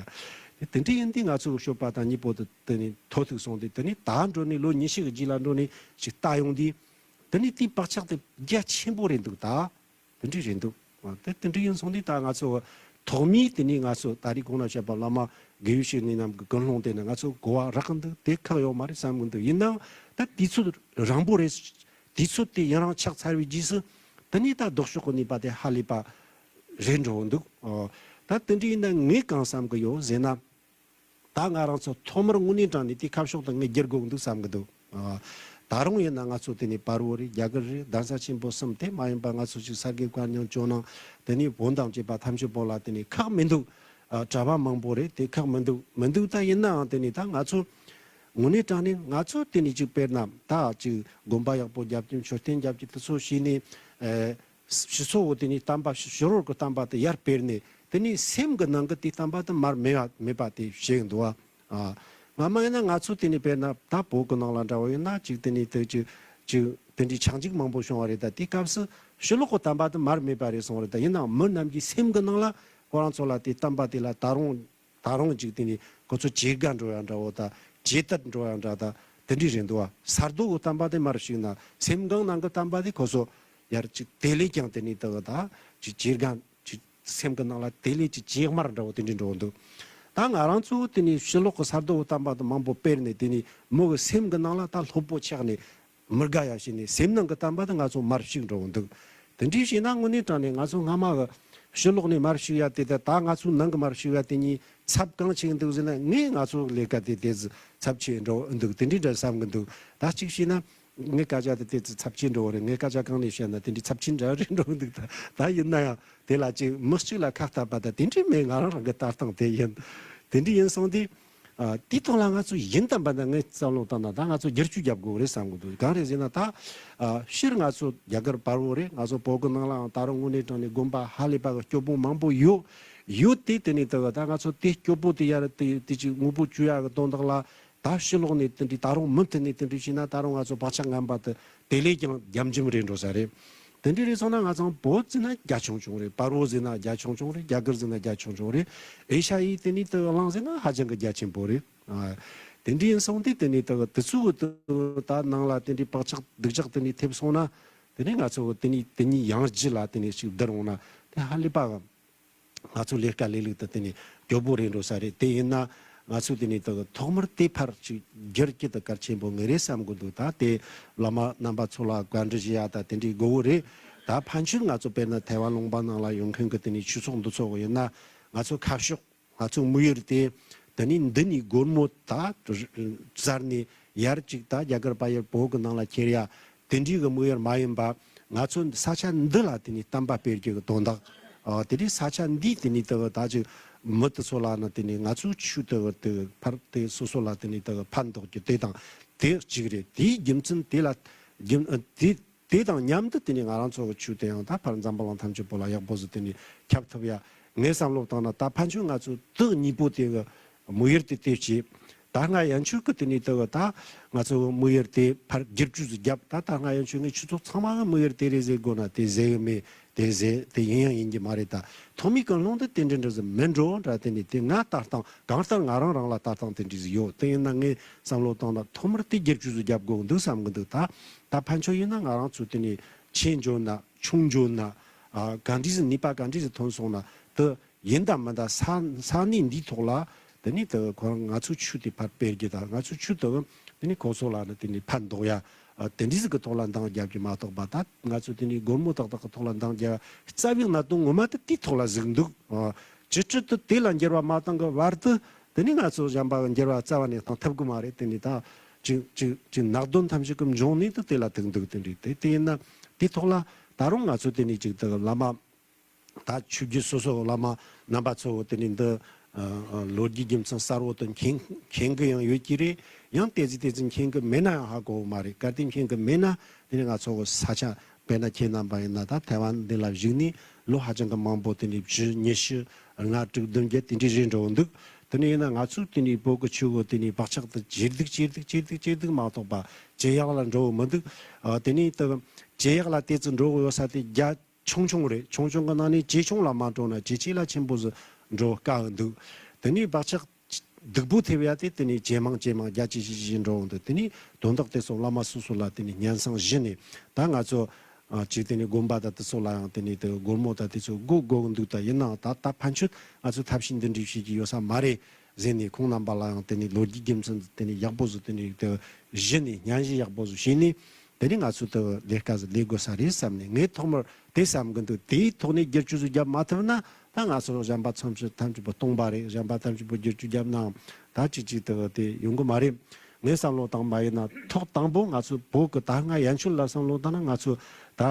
དེ་འདྲ་ཡིན་དུས་ང་ཚོ་གི་སྤྱོད་པ་དང་གཉིས་པོ་དེ་དེ་ནས་མཐོ་ཐུག་སོང་དུས་དེ་ནས་ད་འགྲོ་ནས་ལོ་ཉི་ཤུ་གི་རྗེས་ལ་འགྲོ་ནས་ཅིག་ལྟ་ཡོང་དུས་དེ་ནས་དེའི་བག་ཆགས་དེ་རྒྱ་ཆེན་པོ་རེད་འདུག་ད་དེ་འདྲ་རེད་འདུག་དེ་དེ་འདྲ་ཡིན་སོང་དུས་ད་ང་ཚོ་ཐོག་མའི་དེ་ནས་ང་ཚོ་ད་རེས་གོང་ན་བཤད་པ་བླ་མ་དགེ་བའི་བཤེས་གཉེན་རྣམས་ཀྱི་ཀུན་སློང་དེ་ནི་ང་ཚོ་གོ་བ་རག་གི་འདུག་དེ་ཁག་ཡོད་མ་རེད་བསམ་གི་འདུག་ཡིན་ནའང་ད་དུས་ཚོད་རིང་པོ་རེད། དུས་ཚོད་དེ་ཡུན་རིང་ཆགས་ཚར་བའི་རྗེས་སུ་དེ་ནས་ད་ལྡོག་ཕྱོགས་ཀྱི་ནུས་པ་དེ་ཧ་ལས་པ་རེད་འགྲོ་འདུག་ཨོ། ད་དེ་འདྲ་ཡིན་ན་ངས་གང་བསམ་གི་ཡོད་ཟེར་ན། ད་ང་རང་ཚོ་ཐོག་མར་དངོས་གནས་དྲང་ནས་དེ་ཁ་ཕྱོགས་དེ་ངས་བསྒྱུར་དགོས་འདུག་བསམ་གི་འདུག་ཨོ། ད་རུང་ཡིན་ན་ང་ཚོ་དེ་ནས་བལ་པོ་རེད། རྒྱ་གར་རེད། གདན་ས་ཆེན་པོ་གསུམ་དེ་མ་ཡིན་པ་ང་ཚོ་ཅིག་ས་དགེ་བཀའ་རྙིང་ཇོ་ནང་དེ་ནས་བོན་དང་བཅས་པ་ཐམས་ཅད་པོ་ལ་དེ་ནས་ཁག་མི་འདུག་ཨ། གྲྭ་པ་མང་པོ་རེད། དེ་ཁག་མི་འདུག་མི་འདུག་ད་ཡིན་ནའང་དེ་ནས་ད་ང་ཚོ་དངོས་གནས་དྲང་གནས་ང་ཚོ་དེ་ནས་ཅིག་དཔེར་ན་ད་ཅིག་དགོན་པ་ཡག་པོ་རྒྱབ་ཀྱི་མཆོད་རྟེན་རྒྱབ་ཀྱི་དེ་ཚོ་བྱས་ནས། ཨེ། སྤྱི་ཚོགས་འོག་དེ་ནས་བསྟན་པ་ཕྱི་རོལ་གྱི་བསྟན་པ་དེ་ཡར་སྤེལ་ནས་དེ་ནས་སེམས་ཀྱི་ནང་གི་དེ་བསྟན་པ་དེ་མར་མེད་པ་མེད་པ་དེ་བྱེད་ཀྱི་འདུག་བ། ཨ། སྔ་མ་ཡིན་ན་ང་ཚོ་དེ་ནས་དཔེར་ན་ད་བོད་ཀྱི་ནང་ལ་འདྲ་བོ་ཡིན་ན་ཅིག་དེ་ནས་དེ་ཅིག་ཅིག་དེ་འདྲའི་ཆག་འཇིག་མང་པོ་བྱུང་བ་རེད། ད་དེའི་སྐབས་སུ་ཕྱི་ལོགས་ཀྱི་བསྟན་པ་དེ་མར་མེད་པ་རེད་སོང་བ་རེད། ད་ཡིན་ནའང་མི་རྣམས་ཀྱི་སེམས་ཀྱི་ནང་ལ་ཁོ་རང་ཚོ་ལ་དེ་བསྟན་པ་དེ་ལ་ད་རུང་ད་རུང་ཅིག་དེ་ནས་ཁོ་ཚོ་བྱེད་དགའ་འགྲོ་ཡ་འདྲ་བོ་ད་བྱེད་དད་འགྲོ་ཡ་འདྲ་ད་དེ་འདྲ་རེད་འདུག་བ། ས་རྡོ་གི་བསྟན་པ་དེ་མར་ཞིག་ན་སེམས་གང་ནང་གི་བསྟན་པ་དེ་ཁོ་ཚོ་ཡར་ཅིག་དེ་ལས་ཀྱང་དེ་ནས་ད་གི་ད་ཅིག་བྱེད་དགའ་ཅིག་སེམས་གི་ནང་ལ་དེ་ལས་ཅིག་བྱེད་དམར་འདྲ་བོ་དེ་འདྲ་འགྲོ་འདུག་ད་ང་རང་ཚོ་དེ་ནས་ཕྱི་ལོགས་གི་ས་རྡོ་གི་བསྟན་པ་དེ་མང་པོ་སྤེལ་ནས་དེ་ནས་མོ་གི་སེམས་གི་ནང་ལ་ད་ལྷོད་པོ་ཆགས་ནས། མི་དགའ་ཡ་བྱས་ནས་སེམས་ནང་གི་བསྟན་པ་དེ་ང་ཚོ་མར་ཞིག་འགྲོ་འདུག་དེ་འདྲའི་བྱས་ན་དངོས་གནས་དྲང་ནས་ང་ཚོ་སྔ་མ་གི་ཕྱི་ལོགས་ནས་མར་ཞིག་ཡ་དེ་དང་ད་ང་ཚོའི་ནང་གི་མར་ཞིག་ཡ་དེ་གཉིས་ཚབ་གང་ཆེ་འདུག་ཟེར་ན། ངས་ང་ཚོའི་ལས་ཀ་དེ་དེ་ཚོ་ཚབས་ཆེ་འགྲོ་འདུག་དེ་འདྲའི་འདྲ་བསམ་གི་འདུག་ད་གཅིག་བྱས་ན་ངའི་སྐད་ཆ་དེ་དེ་ཚོ་ཚབས་ཆེ་འགྲོ་བ་རེད། ངའི་སྐད་ཆ་གང་ནས་བཤད་ན་དེ་འདྲའི་ཚབས་ཆེན་འདྲ་རེད་འགྲོ་འདུག་ད་ད་ཡིན་ན་ཡང་དེ་ལ་ཅིག་མི་གཅིག་ལ་ཁ་བཏགས་པ་དང་དེ་འདྲའི་མེད། ང་རང་རང་གི་ལྟ་སྟངས་དེ་ཡིན། དེ་འདྲའི་ཡིན་སོང་དུས། ཨ། དེའི་ཐོག་ལ་ང་ཚོ་ཡིན་དམ་པ་འདི་ངས་བསམ་བློ་བཏང་ན་ད་ང་ཚོ་བསྒྱུར་བཅོས་རྒྱབ་དགོས་རེད་བསམ་གི་འདུག་གང་རེད་ཟེར་ན་ད། ཨ། སྤྱིར་ང་ཚོ་རྒྱ་གར་བལ་པོ་རེད། ང་ཚོ་བོད་གི་ནང་ལའང་ད་རུང་དངོས་གནས་དྲང་ནས་དགོན་པ་ཧ་ལས་པ་གི་སྐྱོ་པོ་མང་པོ་ཡོད། ཡོད་དེ། དེ་ནས་དེ་གི་ད་ང་ཚོ་དེ་སྐྱོ་པོ་དེ་ཡར་དེ་དེ་ཅིག་དངོས་པོ་བཅོས་ཡག་གི་དོན་དག་ལ། ད་ཕྱི་ལོགས་ནས་དེ་འདྲའི་ད་རུང་མུ་མཐུད་ནས་དེ་འདྲའི་བྱས་ན། ད་རུང་ང་ཚོ་བག་ཆགས་ངན་པ་དེ་དེ་ལས་ཀྱང་རྒྱ་འཇམ་རེད་འགྲོ་ས་རེད། དེ་འདྲའི་རེད་སོང་ན། ང་ཚོ་བོད་ཟེར་ན་རྒྱ་ཆུང་ཆུང་རེད། བར་བོད་ཟེར་ན་རྒྱ་ཆུང་ཆུང་རེད། རྒྱ་གར་ཟེར་ན་རྒྱ་ཆུང་ཆུང་རེད། ཨེ་ཤ་ཡའི་དེ་ནས་དེ་གླིང་ཟེར་ན་ཧ་ཅང་གི་རྒྱ་ཆེན་པོ་རེད། ཨ། དེ་འདྲའི་ཡིན་སོང་དུས། དེ་ནས་དེ་དེ་ཚོའི་དེ་ད་ནང་ལ་དེ་འདྲའི་བག་ཆགས་སྡུག་ཅག་དེ་འདྲའི་ཐེབས་སོང་ན། དེ་ནས་ང་ཚོ་དེ་ནས་དེ་གཉིས་ཡང་རྒྱུ་ལ་དེ་ནས་ཅིག་བསྡུར་འོང་ན། དེ་ཧ་ལས་པ་གི་ང་ཚོ་ལས་ཀ་ལས་ལུགས་དེ་དེ་ནས་སྐྱོ་པོ་རེད་འགྲོ་ས་རེད། དེ་ཡིན་ན་ང་ཚོ་དེ་ནས་དེ་ཐོག་མར་དེ་ཕར་ཅིག་བསྒྱུར་རྒྱུ་དེ་གལ་ཆེན་པོ་ངེས་རེད་བསམ་གི་འདུག་ད་དེ་བླ་མ་རྣམ་པ་ཚོ་ལ་བཀའ་འདྲི་ཞུ་ཡག་ད་དེ་འདྲའི་དགོས་པོ་རེད། ད་ཕན་ཆོད་ང་ཚོ་དཔེར་ན་ཐའེ་ཝན་ལུང་པ་ནང་ལ་ཡོད་མཁན་གི་དེ་ནས་ཆོས་ཚོགས་འདུ་ཚོགས་ཡིན་ན། ང་ཚོ་ཁ་ཕྱོགས། ང་ཚོའི་དམིགས་ཡུལ་དེ། དེ་ནས་འདི་ནས་སྒོར་མོ་ད་བཙལ་ནས་ཡར་ཅིག་ད་རྒྱ་གར་པ་ཡར་བོད་གི་ནང་ལ་ཁྱེར་ཡག་དེ་འདྲའི་གི་དམིགས་ཡུལ་མ་ཡིན་པ། ང་ཚོ་ས་ཆ་འདི་ལ་དེ་ནས་བསྟན་པ་སྤེལ་རྒྱུ་གི་དོན་དག་ཨ། དེ་ནས་ས་ཆ་འདིའི་དེ་ནས་དེ་གི་ད་ཅིག་མི་དེ་ཚོ་ལ་ནི། དེ་ནས་ང་ཚོའི་ཆོས་དེ་གི་དེ་གི་ཕར་དེ་སོ་སོ་ལ་དེ་ནས་དེ་གི་ཕན་ཐོགས་རྒྱུ་དེ་དང་དེ་གཅིག་རེད། དེའི་རྒྱུ་མཚན་དེ་ལ་རྒྱུ་དེ། དེ་དང་མཉམ་དུ་དེ་ནས་ང་རང་ཚོ་གི་ཆོས་དེ་ཡང་ད་ཕར་འཛམ་བུ་གླིང་ཐམས་ཅད་པོ་ལ་ཡག་པོ་ཟིག་དེ་ནས་ཁྱབ་ཐུབ་ཡ། ངས་བསམ་བློ་བཏང་ན། ད་ཕན་ཆོད་ང་ཚོ་དེ་གཉིས་པོ་དེ་གི་དམིགས་ཡུལ་དེ་དེ་བྱས། ད་སྔ་ཡན་ཆོད་གི་དེ་ནས་དེ་གི་ད་ང་ཚོ་གི་དམིགས་ཡུལ་དེ་ཕར་བསྒྱུར་བཅོས་ཟིག་བརྒྱབ། ད་ད་སྔ་ཡན་ཆོད་ངས་ཆོས་ཚོགས་ཚང་མ་གི་དམིགས་ཡུལ་དེ་རེད་ཟེར་དགོས་ན་དེ་ཟེར་གི་མེད། དེ་ཟེར་དེ་ཡིན་ཡང་ཡིན་གྱི་མ་རེད། ད་ཐོག་མའི་ཀུན་སློང་དེ་དེ་འདྲ་འདྲ་ཟིག་མིན་འགྲོ་འདྲ། དེ་ནས་དེ་ང་ལྟ་སྟངས་གང་ལྟར་ང་རང་རང་ལ་ལྟ་སྟངས་དེ་འདྲ་ཟིག་ཡོད། དེ་ཡིན་ན་ངས་བསམ་བློ་བཏང་ན་ཐོག་མར་དེ་བསྒྱུར་བཅོས་ཟིག་བརྒྱབ་དགོས་འདུག་བསམ་གི་འདུག་ད་ད་ཕན་ཆོད་ཡིན་ན་ང་རང་ཚོ་དེ་ནས་ཆེ་འགྱོ་ན་ཆུང་འགྱོ་ན། ཨ། ག་འདྲ་ཟིག་ནུས་པ་ག་འདྲ་ཟིག་ཐོན་སོང་ན། དེ་ཡིན་དང་མིན་དང་ས་ས་གནས་འདིའི་ཐོག་ལ་དེ་ནས་དེ་ཁོ་རང་ང་ཚོའི་ཆོས་དེ་ཕར་སྤེལ་རྒྱུ་དང་། ང་ཚོའི་ཆོས་དེ་དེ་ནས་ཁོ་ཚོ་ལ་ནི་དེ་ནས་ཕན་འདོགས་ཡ། ཨ། དེ་འདྲ་ཟིག་གི་ཐོག་ལ་འདང་རྒྱབ་རྒྱུ་མ་གཏོགས་པ། ད་ང་ཚོ་དེ་ནས་སྒོར་མོ་ཏག་ཏག་གི་ཐོག་ལ་འདང་རྒྱབ། རྩ་བའི་གནད་དོན་ངོ་མ་དེ་དེའི་ཐོག་ལ་ཟིག་འདུག་ཨ། སྤྱི་སྤྱི་དེ་དེ་ལ་འགྱུར་བ་མ་བཏང་གི་བར་དུ། དེ་ནས་ང་ཚོ་གཞན་པ་གི་འགྱུར་བ་རྩ་བ་ནས་བཏང་ཐུབ་གི་མ་རེད། དེ་ནས་ད་ཅིག་ཅིག་ཅིག་ནག་དོན་ཐམས་ཅད་ཀྱི་འབྱུང་གནས་དེ་དེ་ལ་ཐུག་འདུག་དེ་འདྲ། དེ་དེ་ཡིན་ན་དེའི་ཐོག་ལ་ད་རུང་ང་ཚོ་དེ་ནས་ཅིག་དེ་བླ་མ། ད་ཆོས་བརྒྱུད་སོ་སོ་བླ་མ་རྣམ་པ་ཚོ་དེ་ནས་འདི། ཨ། ཨ། ལོ་རྒྱུས་རྒྱུ་མཚན་གསར་བོ་དེ་མཁྱེན་མཁྱེན་གི་ཡང་ཡོད་ཀྱི་རེད། ཡང་ཏོག་ཙམ་ཏོག་ཙམ་མཁྱེན་གི་མེད་ན་ཡང་ཧ་གོ་བ་མ་རེད། གལ་ཏེ་མཁྱེན་གི་མེད་ན། དེ་ནས་ང་ཚོ་གི་ས་ཆ། དཔེར་ན་ཁྱེད་རྣམ་པ་ཡིན་ན་ད་ཐའེ་ཝན་འདི་ལ་བཞུགས་ནས་ལོ་ཧ་ཅང་གི་མང་པོ། དེ་ནས་བཞི་ཉི་ཤུ་ལྔ་དྲུག་བདུན་བརྒྱད་དེ་འདྲ་རེད་འགྲོ་འདུག་དེ་ནས་ཡིན་ན་ང་ཚོས་དེ་ནས་བོད་ཀྱི་ཆོས་གོ་དེ་ནས་བག་ཆགས་དེ་ཇེ་སྡུག་ཇེ་སྡུག་ཇེ་སྡུག་ཇེ་སྡུག་མ་གཏོགས་པ་ཇེ་ཡག་ལ་འགྲོ་གི་མི་འདུག་ཨ། དེ་ནས་དེ་ཇེ་ཡག་ལ་ཏོག་ཙམ་འགྲོ་གི་ཡོད་ས་དེ་རྒྱ་ཆུང་ཆུང་རེད། ཆུང་ཆུང་གི་ནང་ནས་ཇེ་ཆུང་ལ་མ་འགྲོ་ན་ཇེ་ཆེ་ལ་ཆེན་པོ་ཟིག་འགྲོ་དཀའ་གི་འདུག་དེ་ནས་བག་ཆགས་སྡུག་པོ་ཐེབས་ཡ་དེ་དེ་ནས་ཇེ་མང་ཇེ་མང་རྒྱ་ཇེ་ཆེ་ཇེ་ཆེ་འགྲོ་འོང་དུས། དེ་ནས་དོན་དག་དེ་ཚོ་བླ་མ་སོ་སོ་ལ་དེ་ནས་སྙན་སེང་ཞུས་ནས། ད་ང་ཚོ། ཨ། ཅིག་དེ་ནས་དགོན་པ་དང་དེ་ཚོ་ལ་ཡང་དེ་ནས་དེ་སྒོར་མོ་དང་དེ་ཚོ་དགོས་དགོས་གི་འདུག་ད་ཡིན་ནའང་ད་ད་ཕན་ཆོད་ང་ཚོ་ཐབས་ཤེས་འདི་འདྲ་བྱེད་ཀྱི་ཡོད་ས་མ་རེད་ཟེར་ནས། ཁོང་རྣམ་པ་ལ་ཡང་དེ་ནས་ལོ་རྒྱུས་རྒྱུ་མཚན་དེ་ནས་ཡག་པོ་ཟིག་དེ་ནས་དེ་ཞུས་ནས། སྙན་ཞུ་ཡག་པོ་ཟིག་བྱས་ནས། དེ་ནས་ང་ཚོ་དེ་ལས་ཀ་ཟིག་ལས་དགོས་ས་རེད་བསམ་ནས། ངས་ཐོག་མར་དེ་བསམ་གི་འདུག་དེའི་ཐོག་ནས་བསྒྱུར་བཅོས་ཟིག་བརྒྱབ་མ་ཐུབ་ན། ད་ང་ཚོ་གཞན་པ་ཐམས་ཅད་ཐམས་ཅད་པོ་སྟོང་པ་རེད། གཞན་པ་ཐམས་ཅད་པོ་བསྒྱུར་བཅོས་བརྒྱབ་ནའང་ད་ཅིག་ཅིག་དེ་དེ་ཡོང་གི་མ་རེད། ངས་བསམ་བློ་བཏང་བ་ཡིན་ན། ཐོག་དང་པོ་ང་ཚོ་བོད་ཀྱི་ད་སྔ་ཡན་ཆོད་ལ་བསམ་བློ་བཏང་ན། ང་ཚོ་ད་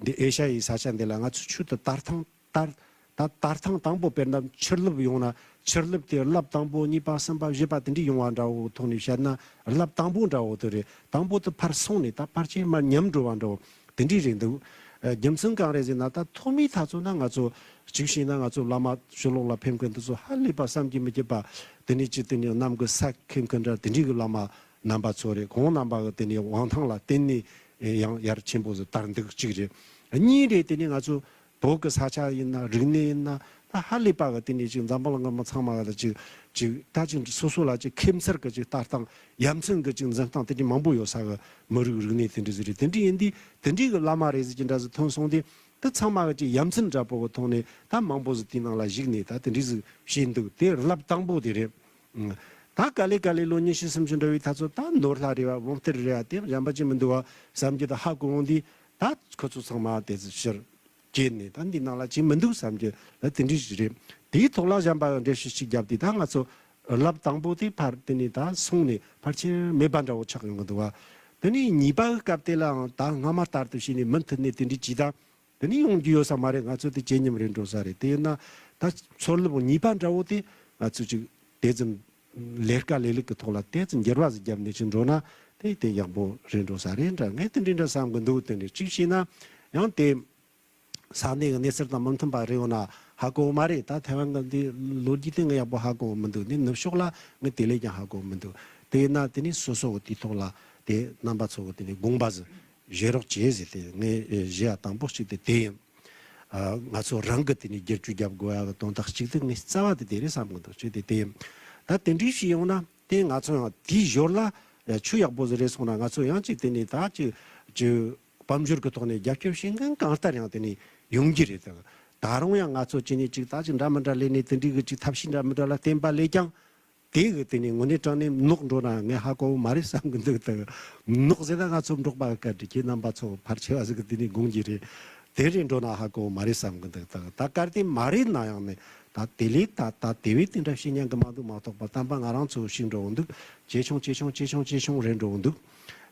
འདི་ཨེ་ཤ་ཡའི་ས་ཆ་འདི་ལ་ང་ཚོ་ཆོས་དེ་དར་ཐང་དར་ད་དར་ཐང་དང་པོ། དཔེར་ན་ཕྱིར་ལོག་ཡོང་ན། ཕྱིར་ལོག་དེ་ལོ་དང་པོ་གཉིས་པ་གསུམ་པ་བཞི་པ་དེ་འདྲ་ཡོང་བ་འདྲ་བོ་ཐོག་ནས་བཤད་ན། ལོ་དང་པོ་འདྲ་བོ་དེ་རེད། དང་པོ་དེ་ཕར་སོང་ནས་ད་ཕལ་ཆེར་མར་ཉམས་འགྲོ་བ་འདྲ་བོ་དེ་འདྲ་རེད་འདུག་ཨ། རྒྱུ་མཚན་གང་རེད་ཟེར་ན། ད་ཐོག་མའི་དུས་ཚོད་ན་ང་ཚོ་གཅིག་བྱས་ན་ང་ཚོ་བླ་མ་ཕྱི་ལོགས་ལ་ཕེབས་མཁན་དེ་ཚོ་ཧ་ལས་པ་བསམ་གྱིས་མི་ཁྱབ་པ། དེ་ནས་ཅིག་དེ་ནས་གནམ་གྱི་ས་ཁེབས་མཁན་འདྲ་དེ་འདྲའི་གི་བླ་མ་རྣམ་པ་ཚོ་རེད། ཁོང་རྣམ་པ་གི་དེ་ནས་དབང་ཐང་ལ་བརྟེན་ནས་ཡང་ཡར་ཆེན་པོ་ཟིག་དར་འདུག་གཅིག་རེད། གཉིས་རེད། དེ་ནས་ང་ཚོ་བོད་ཀྱི་ས་ཆ་ཡིན་ན། རིག་གནས་ཡིན་ན། ད་ཧ་ལས་པ་གི་དེ་ནས་ཅིག་འཛམ་བུ་གླིང་ངོ་མ་ཚང་མ་གི་ད་ཅིག་ཅིག་ད་ཅིག་སོ་སོ་ལ་ཅིག་ཁེབས་མཚར་གི་ཅིག་ལྟ་སྟངས། ཡ་མཚན་གི་ཅིག་འཛིན་སྟངས་དེ་འདྲ་མང་པོ་ཡོད་ས་གི་མི་རིགས་རིག་གནས་དེ་འདྲ་ཟིག་རེད། དེ་འདྲ་ཡིན་དུས་དེ་འདྲའི་གི་བླ་མ་རེད་ཟེར་གྱི་འདྲ་ཟིག་ཐོན་སོང་དུས། དེ་ཚང་མ་གི་ཅིག་ཡ་མཚན་འདྲ་པོ་གི་ཐོག་ནས་ད་མང་པོ་ཟིག་དེའི་ནང་ལ་ཞུགས་ནས་ད་དེ་འདྲ་ཟིག་བྱས་འདུག་དེ་ལོ་དང་པོ་དེ་རེད། ཨང་། ད་ག་ལེ་ག་ལེ་ལོ་ཉི་ཤུ་སུམ་ཅུ་འདྲ་བའི་དུས་ཚོད་ད་ནོར་ལྷ་རེད་བ། བོང་གཏེར་རེད་བ། དེ་གཞན་པ་ཅིག་མི་འདུག་བ་བསམ་གྱི་ད་ཧ་གོ་འོང་དུས། ད་ཁོ་ཚོ་ཚང་མ་དེ་ཚོ་ཕྱིར་བསྐྱལ་ནས། ད་འདི་ནང་ལ་ཅིག་མི་འདུག་བསམ་གྱི་ད་དེ་འདྲ་ཞིག་རེད། དེའི་ཐོག་ལ་གཞན་པ་འགྲེལ་བཤད་ཅིག་བརྒྱབ་དུས། ད་ང་ཚོ་ལོ་དང་པོ་དེ་ཕར་དེ་ནས་ད་སོང་ནས་ཕལ་ཆེར་མེད་པ་འདྲ་བོ་ཆགས་ཡོང་གི་འདུག་བ། དེ་ནས་གཉིས་པ་གི་སྐབས་དེ་ལའང་ད་སྔ་མ་ལྟར་དུ་བྱས་ནས་མུ་མཐུད་ནས་དེ་འདྲ་བྱས་ད། དེ་ནས་ཡོང་རྒྱུ་ཡོད་ས་མ་རེད། ང་ཚོ་དེ་ཇེ་ཉམས་རེད་འགྲོ་ས་རེད། དེ་ཡིན་ན་ད་ཚོར་ལུགས་གཉིས་པ་འདྲ་བོ་དེ་ང་ཚོ་ཅིག་དེ་ཙམ་ལས་ཀ་ལས་ལུགས་ཀྱི་ཐོག་ལ་དེ་ཙམ་འགྱུར་བ་ཟིག་བརྒྱབ་ནས་ཅིག་འགྲོ་ན། དེ་དེ་ཡག་པོ་རེད་འགྲོ་ས་རེད་འདྲ། ངས་དེ་འདྲ་འདྲ་བསམ་གི་འདུག་དེ་འདྲ་ཅིག་བྱས་ན་ཡང་དེ་ ས་གནས་ཀྱི་གནས་ཚུལ་དང་མི་མཐུན་པ་རེད་འོ་ན་ཧ་གོ་བ་མ་རེད། ད་ཐའེ་ཝན་གྱི་འདི་ལོ་རྒྱུས་དེ་ངས་ཡག་པོ་ཧ་གོ་བ་མི་འདུག་འདི་ནུབ་ཕྱོགས་ལ་ངས་དེ་ལས་ཀྱང་ཧ་གོ་བ་མི་འདུག་དེ་ཡིན་ན་དེ་ནི་སོ་སོ་གི་དེའི་ཐོག་ལ་དེ་རྣམ་པ་ཚོ་གི་དེ་ནི་དགོངས་པ་ཟིག་བཞེས་རོགས་བྱེད་ཟེར་ཏེ་ངས་ཨེ་བཞེས་ཡ་དང་པོ་གཅིག་དེ་དེ་ཡིན། ཨ། ང་ཚོ་རང་གི་དེ་ནི་བསྒྱུར་བཅོས་རྒྱབ་དགོས་ཡ་གི་དོན་དག་གཅིག་དེ་ངས་རྩ་བ་དེ་དེ་རེད་བསམ་གི་འདུག་གཅིག་དེ་དེ་ཡིན། ད་དེ་འདྲའི་ཞིག་ཡོང་ན་དེ་ང་ཚོ་ཡང་དེའི་ཞོར་ལ་ཨེ་ཆུ་ཡག་པོ་ཟིག་རེད་སོང་ན་ང་ཚོ་ཡང་གཅིག་དེ་ནི་ད་གཅིག་གཅིག་དཔལ་འབྱོར་གྱི་ཐོག་ནས་རྒྱབ་སྐྱོར་བྱེད་མཁན་གང་ལྟར་ཡང་དེ་ནི་ཡོང་གི་རེད། ད་ད་རུང་ཡང་ང་ཚོ་ཅི་ནས་ཅིག་ད་ཅིག་འདྲ་མི་འདྲ་ལས་ནས་དེ་འདྲའི་གི་ཅིག་ཐབས་ཤེས་འདྲ་མི་འདྲ་ལ་བརྟེན་པ་ལས་ཀྱང་དེ་གི་དེ་ནི་དངོས་གནས་དྲང་གནས་ནོག་འགྲོ་ན་ངས་ཧ་གོ་བ་མ་རེད་བསམ་གི་འདུག་ད་ནོག་ཟེར་ན་ང་ཚོ་འབྲོག་པ་གི་བཀའ་དྲིན་གྱི་རྣམ་པ་ཚོ་ཕལ་ཆེ་བ་ཟིག་གི་དེ་ནི་དགོངས་ཀྱི་རེད། དེ་རེད་འགྲོ་ན་ཧ་གོ་བ་མ་རེད་བསམ་གི་འདུག་ད་ད་གལ་ཏེ་མ་རེད་ན་ཡང་ནི་ད་དེ་ལས་ད་ད་དེ་བས་དེ་འདྲ་བྱེད་ཉན་གི་མ་འདུག་མ་གཏོགས་པ་བསྟན་པ་ང་རང་ཚོ་ཞིག་འགྲོ་འོང་འདུག་ཇེ་ཆུང་ཇེ་ཆུང་ཇེ་ཆུང་ཇེ་ཆུང་རེད་འགྲོ་འོང་འདུག་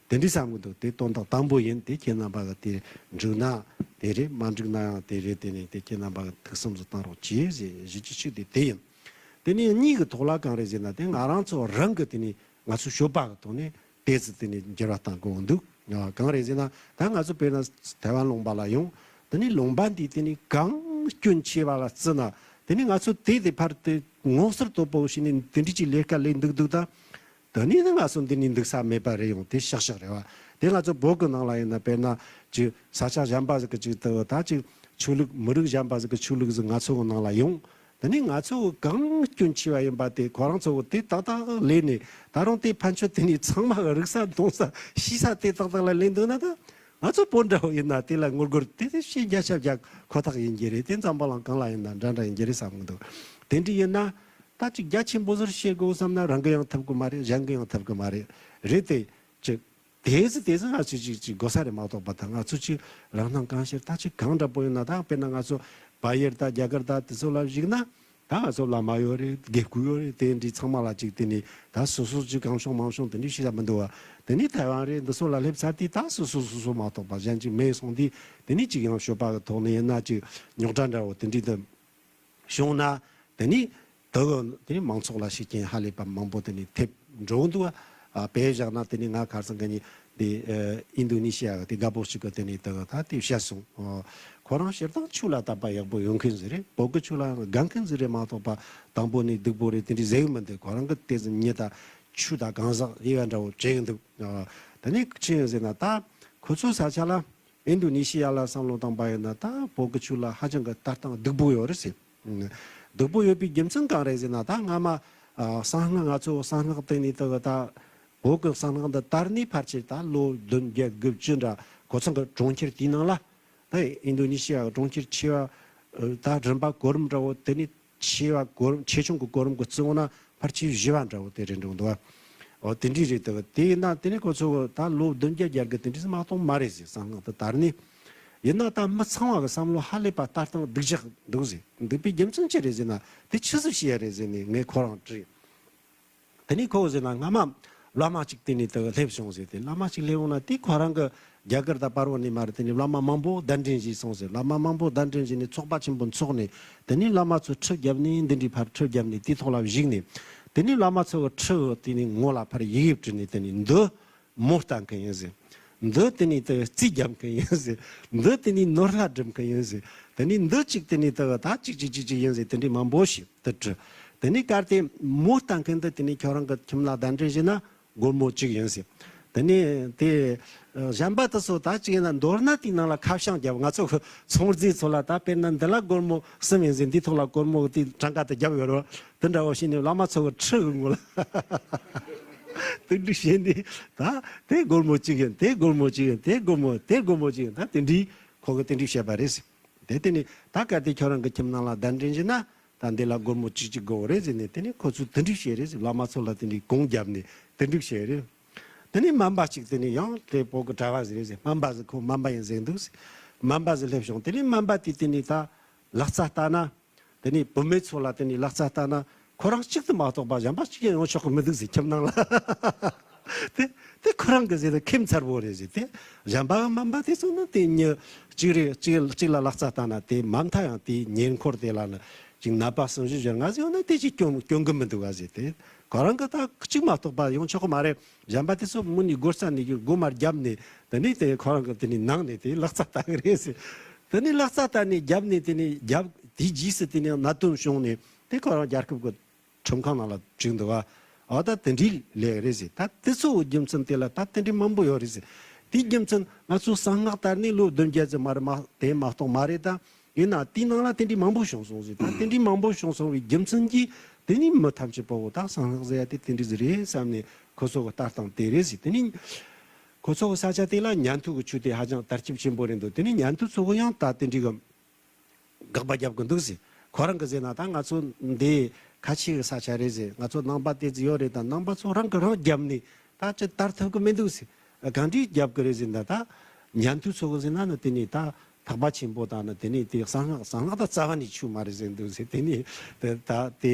དེ་འདྲའི་བསམ་གི་འདུག་དེ་དོན་དག་དང་པོ་ཡིན། དེ་ཁྱེད་རྣམ་པ་གི་དེ་འགྲིག་ན་དེ་རེད། མ་འགྲིག་ན་ཡང་དེ་རེད། དེ་ནི་དེ་ཁྱེད་རྣམ་པ་གི་ཐུགས་བསམ་སུ་བཏང་རོགས་གྱིས་ཞེས་ཞུ་རྒྱུ་ཆེད་དུ་དེ་ཡིན། དེ་ནི་གཉིས་ཀྱི་ཐོག་ལ་གང་རེད་ཟེར་ན་དེ་ང་རང་ཚོ་རང་གི་དེ་ནི་ང་ཚོ་ཞོགས་པ་གི་ཐོག་ནས་དེ་ཚོ་དེ་ནི་འགྱུར་བ་བཏང་དགོས་འདུག་གང་རེད་ཟེར་ན་ད་ང་ཚོ་དཔེར་ན་ཐའེ་ཝན་ལུང་པ་ལ་ཡོང་། དེ་ནི་ལུང་པ་འདི་དེ་ནི་གང་སྐྱོན་ཆེ་བ་ལ་བརྩི་ན་དེ་ནི་ང་ཚོ་དེ་དེ་ཕར་དེ་ངོ་སོར་དོད་པོ་བྱས་ནས་དེ་འདྲ་ཅིག་ལས་ཀ་ལས་འདུག་འདུག་ད། ད་ནི་ང་ཚོ་འདི་ནས་འདུག་ས་མེད་པ་རེད། ཡང་དེ་ཤག་ཤག་རེད་བ། དེ་ང་ཚོ་བོད་གི་ནང་ལ་ཡིན་ན་དཔེར་ན་ཅིག་ས་ཆ་གཞན་པ་ཟིག་གི་ཅིག་ཏུ་ད་ཅིག་ཆོས་ལུགས་མི་རིགས་གཞན་པ་ཟིག་གི་ཆོས་ལུགས་ཟིག་ང་ཚོ་གི་ནང་ལ་ཡོང་། ད་ནི་ང་ཚོ་གི་གང་སྐྱོན་ཆེ་བ་ཡིན་པ་དེ་ཁོ་རང་ཚོ་གི་དེ་ཏག་ཏག་ལས་ནས་ད་རུང་དེ་ཕན་ཆོད་དེ་ནས་ཚང་མ་གི་རིག་ས་གཏོང་ས་ཤེས་ས་དེ་ཏག་ཏག་ལ་ལས་འདུག་ན་ད་ང་ཚོ་བོད་འདྲ་བོ་ཡིན་ན་དེ་ལ་ངོ་རྒོལ་དེ་དེ་ཤེས་རྒྱ་ཤ་རྒྱ་ཁོ་ཐག་ཡིན་གྱི་རེད། དེ་འཛམ་བུ་གླིང་གང་ལ་ཡིན་ན་འདྲ་འདྲ་ཡིན་གྱི་རེད་བསམ་གི་འདུག་དེ་འདྲ་ཡིན་ན། ད་ཅིག་རྒྱ་ཆེན་པོ་ཟུར་བཤད་དགོས་བསམ་ན་རང་གི་ཡང་ཐུབ་གི་མ་རེད། གཞན་གི་ཡང་ཐུབ་གི་མ་རེད། རེད་དེ། ཅིག་དེ་ཟི་དེ་ཟི་ང་ཚོས་ཅིག་ཅིག་དགོས་ས་རེད་མ་གཏོགས་པ་ད་ང་ཚོ་ཅིག་རང་སྣང་གང་ཤར་ད་ཅིག་གང་འདྲ་པོ་ཡིན་ན་ད་དཔེར་ན་ང་ཚོ་བལ་ཡུལ་ད་རྒྱ་གར་ད་དེ་ཚོ་ལ་གཞིགས་ན་ད་ང་ཚོ་བླ་མ་ཡོད་རེད། དགེ་བསྐོས་ཡོད་རེད། དེ་འདྲའི་ཚང་མ་ལ་ཅིག་དེ་ནི་ད་སོ་སོ་ཅིག་གང་བྱུང་མང་བྱུང་དེ་འདྲའི་ཤེས་ས་མི་འདུག་བ། དེ་ནི་ཐའེ་ཝན་རེད། འདི་ཚོ་ལ་སླེབས་ཚར་དུས་ད་སོ་སོ་སོ་སོ་མ་གཏོགས་པ་གཞན་ཅིག་མེད་སོང་དུས་དེ་ནི་ཅིག་ཡང་ཞོགས་པ་གི་ཐོག་ནས་ཡིན་ན་ཅིག་རྙོག་དྲ་འདྲ་བོ་དེ་འདྲའི་དུ། བྱུང་ན་དེ་ནི་དེ་གི་དེ་ནི་མང་ཚོགས་ལ་ཤུགས་རྐྱེན་ཧ་ལས་པ་མང་པོ་དེ་ནི་ཐེབས་འགྲོ་འདུག་ཨ། དཔེ་བཞག་ན་དེ་ནི་ང་ཁ་སང་གི་ནི་དེ་ཨ་ཨིན་རྡུ་ནི་ཤི་ཡ་གི་དེ་རྒད་པོ་ཞིག་གི་དེ་ནི་དེ་གི་ད་དེ་བཤད་སོང་། ཨ་ཁོ་རང་སྤྱིར་བཏང་ཆོས་ལ་དད་པ་ཡག་པོ་ཡོད་མཁན་ཟིག་རེད། བོད་གི་ཆོས་ལ་དགའ་མཁན་ཟིག་རེད་མ་གཏོགས་པ་དང་པོ་ནས་སྡུག་པོ་རེད་དེ་འདྲ་ཟེར་གི་མི་འདུག་ཁོ་རང་གི་དེ་ཟིག་ཉིད་ད་ཆོས་ད་གང་ཟག་དབྱེ་བ་འདྲ་བོ་བྱེད་གི་འདུག་ཨ་དེ་ནི་ཅི་ཡིན་ཟེར་ན་ད་ཁོ་ཚོའི་ས་ཆ་ལ། ཨིན་རྡུ་ནི་ཤི་ཡ་ལ་བསམ་བློ་བཏང་པ་ཡིན་ན་ད་བོད་ཀྱི་ཆོས་ལ་ཧ་ཅང་གི་ལྟ་སྟངས་སྡུག་པོ་ཡོད་རེད་ཟེར། སྡུག་པོ་ཡོད་པའི་རྒྱུ་མཚན་གང་རེད་ཟེར་ན་ད་སྔ་མ་ཨ་གསང་སྔགས་ང་ཚོ་གསང་སྔགས་སྟེང་ནས་ད་གི་ད་བོད་ཀྱི་གསང་སྔགས་འདི་དར་ནས་ཕལ་ཆེར་ད་ལོ་བདུན་བརྒྱད་དགུ་བཅུ་འདྲ་ཁོ་ཚང་གི་གྲོང་ཁྱེར་དེའི་ནང་ལ་ད་ཨིན་རྡུ་ནི་ཤི་ཡ་གི་གྲོང་ཁྱེར་ཆེ་བ་ཨ་ད་རིམ་པ་གོ་རིམ་འདྲ་བོ་དེ་ནས། ཆེ་བ་གོ་རིམ་ཆེ་ཆུང་གི་གོ་རིམ་གྱི་བརྩི་འོང་ན་ཕལ་ཆེར་བཞི་བ་འདྲ་བོ་དེ་རེད་འགྲོ་འདུག་བ། འོ་དེ་འདྲའི་རེད་འདུག་དེ་ཡིན་ན་དེ་ནི་ཁོ་ཚོ་ད་ལོ་བདུན་བརྒྱ་བརྒྱད་དགུ་དེ་འདྲ་མ་གཏོང་མ་རེད་ཟེར། གསང་སྔགས་དེ་དར་ནས་ཡིན་ན་ད་མི་ཚང་བ་གི་བསམ་བློ་ཧ་ལས་པ་ལྟ་སྟངས་སྡུག་ཅག་འདུག་ཟེར། འདུག་པའི་རྒྱུ་མཚན་ཅི་རེད་ཟེར་ན་དེ་ཆི་ཟིག་བཤད་ཡ་རེད་ཟེར་ནས་ངས་ཁོ་རང་དྲིས། དེ་ནས་ཁོ་ཟེར་ན་སྔ་མ་བླ་མ་གཅིག་དེ་ནས་དེ་སླེབས་བྱུང་ཟེར། དེ་བླ་མ་གཅིག་སླེབས་འོང་ན་དེ་ཁོ་རང་གི་རྒྱ་གར་དང་བར་བ་ནས་མར་དེ་ནས་བླ་མ་མང་པོ་གདན་འདྲེན་བྱས་སོང་ཟེར། བླ་མ་མང་པོ་གདན་འདྲེན་བྱས་ནས་ཚོགས་པ་ཆེན་པོ་འཚོགས་ནས་དེ་ནས་བླ་མ་ཚོ་ཁྲི་བརྒྱབ་ནས་འདི་འདྲའི་ཕར་ཁྲི་བརྒྱབ་ནས་དེའི་ཐོག་ལ་བཞུགས་ནས་དེ་ནས་བླ་མ་ཚོ་གི་ཁྲི་དེ་ནས་ངོ་ལ་ཕར་ཡི་གེ་བྲིས་ནས་དེ་ནས་འདི་མོ་བཏང་མཁན་ཡིན་ཟེར། འདི་དེ་ནས་དེ་རྩིས་རྒྱབ་མཁན་ཡིན་ཟེར། འདི་དེ་ནས་ནོར་ལྷ་སྒྲུབ་མཁན་ཡིན་ཟེར། དེ་ནས་འདི་གཅིག་དེ་ནས་དེ་ད་གཅིག་གཅིག་གཅིག་གཅིག་ཡིན་ཟེར། དེ་འདྲའི་མང་པོ་ཞིག་དེ་བྲིས། དེ་ནས་གལ་ཏེ་མོ་བཏང་མཁན་འདི་དེ་ནས་ཁྱོད་རང་གི་ཁྱིམ་ལ་གདན་འདྲེན་བྱས་ན་སྒོར་མོ་གཅིག་ཡིན་ཟེར། དེ་ནས་དེ་གཞན་པ་དེ་ཚོ་ད་གཅིག་ཡིན་ན་མདོར་ན་དེའི་ནང་ལ་ཁ་བྱང་བརྒྱབ། ང་ཚོ་ཚོང་རྫས་ཚོ་ལ་ད་དཔེར་ན་འདི་ལ་སྒོར་མོ་གསུམ་ཡིན་ཟེར། འདིའི་ཐོག་ལ་སྒོར་མོ་དེ་གྲངས་ཀ་དེ་བརྒྱབ་ཡོད་རེད་བ། དེ་འདྲ་བོ་བྱས་ནས་བླ་མ་ཚོ་གི་ཁྲི་གི་ངོ་ལ་དེ་འདྲ་བྱས་ནས་ད་དེ་སྒོར་མོ་གཅིག་ཡིན། དེ་སྒོར་མོ་གཅིག་ཡིན། དེ་སྒོར་མོ་དེ་སྒོར་མོ་གཅིག་ཡིན། ད་དེ་འདྲའི་ཁོ་གི་དེ་འདྲའི་བཤད་པ་རེད་ཟེར། དེ་དེ་ནས་ད་གལ་ཏེ་ཁྱོད་རང་གི་ཁྱིམ་ནང་ལ་གདན་འདྲེན་བྱས་ན། ད་འདི་ལ་སྒོར་མོ་གཅིག་གཅིག་དགོས་རེད་ཟེར་ནས་དེ་ནས་ཁོ་ཚོས་དེ་འདྲ་བཤད་རེད་ཟེར། བླ་མ་ཚོ་ལ་དེ་འདྲའི་གུང་བརྒྱབ་ནས་དེ་འདྲ་བཤད་རེད། དེ་ནས་སྨན་པ་གཅིག་དེ་ནས་ཡང་དེ་བོད་ཀྱི་གྲྭ་བ་ཟིག་རེད་ཟེར། སྨན་པ་ཟིག་ཁོ་སྨན་པ་ཡིན་ཟེར་འདུག་ཟེར། སྨན་པ་ཟིག་སླེབས་བྱུང་། དེ་ནས་སྨན་པ་དེས་དེ་ནས་ད་ལག་རྩལ་ལྟ་ན། དེ་ནས་བུད་མེད་ཚོ་ལ་དེ་ནས་ལག་རྩལ་ལྟ་ན་ཁོ་རང་གཅིག་ཏུ་མ་གཏོགས་པ་གཞན་པ་གཅིག་ཀྱང་ཡོང་ཆོག་གི་མི་འདུག་ཟེར། ཁྱིམ་ནང་ལ། དེ་དེ་ཁོ་རང་གི་ཟེར་ན་ཁེམ་མཚར་པོ་རེད་ཟེར། དེ་གཞན་པ་སྨན་པ་དེ་ཚོ་ནི་དེ་མྱི་གཅིག་རེད། གཅིག་གཅིག་ལ་ལག་རྩལ་བཏང་ན་དེ་མ་མཐའ་ཡང་དེའི་ཉེ་འཁོར་དེ་ལ་ནི་ཅིག་ནད་པ་གསུམ་བཞི་བཞི་ལྔ་ཟིག་ཡོང་ན་དེ་ཅིག་སྐྱོན་སྐྱོན་གི་མི་འདུག་ག་ཟེར། དེ་ཁོ་རང་གི་ད་གཅིག་མ་གཏོགས་པ་ཡོང་ཆོག་གི་མ་རེད། གཞན་པ་དེ་ཚོ་མུ་ནས་སྒོ་རྩ་ནས་སྒོ་མར་བརྒྱབ་ནས་དེ་ནས་དེ་ཁོ་རང་གི་དེ་ནས་ནང་ནས་དེ་ལག་རྩལ་བཏང་གི་རེད་ཟེར། དེ་ནས་ལག་རྩལ་བསྟར་ནས་བརྒྱབ་ནས། དེ་ནས་བརྒྱབ། དེའི་རྗེས་སུ་དེ་ནས་གནད་དོན་བྱུང་ནས། དེ་ཁོ་རང་རྒྱལ་ཁབ་ཀྱི་ཁྲིམས་ཁང་ནང་ལ་བཅུག་འདུག་ག། འོ་ད་དེ་འདྲའི་ལས་རེད་ཟེར། ད་དེ་ཚོའི་རྒྱུ་མཚན་དེ་ལ་ད་དེ་འདྲའི་མང་པོ་ཡོད་རེད་ཟེར། དེའི་རྒྱུ་མཚན་ང་ཚོ་གསང་སྔགས་དར་ནས་ལོ་བདུན་བརྒྱད་ཙམ་མ་རེད་མ། དེ་མ་གཏོགས་མ་རེད། ད་ཡིན་ན་དེའི་ནང་ལ་དེ་འདྲའི་མང་པོ་བྱུང་སོང་ཟེར། ད་དེ་འདྲའི་མང་པོ་བྱུང་སོང་བའི་རྒྱུ་མཚན་གྱིས། དེ་ནས་མི་ཐམས་ཅད་པོ་ད་གསང་སྔགས་ཟེར་ཡ་དེ་དེ་འདྲ་ཟིག་རེད་བསམ་ནས། ཁོ་ཚོ་གི་ལྟ་སྟངས་དེ་རེད་ཟེར། དེ་ནས་ཁོ་ཚོ་གི་ས་ཆ་དེ་ལ་ཉན་ཐོས་ཀྱི་ཆོས་དེ་ཧ་ཅང་དར་ཁྱབ་ཆེན་པོ་རེད་འདུག། དེ་ནས་ཉན་ཐོས་ཚོ་གི་ཡང་ད་དེ་འདྲའི་གི་དགག་པ་རྒྱབ་གི་འདུག་ཟེར། ཁོ་རང་གི་ཟེར་ན། ད་ང་ཚོ་འདི་ཁ་ཆེ་གི་ས་ཆ་རེད་ཟེར། ང་ཚོ་ནང་པ་དེ་ཙི་ཡོད་རེད། ད་ནང་པ་ཚོ་རང་གི་རང་རྒྱབ་ནས་ད་ཅི་དར་ཐུབ་གི་མི་འདུག་ཟེར། གང་འདྲའི་རྒྱབ་གི་རེད་ཟེར་ན། ད་ཉན་ཐོས་ཚོ་གི་ཟེར་ན་ནི་དེ་ནས་ད་ཐེག་པ་ཆེན་པོ་དང་ནི། དེ་ནས་དེ་གསང་སྔགས། གསང་སྔགས་ད་རྩ་བ་ནས་ཆོས་མ་རེད་ཟེར་འདུག་ཟེར། དེ་ནས་དེ་ད་དེ་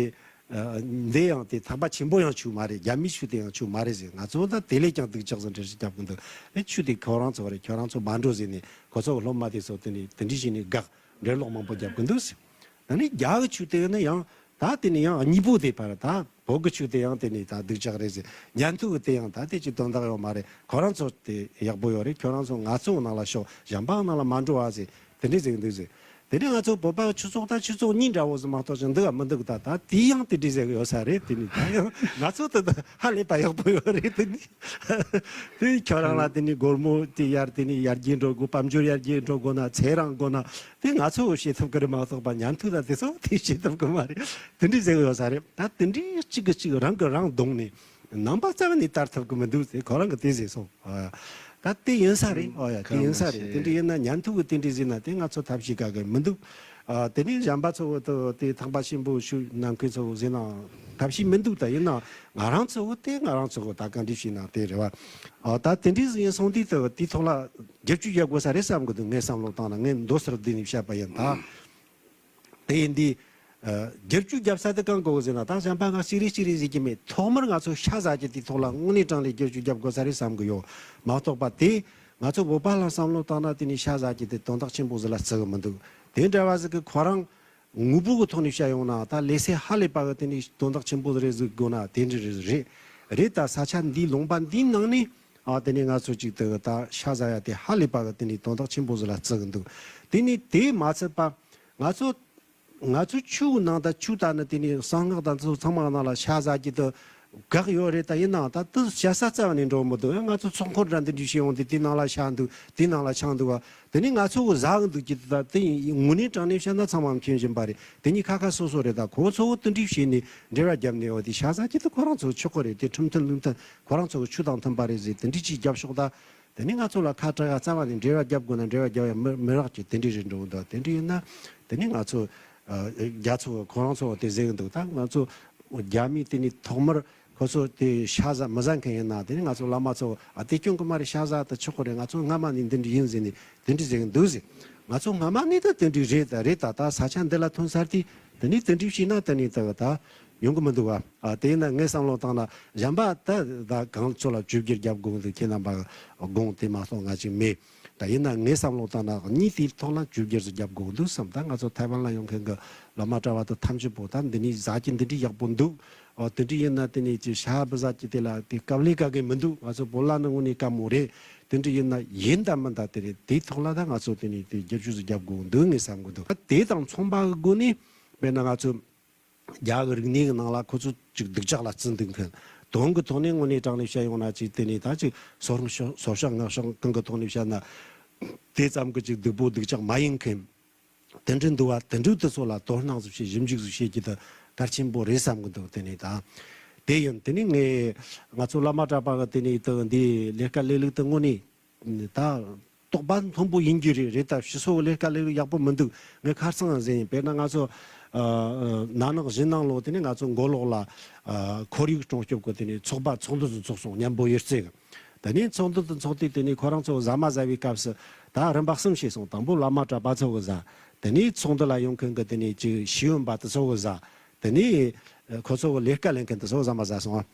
ཨ་འདི་ཡང་དེ་ཐེག་པ་ཆེན་པོ་ཡང་ཆོས་མ་རེད། རྒྱ་མིའི་ཆོས་དེ་ཡང་ཆོས་མ་རེད་ཟེར། ང་ཚོ་ད་དེ་ལས་ཀྱང་སྡུག་ཅག་ཟིག་འགྲེལ་བཤད་རྒྱབ་གི་འདུག། ཨེ་ཆོས་དེ་ཁོ་རང་ཚོ་རེད། ཁྱོད་རང་ཚོ་མ་འགྲོ་ཟེར་ནས། ཁོ་ཚོ་གི་སློབ་མ་དེ་ཚོ་དེ་ནས་དེ་འདྲ་བྱས་ནས་དགག། འགྲེལ་ལོག་མང་པོ་རྒྱབ་གི་འདུག་ཟེར། ད་ནི་རྒྱ་གི་ཆོས་དེ་ནི་ཡང་ད་དེ་ནི་ཡང་གཉིས་པོ་དེ་ཕར། ད་བོད་གི་ཆོས་དེ་ཡང་དེ་ནི་ད་སྡུག་ཅག་རེད་ཟེར། ཉན་ཐོས་གི་དེ་ཡང་ད་དེ་ཅིག་དོན་དག་ཡོད་མ་རེད། ཁོ་རང་ཚོ་དེ་ཡག་པོ་ཡོད་རེད། ཁྱོད་རང་ཚོ་ང་ཚོ་ནང་ལ་ཤོག། གཞན་པ་ནང་ལ་མ་འགྲོ་བ་ཟེར། དེ་འདྲས་ཟེར་གི་འདུག་ཟེར། དེ་ནས་ང་ཚོ་བོད་པ་ཆོས་ཚོགས་དང་ཆོས་ཚོགས་གཉིས་འདྲ་བོ་ཟིག་མ་གཏོགས་ཅིག་འདུག་ག་མི་འདུག། ད་ད་དེ་ཡང་དེ་འདྲས་ཟེར་གི་ཡོད་ས་རེད། དེ་ནི་ད་ཡང་ང་ཚོ་དེ་ད་ཧ་ལས་པ་ཡག་པོ་ཡོད་རེད། དེ་ནི། དེ་ཁྱོད་རང་ལ་དེ་ནི་སྒོར་མོ་དེ་ཡར་དེ་ནི་ཡར་རྒྱས་འགྲོ་དགོས། དཔལ་འབྱོར་ཡར་རྒྱས་འགྲོ་དགོས་ན། ཚེ་རིང་དགོས་ན། དེ་ང་ཚོ་བྱེད་ཐུབ་ཀྱི་རེད་མ་གཏོགས་པ། ཉན་ཐོས་དང་དེ་ཚོ་དེ་བྱེད་ཐུབ་ཀྱི་མ་རེད། དེ་འདྲས་ཟེར་གི་ཡོད་ས་རེད། ད་དེ་འདྲས་གཅིག་གིས་གཅིག་རང་གིས་རང་བརྡུངས་ནས། ནང་པ་རྩ་བ་ནས་དར་ཐུབ་ཀྱི་མི་འདུག་ཟེར། ཁོ་རང་གིས་དེ་ཟེར་སོང་། ཨ། ད་དེ་ཡིན་ས་རེད། ཨོ་ཡ། དེ་ཡིན་ས་རེད། དེ་འདྲ་ཡིན་ན་ཉན་ཐོས་ཀྱིས་དེ་འདྲ་ཟེར་ན་དེ་ང་ཚོ་ཐབས་ཤེས་ག་གེ་མི་འདུག། ཨ། དེ་ནས་གཞན་པ་ཚོ་གི་དེ་ཐེག་པ་ཆེན་པོ་ཞུ་གནང་མཁན་ཚོ་གི་ཟེར་ན་ཐབས་ཤེས་མི་འདུག། ད་ཡིན་ན་ང་རང་ཚོ་གི་དེ་ང་རང་ཚོ་གི་ད་ག་འདྲ་བྱས་ན་དེ་རེད་བ། ཨ། ད་དེ་འདྲ་ཟིག་ཡིན་སོང་དུས་དེ་དེའི་ཐོག་ལ་བསྒྱུར་བཅོས་རྒྱག་དགོས་ས་རེད་བསམ་གི་འདུག། ངས་བསམ་བློ་བཏང་ན། ངས་མདོ་སར་བསྡུས་ནས་བཤད་པ་ཡིན་ད། དེ་ཡིན་དུས། ཨ། བསྒྱུར་བཅོས་རྒྱབ་ས་དེ་གང་དགོས་ཟེར་ན། ད་གཞན་པ་ང་གཅིག་རེ་གཅིག་རེ་ཟེར་གྱི་མེད། ཐོག་མར་ང་ཚོ་ཤ་ཟ་རྒྱུ་དེའི་ཐོག་ལ་དངོས་གནས་དྲང་ལས་བསྒྱུར་བཅོས་རྒྱབ་དགོས་ས་རེད་བསམ་གི་ཡོད། མ་གཏོགས་པ་དེ་ང་ཚོ་བོད་པ་ལ་བསམ་བློ་བཏང་ན། དེ་ནི་ཤ་ཟ་རྒྱུ་དེ་དོན་དག་ཆེན་པོ་ཟིག་ལ་བརྩི་གི་མི་འདུག། དེ་འདྲ་བ་ཟིག་གི་ཁོ་རང་དངོས་པོ་གི་ཐོག་ནས་བཤད་ཡོང་ན། ད་ལས་ཚེ་ཧ་ལས་པ་གི་དེ་ནི་དོན་དག་ཆེན་པོ་ཟིག་རེད་ཟེར་དགོས་ན་དེ་འདྲ་རེད། རེད། ད་ས་ཆ་འདིའི་ལུང་པ་འདིའི་ནང་ནས། ཨ། དེ་ནས་ང་ཚོ་ཅིག་དེ་ད་ཤ་ཟ་ཡ་དེ་ཧ་ལས་པ་གི་དེ་ནས་དོན་དག་ཆེན་པོ་ཟིག་ལ་བརྩི་གི་འདུག། དེ་ནས་དེ་མ་ཚད་པ། ང་ཚོ་ང་ཚོ་ཆོས་ནང་ད་ཆོས་ད་ནི་དེ་ནས་གསང་སྔགས་དང་དེ་ཚོ་ཚང་མ་ནང་ལ་ཤ་ཟ་རྒྱུ་དེ་དགག་ཡོད་རེད། ད་ཡིན་ནའང་ད་དེ་བཤད་ས་རྩ་བ་ནས་འགྲོ་མི་འདུག། ང་ཚོ་ཚོགས་འཁོར་འདྲ་འདི་འདྲ་བྱས་ཡོང་དུས་དེ་ནང་ལ་ཤ་འདུག། དེ་ནང་ལ་ཆང་འདུག་བ། དེ་ནས་ང་ཚོ་གི་ཟ་གི་འདུག་གི། ད་དེ་དངོས་གནས་དྲང་གནས་བཤད་ན་ཚང་མ་མཁྱེན་བཞིན་པ་རེད། དེ་གཉིས་ཁ་ཁ་སོ་སོ་རེད། ད་ཁོ་ཚོ་གི་དེ་འདྲ་བྱས་ནས་འགྲེལ་བ་བརྒྱབ་ནས། འོ་དེ་ཤ་ཟ་རྒྱུ་དེ་ཁོ་རང་ཚོ་ཆོག་གི་རེད། དེ་ཁྲིམས་མཐུན་ལུགས་མཐུན། ཁོ་རང་ཚོ་གི་ཆོས་དང་མཐུན་པ་རེད་ཟེར། དེ་འདྲ་ཅིག་རྒྱབ་ཤོག་ད། དེ་ནས་ང་ཚོ་ལ་ཁ་གྲག་ཡ་རྩ་བ་ནས་འགྲེལ་བ་རྒྱབ་དགོས་ན་འགྲེལ་བ་རྒྱབ་ཡ་མི་མི་རག་གི། དེ་འདྲ་རེད་འགྲོ་འདུག། དེ་འདྲ་ཡིན་ན་དེ་ནས་ང་ཚོ། ཨ། རྒྱ་ཚོ་ཁོ་རང་ཚོ་དེ་ཟེར་གི་འདུག། ད་ང་ཚོ་རྒྱ་མི་དེ་ནས་ཐོག་མར་ཁོ་ཚོ་དེ་ཤ་ཟ་མི་ཟ་མཁན་ཡིན་ན། དེ་ནས་ང་ཚོ་བླ་མ་ཚོ། ཨ། དེ་སྐྱོན་གི་མ་རེད། ཤ་ཟ་ད་ཆོག་གི་རེད། ང་ཚོ་སྔ་མ་ནས་འདི་འདྲ་ཡིན་ཟེར་ནས་དེ་འདྲ་ཟེར་གི་འདུག་ཟེར། ང་ཚོ་སྔ་མ་ནས་ད་དེ་འདྲ་རེད། ད་རེད། ད་ད་ས་ཆ་འདི་ལ་ཐོན་ཚར་དུས་དེ་ནས་དེ་འདྲ་བྱས་ན་དེ་ནས་ད་ད་ཡོང་གི་མི་འདུག་བ། ཨ། དེ་ཡིན་ན་ངས་བསམ་བློ་བཏང་ན། གཞན་པ་ད་ད་གང་ཚོ་ལ་བཅོས་བསྒྱུར་རྒྱབ་དགོས་འདུག། ཁྱེད་རྣམ་པ་དགོངས་དེ་མ་གཏོགས་ང་ཅིག་མེད། ད་ཡིན་ན་ངས་བསམ་བློ་བཏང་ན་གཉིས་དེའི་ཐོག་ལ་བཅོས་བསྒྱུར་ཟིག་རྒྱབ་དགོས་འདུག་བསམ། ད་ང་ཚོ་ཐའེ་ཝན་ལ་ཡོང་མཁན་གི་བླ་མ་གྲྭ་བ་དང་ཐམས་ཅད་པོ་ད་འདི་ནས་ཟ་རྒྱུ་འདི་འདྲའི་ཡག་པོ་འདུག། ཨོ། དེ་འདྲ་ཡིན་ན་དེ་ནས་ཅིག་ཤ་བུ་ཟ་རྒྱུ་དེ་ལ་དེ་དཀའ་ལས་ག་གེ་མི་འདུག། ང་ཚོ་བོད་ལ་ནི་དངོས་གནས་དཀའ་མོ་རེད། དེ་འདྲ་ཡིན་ན་ཡིན་དང་མིན་དང་དེ་རེད། དེའི་ཐོག་ལ་ད་ང་ཚོ་དེ་ནས་དེ་བསྒྱུར་བཅོས་ཟིག་རྒྱབ་དགོས་འདུག་ངས་བསམ་གི་འདུག། དེ་དང་མཚུངས་པ་གི་སྒོ་ནས་དཔེར་ན་ང་ཚོ་རྒྱ་གི་རིག་གནས་ཀྱི་ནང་ལ་ཁོ་ཚོ་ཅིག་སྡུག་ཅག་ལ་བརྩི་འདུག་མཁན། དོན་གྱི་ཐོག་ནས་དངོས་གནས་དྲང་ནས་བཤད་ཡོང་ན་ཅིག་དེ་ནས་ད་ཅིག་སོར་སོར་བཤད་ངག་བཤད་གང་གི་ཐོག་ནས་བཤད་ན་དེ་ཙམ་གྱི་ཅིག་སྡུག་པོ་སྡུག་ཅག་མ་ཡིན་མཁན། དེ་འདྲ་འདུག་བ། དེ་འདྲ་དེ་ཚོ་ལ་དོ་སྣང་ཟིག་བྱེད། ཞིབ་འཇུག་ཟིག་བྱེད་རྒྱུ་དེ་གལ་ཆེན་པོ་རེད་བསམ་གི་འདུག། དེ་ནས་ད་དེ་ཡིན། དེ་ནས་ངས་ང་ཚོ་བླ་མ་གྲྭ་པ་གི་དེ་ནས་དེ་འདི་ལས་ཀ་ལས་ལུགས་དེ་དངོས་གནས་ད་དོགས་པ་མཐོན་པོ་ཡིན་རྒྱུ་རེད། རེད། ད་སྤྱི་ཚོགས་ཀྱི་ལས་ཀ་ལས་ལུགས་ཡག་པོ་མི་འདུག། ངས་ཁ་སང་ཟེར་ཡིན། དཔེར་ན་ང་ཚོ་ཨ་ཨ་ན་ནིང་གཞེས་ནིང་ལོ་དེ་ནས་ང་ཚོ་མགོ་ལོག་ལ་ཨ་ཁོར་ཡུག་སྲུང་སྐྱོབ་ཀྱི་དེ་ནས་ཚོགས་པ་ཚོགས་འདུ་ཚོགས་སོང་། མཉམ་པོ་གཡུ་རྩེ་གི། དེ་ནས་ཚོགས་འདུ་དེ་ཚོགས་དུས་དེ་ནས་ཁོ་རང་ཚོ་ཟ་མ་ཟ་བའི་སྐབས་སུ་ད་རིམ་པ་གསུམ་བྱས་སོང་། དང་པོ་བླ་མ་གྲྭ་པ་ཚོ་གི་ཟ། དེ་ནས་ཚོགས་འདུ་ལ་ཡོང་མཁན་གི་དེ་ནས་ཅིག་ཤེས་ཡོན་པ་དེ་ཚོ་གི་ཟ། དེ་ནས་ཁོ་ཚོ་གི་ལས་ཀ་ལས་མཁན་དེ་ཚོ་ཟ་མ་ཟ་སོང་།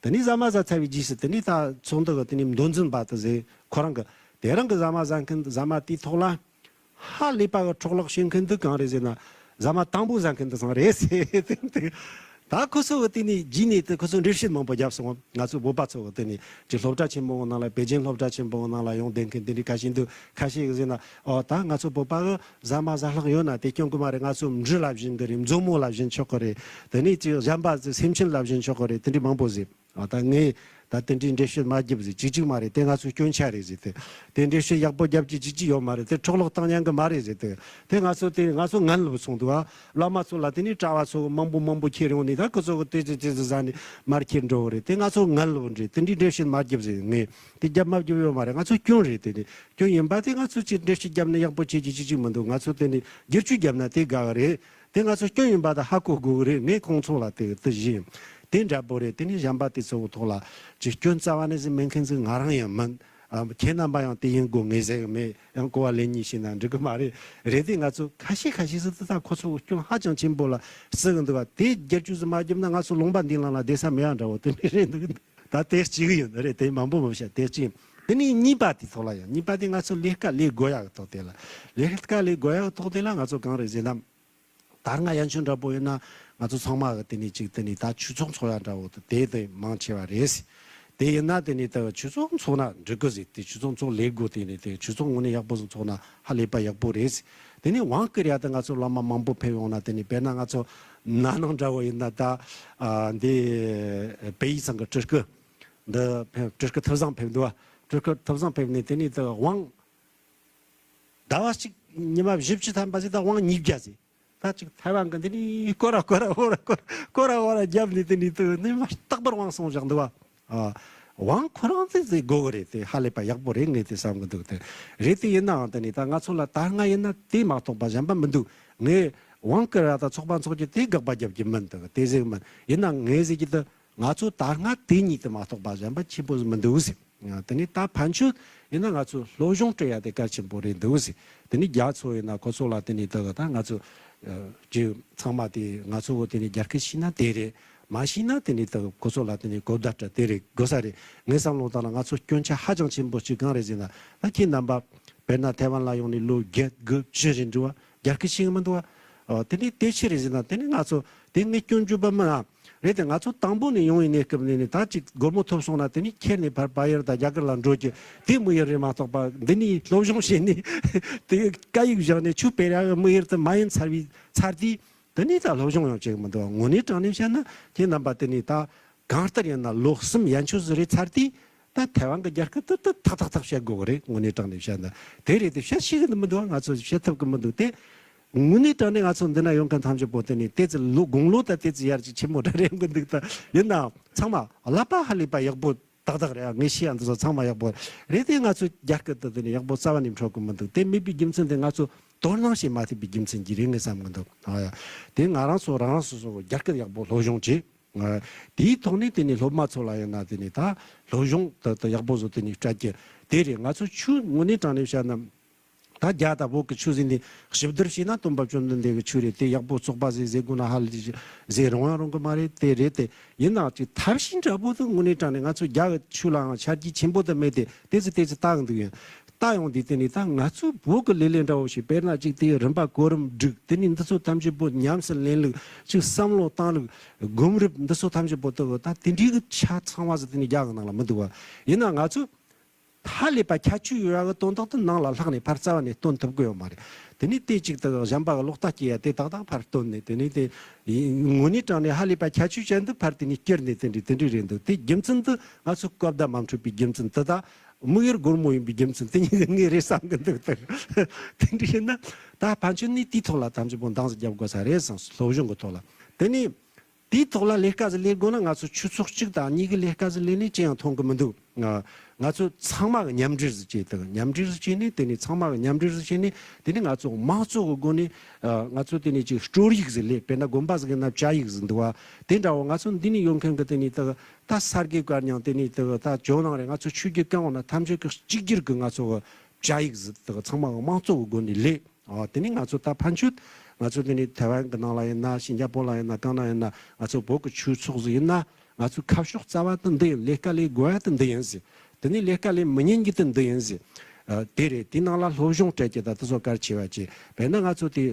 དེ་ནས་ཟ་མ་ཟ་ཚར་བའི་རྗེས་སུ་དེ་ནས་ད་ཚོགས་འདུ་གི་དེ་ནས་མདོ་འཛིན་པ་དེ་ཟེར། ཁོ་རང་གི་དེ་རིང་གི་ཟ་མ་ཟ་མཁན། ཟ་མ་དེའི་ཐོག་ལ་ཧ་ལས་པ་གི་འཕྲོ་བརླག་བྱེད་མཁན་དེ་གང་རེད་ཟེར་ན། ཟ་མ་དང་པོ་ཟ་མཁན་དེ་ཚང་རེད་ཟེར། དེ་དེ་ ད་ཁོ་ཚོ་གི་དེ་ནས་རྗེས་ནས་དེ་ཁོ་ཚོ་འགྲེལ་བཤད་མང་པོ་བརྒྱབ་སོང་། ང་ཚོ་བོད་པ་ཚོ་གི་དེ་ནས་ཅིག་སློབ་གྲྭ་ཆེན་པོ་གི་ནང་ལ། པེ་ཅིན་སློབ་གྲྭ་ཆེན་པོ་གི་ནང་ལ་ཡོང་བསྡད་མཁན་དེ་འདྲའི་ཁ་ཤས་འདུག་ཁ་ཤས་གི་ཟེར་ན། ཨོ་ད་ང་ཚོ་བོད་པ་གི་ཟ་མ་ཟ་ལྷག་ཡོད་ན་དེ་སྐྱོན་གི་མ་རེད། ང་ཚོ་འབྲི་ལ་བཞིན་གི་རེད། མཛོ་མོ་ལ་བཞིན་ཆོག་གི་རེད། དེ་ནས་ཅིག་གཞན་པ་ཚོ་སེམས་ཅན་ལ་བཞིན་ཆོག་གི་རེད། དེ་འདྲའི་མང་པོ་ཟེར། ཨ་ད་ངས་ད་དེ་འདྲའི་འགྲེལ་བཤད་མ་བརྒྱབ་ཟེར། ཅིག་ཅིག་མ་རེད། དེ་ང་ཚོའི་སྐྱོན་ཆ་རེད་ཟེར། དེ་དེ་འགྲེལ་བཤད་ཡག་པོ་རྒྱབ་རྒྱུ་ཅིག་ཅིག་ཡོད་མ་རེད། དེ་འཕྲོ་བརླག་བཏང་ཉན་གི་མ་རེད་ཟེར། དེ་དེ་ང་ཚོ་དེ་ང་ཚོ་ངན་ལབ་སོང་འདུག་ཨ། བླ་མ་ཚོ་ལ་དེ་ནས་གྲྭ་བ་ཚོ་མང་པོ་མང་པོ་ཁྱེར་ཡོང་ནས། ད་ཁོ་ཚོ་གི་དེ་ཚོ་དེ་ཚོ་ཟ་ནས་མར་ཁྱེར་འགྲོ་གི་རེད། དེ་ང་ཚོ་ངན་ལབ་རེད། དེ་འདྲའི་འགྲེལ་བཤད་མ་བརྒྱབ་ཟེར། ངས་དེ་རྒྱབ་མ་བརྒྱབ་ཡོད་མ་རེད། ང་ཚོ་སྐྱོན་རེད། དེ་ནས་སྐྱོན་ཡིན་པ་དེ་ང་ཚོ་ཅིག་འགྲེལ་བཤད་བརྒྱབ་ན་ཡག་པོ་བྱེད་རྒྱུ་ཅིག་ཅིག་མི་འདུག་ང་ཚོ་དེ་ནས་བསྒྱུར་བཅོས་བརྒྱབ་ན་དེ་དགའ་གི་རེད། དེ་ང་ཚོ་སྐྱོན་ཡིན་པ་ད་ཧ་གོ་དགོས་གི་རེད། ངས་ཁོང་ཚོ་ལ་དེ་དེ་བཞིན་དེ་འདྲ་པོ་རེད། དེ་ནས་གཞན་པ་དེ་ཚོ་གི་ཐོག་ལ་ཅིག་སྐྱོན་རྩ་བ་ནས་ཟིག་མེད་མཁན་ཟིག་ང་རང་ཡང་མིན། ཨ་ཁྱེད་རྣམ་པ་ཡང་དེ་ཡིན་དགོས་ངེས་ཟེར་གི་མེད། ཡང་གོ་བ་ལེན་ཉེས་བྱས་ན་འགྲིག་གི་མ་རེད། རེད་དེ་ང་ཚོ་ཁ་ཤས་ཁ་ཤས་ཟིག་དེ་ད་ཁོ་ཚོ་གི་སྐྱོན་ཧ་ཅང་ཆེན་པོ་ལ་བརྩི་གི་འདུག་བ། དེ་བསྒྱུར་བཅོས་ཟིག་མ་བརྒྱབ་ན་ང་ཚོ་ལུང་པ་འདི་ནང་ལ་བསྡད་ས་མེད་ཡ་འདྲ་བོ་དེ་འདྲ་རེད་འདུག་ད་དེ་གཅིག་ཡིན་རེད། དེ་མང་པོ་མི་བཤད། དེ་གཅིག་ཡིན། དེ་ནས་གཉིས་པ་དེ་ཐོག་ལ་ཡང་། གཉིས་པ་དེ་ང་ཚོ་ལས་ཀ་ལས་དགོས་ཡག་གི་ཐོག་དེ་ལ། ལས་ཀ་ལས་དགོས་ཡག་གི་ཐོག་དེ་ལ་ང་ཚོ་གང་རེད་ཟེར་ན། ད་སྔ་ཡན་ཆོད་འདྲ་པོ་ཡིན་ན་ང་ཚོ་ཚང་མ་གི་དེ་ནས་ཅིག་དེ་ནས་ད་ཆོས་ཚོགས་འཚོགས་ཡག་འདྲ་བོ་དེ་དེ་མང་ཆེ་བ་རེད། དེ་ཡིན་ན་དེ་ནས་ད་ཆོས་ཚོགས་འཚོགས་ན་འགྲིག་གི་ཟེར། དེ་ཆོས་ཚོགས་འཚོགས་ལས་དགོས། དེ་ནས་དེ་ཆོས་ཚོགས་དངོས་གནས་ཡག་པོ་ཟིག་འཚོགས་ན་ཧ་ལས་པ་ཡག་པོ་རེད། དེ་ནས་དབང་བསྐུར་ཡག་དེ་ང་ཚོ་བླ་མ་མང་པོ་ཕེབས་ཡོང་ན། དེ་ནས་དཔེར་ན་ང་ཚོ་ན་ནིང་འདྲ་བོ་ཡིན་ན་ད་ཨ་འདི་བལ་ཡུལ་ཚང་གི་སྤྲུལ་སྐུ་འདི་ཕེབས། སྤྲུལ་སྐུ་ཐུབ་བཟང་ཕེབས་འདུག་བ། སྤྲུལ་སྐུ་ཐུབ་བཟང་ཕེབས་ནས་དེ་ནས་ད་དབང་ཟླ་བ་གཅིག་ཉི་མ་བཞི་བཅུ་ཐམ་པ་ཟིག་ད་དབང་ཉིས་བརྒྱ་ཟིག་ད་ཅིག་ཐའེ་ཝན་གི་འདི་ནས་སྐོར་ར་སྐོར་ར་སྐོར་ར་སྐོར་ར་སྐོར་ར་སྐོར་ར་བརྒྱབ་ནས་དེ་ནས་དེ་ནས་མ་རྟག་པར་དབང་སོང་བཞག་འདུག་བ། ཨ། དབང་ཁོ་རང་ཚོས་ཟིག་དགོས་གི་རེད། དེ་ཧ་ལས་པ་ཡག་པོ་རེད། ངས་དེ་བསམ་གི་འདུག་དེ་རེད། དེ་ཡིན་ནའང་དེ་ནས་ད་ང་ཚོ་ལ་ད་སྔ་ཡིན་ན་དེ་མ་གཏོགས་པ་གཞན་པ་མི་འདུག་ངས་དབང་བསྐུར་ར་ད་ཚོགས་པ་འཚོགས་རྒྱུ་དེ་དགག་པ་རྒྱབ་ཀྱི་མིན་འདུག་དེ་ཟིག་མིན། ཡིན་ནའང་ངས་ཟེར་རྒྱུ་དེ། ང་ཚོ་ད་སྔ་དེ་གཉིས་དེ་མ་གཏོགས་པ་གཞན་པ་ཆེན་པོ་ཟིག་མི་འདུག་ཟེར། དེ་ནས་ད་ཕན་ཆོད་ཡིན་ན་ང་ཚོ་སློབ་སྦྱོང་སྤྲད་ཡ་དེ་གལ་ཆེན་པོ་རེད་འདུག་ཟེར། དེ་ནས་རྒྱ་མཚོ་ཡིན་ན་ཁོ་ཚོ་ལ་དེ་ནས་ད་ད་ང་ཚོ་ཅི་ཚང་མ་དེ་ང་ཚོ་བོ་དེ་ནས་རྒྱ་སྐད་ཤེས་ན་དེ་རེད། མ་ཤེས་ན་དེ་ནས་ད་ཁོ་ཚོ་ལ་དེ་ནས་གོ་བརྡ་སྤྲད་དེ་རེད། དགོས་ས་རེད། ངའི་བསམ་བློ་བཏང་ན་ང་ཚོ་སྐྱོན་ཆ་ཧ་ཅང་ཆེན་པོ་གཅིག་གང་རེད་ཟེར་ན། ད་ཁྱེད་རྣམ་པ་དཔེར་ན་ཐའེ་ཝན་ལ་ཡོང་ནས་ལོ་བརྒྱད་དགུ་བཅུ་རེད་འགྲོ་བ། རྒྱ་སྐད་ཤེས་གི་མི་འདུག་བ། ཨ། དེ་ནས་དེ་ཕྱིར་རེད་ཟེར་ན། དེ་ནས་ང་ཚོ་དེ་ངས་སྐྱོན་བརྗོད་པ་མིན་ཨ། རེད་དེ། ང་ཚོ་དང་པོ་ནས་ཡོང་བའི་གནས་སྐབས་ནས་ནི་ད་ཅིག་སྒོར་མོ་ཐོབ་སོང་ན་དེ་ནས་ཁྱེར་ནས་ཕར་བལ་ཡུལ་དང་རྒྱ་གར་ལ་འགྲོ་རྒྱུ་དེ་དམིགས་ཡུལ་རེད་མ་གཏོགས་པ། འདི་ནས་སློབ་སྦྱོང་བྱས་ནས་དེ་སྐད་ཡིག་བཞག་ནས་ཆོས་སྤེལ་ཡག་གི་དམིགས་ཡུལ་དེ་མ་ཡིན་ཚར་བའི་ཚར་དུས། དེ་ནས་ད་སློབ་སྦྱོང་ཡང་བྱེད་གི་མི་འདུག་དངོས་གནས་དྲང་གནས་བཤད་ན་ཁྱེད་རྣམ་པ་དེ་ནས་ད་གང་ལྟར་ཡིན་ན་ལོ་གསུམ་ཡན་ཆོད་ཟིག་རེད་ཚར་དུས། ད་ཐའེ་ཝན་གི་རྒྱ་སྐད་དེ་དེ་ཐག་ཐག་ཐག་བཤད་དགོས་གི་རེད། དངོས་གནས་དྲང་གནས་བཤད་ན་དེ་རེད་དེ། བཤད་ཤེས་གི་མི་འདུག་ང་ཚོ་བཤད་ཐུབ་གི་མི་འདུག་དེ། དངོས་གནས་དྲང་གནས་ང་ཚོ་འདི་ན་ཡོང་མཁན་ཐམས་ཅད་པོ་དེ་ནས་དེ་ཚོ་ལོ་དགུང་ལོ་ད་དེ་ཚོ་ཡར་ཅིག་ཆེན་མོ་འདྲ་རེད་གི་འདུག་ད་ཡིན་ནའང་ཚང་མ་ཀླད་པ་ཧ་ལས་པ་ཡག་པོ་ཏག་ཏག་རེད། ངས་ཤེས་ཡ་འདི་ཚོ་ཚང་མ་ཡག་པོ་རེད་དེ། ང་ཚོ་རྒྱ་སྐད་དེ་དེ་ནས་ཡག་པོ་རྩ་བ་ནས་འཕྲོད་གི་མི་འདུག་དེ་མེད་པའི་རྒྱུ་མཚན་དེ་ང་ཚོ་དོ་སྣང་བྱེད་མ་ཐུབ་པའི་རྒྱུ་མཚན་གྱིས་རེད་ངས་བསམ་གི་འདུག་ཨ་ཡ། དེ་ང་རང་ཚོ་རང་རང་སོ་སོ་རྒྱ་སྐད་ཡག་པོ་སློབ་སྦྱོང་བྱེད། ཨ། དེའི་ཐོག་ནས་དེ་ནས་སློབ་མ་ཚོ་ལ་ཡིན་ན་དེ་ནས་ད་སློབ་སྦྱོང་དེ་དེ་ཡག་པོ་བཟོ་དེ་ནས་སྤྲད་རྒྱུ་དེ་རེད། ང་ཚོ་ཆོས་དངོས་གནས་དྲང་གནས་བཤད་ན། ད་རྒྱ་དང་བོད་ཀྱི་ཆོས་ཟེར་ནས་ཞིབ་བསྡུར་བྱས་ན་སྟོན་པ་བཅོམ་ལྡན་འདས་ཀྱི་ཆོས་རེད། དེ་ཡག་པོ་བཙོག་པ་ཟིག་ཟེར་དགོས་ན་ཧ་ལས་ཟེར་རུང་ཡང་རུང་གི་མ་རེད། དེ་རེད་དེ། ཡིན་ནའང་ཅིག་ཐབས་ཤེས་འདྲ་པོ་དེ་དངོས་གནས་དྲང་གནས་ང་ཚོ་རྒྱ་གི་ཆོས་ལའང་ཆ་རྒྱུས་ཆེན་པོ་དེ་མེད་དེ། དེ་ཚོ་དེ་ཚོ་ལྟ་གི་འདུག་ཡིན། ལྟ་ཡོང་དུས་དེ་ནས་ད་ང་ཚོའི་བོད་ཀྱི་ལེ་ལོ་འདྲ་བོ་ཞིག་དཔེར་ན་ཅིག་དེའི་རིམ་པ་གོ་རིམ་སྒྲིག་དེ་ནས་འདི་ཚོ་ཐམས་ཅད་པོ་ཉམས་སུ་ལེན་ལུགས། ཅིག་བསམ་བློ་བཏང་ལུགས། སྒོམ་རིམ་འདི་ཚོ་ཐམས་ཅད་པོ་དེ་ད་དེ་འདྲའི་གི་ཆ་ཚང་བ་ཟིག་དེ་ནས་རྒྱ་གི་ནང་ལ་མི་འདུག་བ། ཡིན་ན་ང་ཚོ་ཧ་ལས་པ་ཁྱད་ཆོས་ཡོད་ཡ་གི་དོན་དག་དེ་ནང་ལ་ལྷག་ནས་ཕར་རྩ་བ་ནས་སྟོན་ཐུབ་གི་ཡོད་མ་རེད། དེ་ནས་དེ་གཅིག་དེ་གཞན་པ་གི་ལོག་ལྟ་སྐྱེ་ཡ་དེ་ཏག་ཏག་ཕར་སྟོན་ནས། དེ་ནས་དེ་དངོས་གནས་དྲང་གནས་ཧ་ལས་པ་ཁྱད་ཆོས་ཅན་དེ་ཕར་དེ་ནས་བསྐྱུར་ནས་དེ་འདྲའི་དེ་འདྲའི་རེད་འདུག་དེ་རྒྱུ་མཚན་དེ་ང་ཚོ་གོ་བརྡ་མ་འཕྲོད་པའི་རྒྱུ་མཚན་དེ་དང་། དམིགས་ཡུལ་སྒོར་མོ་ཡིན་པའི་རྒྱུ་མཚན་དེ་གཉིས་ཀ་ངས་རེད་བསམ་གི་འདུག་དེ་དེ་འདྲ་ཡིན་ན་ད་ཕན་ཆོད་ནས་དེའི་ཐོག་ལ་ཐམས་ཅད་པོ་འདང་ཟིག་རྒྱབ་དགོས་ས་རེད་བསམ། སློབ་སྦྱོང་གི་ཐོག་ལ། དེ་ནས་དེའི་ཐོག་ལ་ལས་ཀ་ཟིག་ལས་དགོས་ན་ང་ཚོ་ཆོས་ཚོགས་གཅིག་དང་གཉིས་ཀྱི་ལས་ཀ་ཟིག་ལས་ནས་ཅི་ཡང་མཐོང་གི་མི་འདུག་ང་ང་ཚོ་ཚང་མ་གི་མཉམ་འབྲེལ་ཟིག་བྱས་ཏེ། མཉམ་འབྲེལ་ཟིག་བྱས་ནས་དེ་ནས་ཚང་མ་གི་མཉམ་འབྲེལ་ཟིག་བྱས་ནས་དེ་ནས་ང་ཚོ་མང་གཙོ་གི་སྒོ་ནས། ཨ། ང་ཚོ་དེ་ནས་ཅིག་སྲོལ་ཡིག་ཟིག་ལས། དཔེར་ན་དགོན་པ་ཟིག་ཡིན་ན་བཅའ་ཡིག་ཟིག་འདུག་བ། དེ་འདྲ་བོ་ང་ཚོ་འདི་ནས་ཡོད་མཁན་གི་དེ་ནས་ད་ད་ས་དགེ་བཀའ་རྙིང་དེ་ནས་ད་ད་ཇོ་ནང་རེད། ང་ཚོ་ཆོས་བརྒྱུད་གང་ཡོད་ན་ཐམས་ཅད་གི་གཅིག་གྱུར་གི་ང་ཚོ་གི་བཅའ་ཡིག་ཟིག་ད་ཚང་མ་གི་མང་གཙོ་གི་སྒོ་ནས་ལས། ཨ། དེ་ནས་ང་ཚོ་ད་ཕན་ཆོད་ང་ཚོ་དེ་ནས་ཐའེ་ཝན་གི་ནང་ལ་ཡིན་ན། ཤིང་ཇ་པོ་ལ་ཡིན་ན། གང་ན་ཡིན་ན། ང་ཚོ་བོད་གི་ཆོས་ཚོགས་ཟིག་ཡིན་ན། ང་ཚོའི་ཁ་ཕྱོགས་རྩ་བ་དེ་འདི་ཡིན། ལས་ཀ་ལས་དགོས་ཡ་དེ་འདི་ཡིན་ཟེར། དེ་ནས་ལས་ཀ་ལས་མི་ཉན་གྱི་དེ་འདི་ཡིན་ཟེར། ཨ། དེ་རེད། དེ་ནང་ལ་སློབ་སྦྱོང་སྤྲད་ཀྱི་ད་དེ་ཚོ་གལ་ཆེ་བ་བྱས། དཔེར་ན་ང་ཚོ་དེ་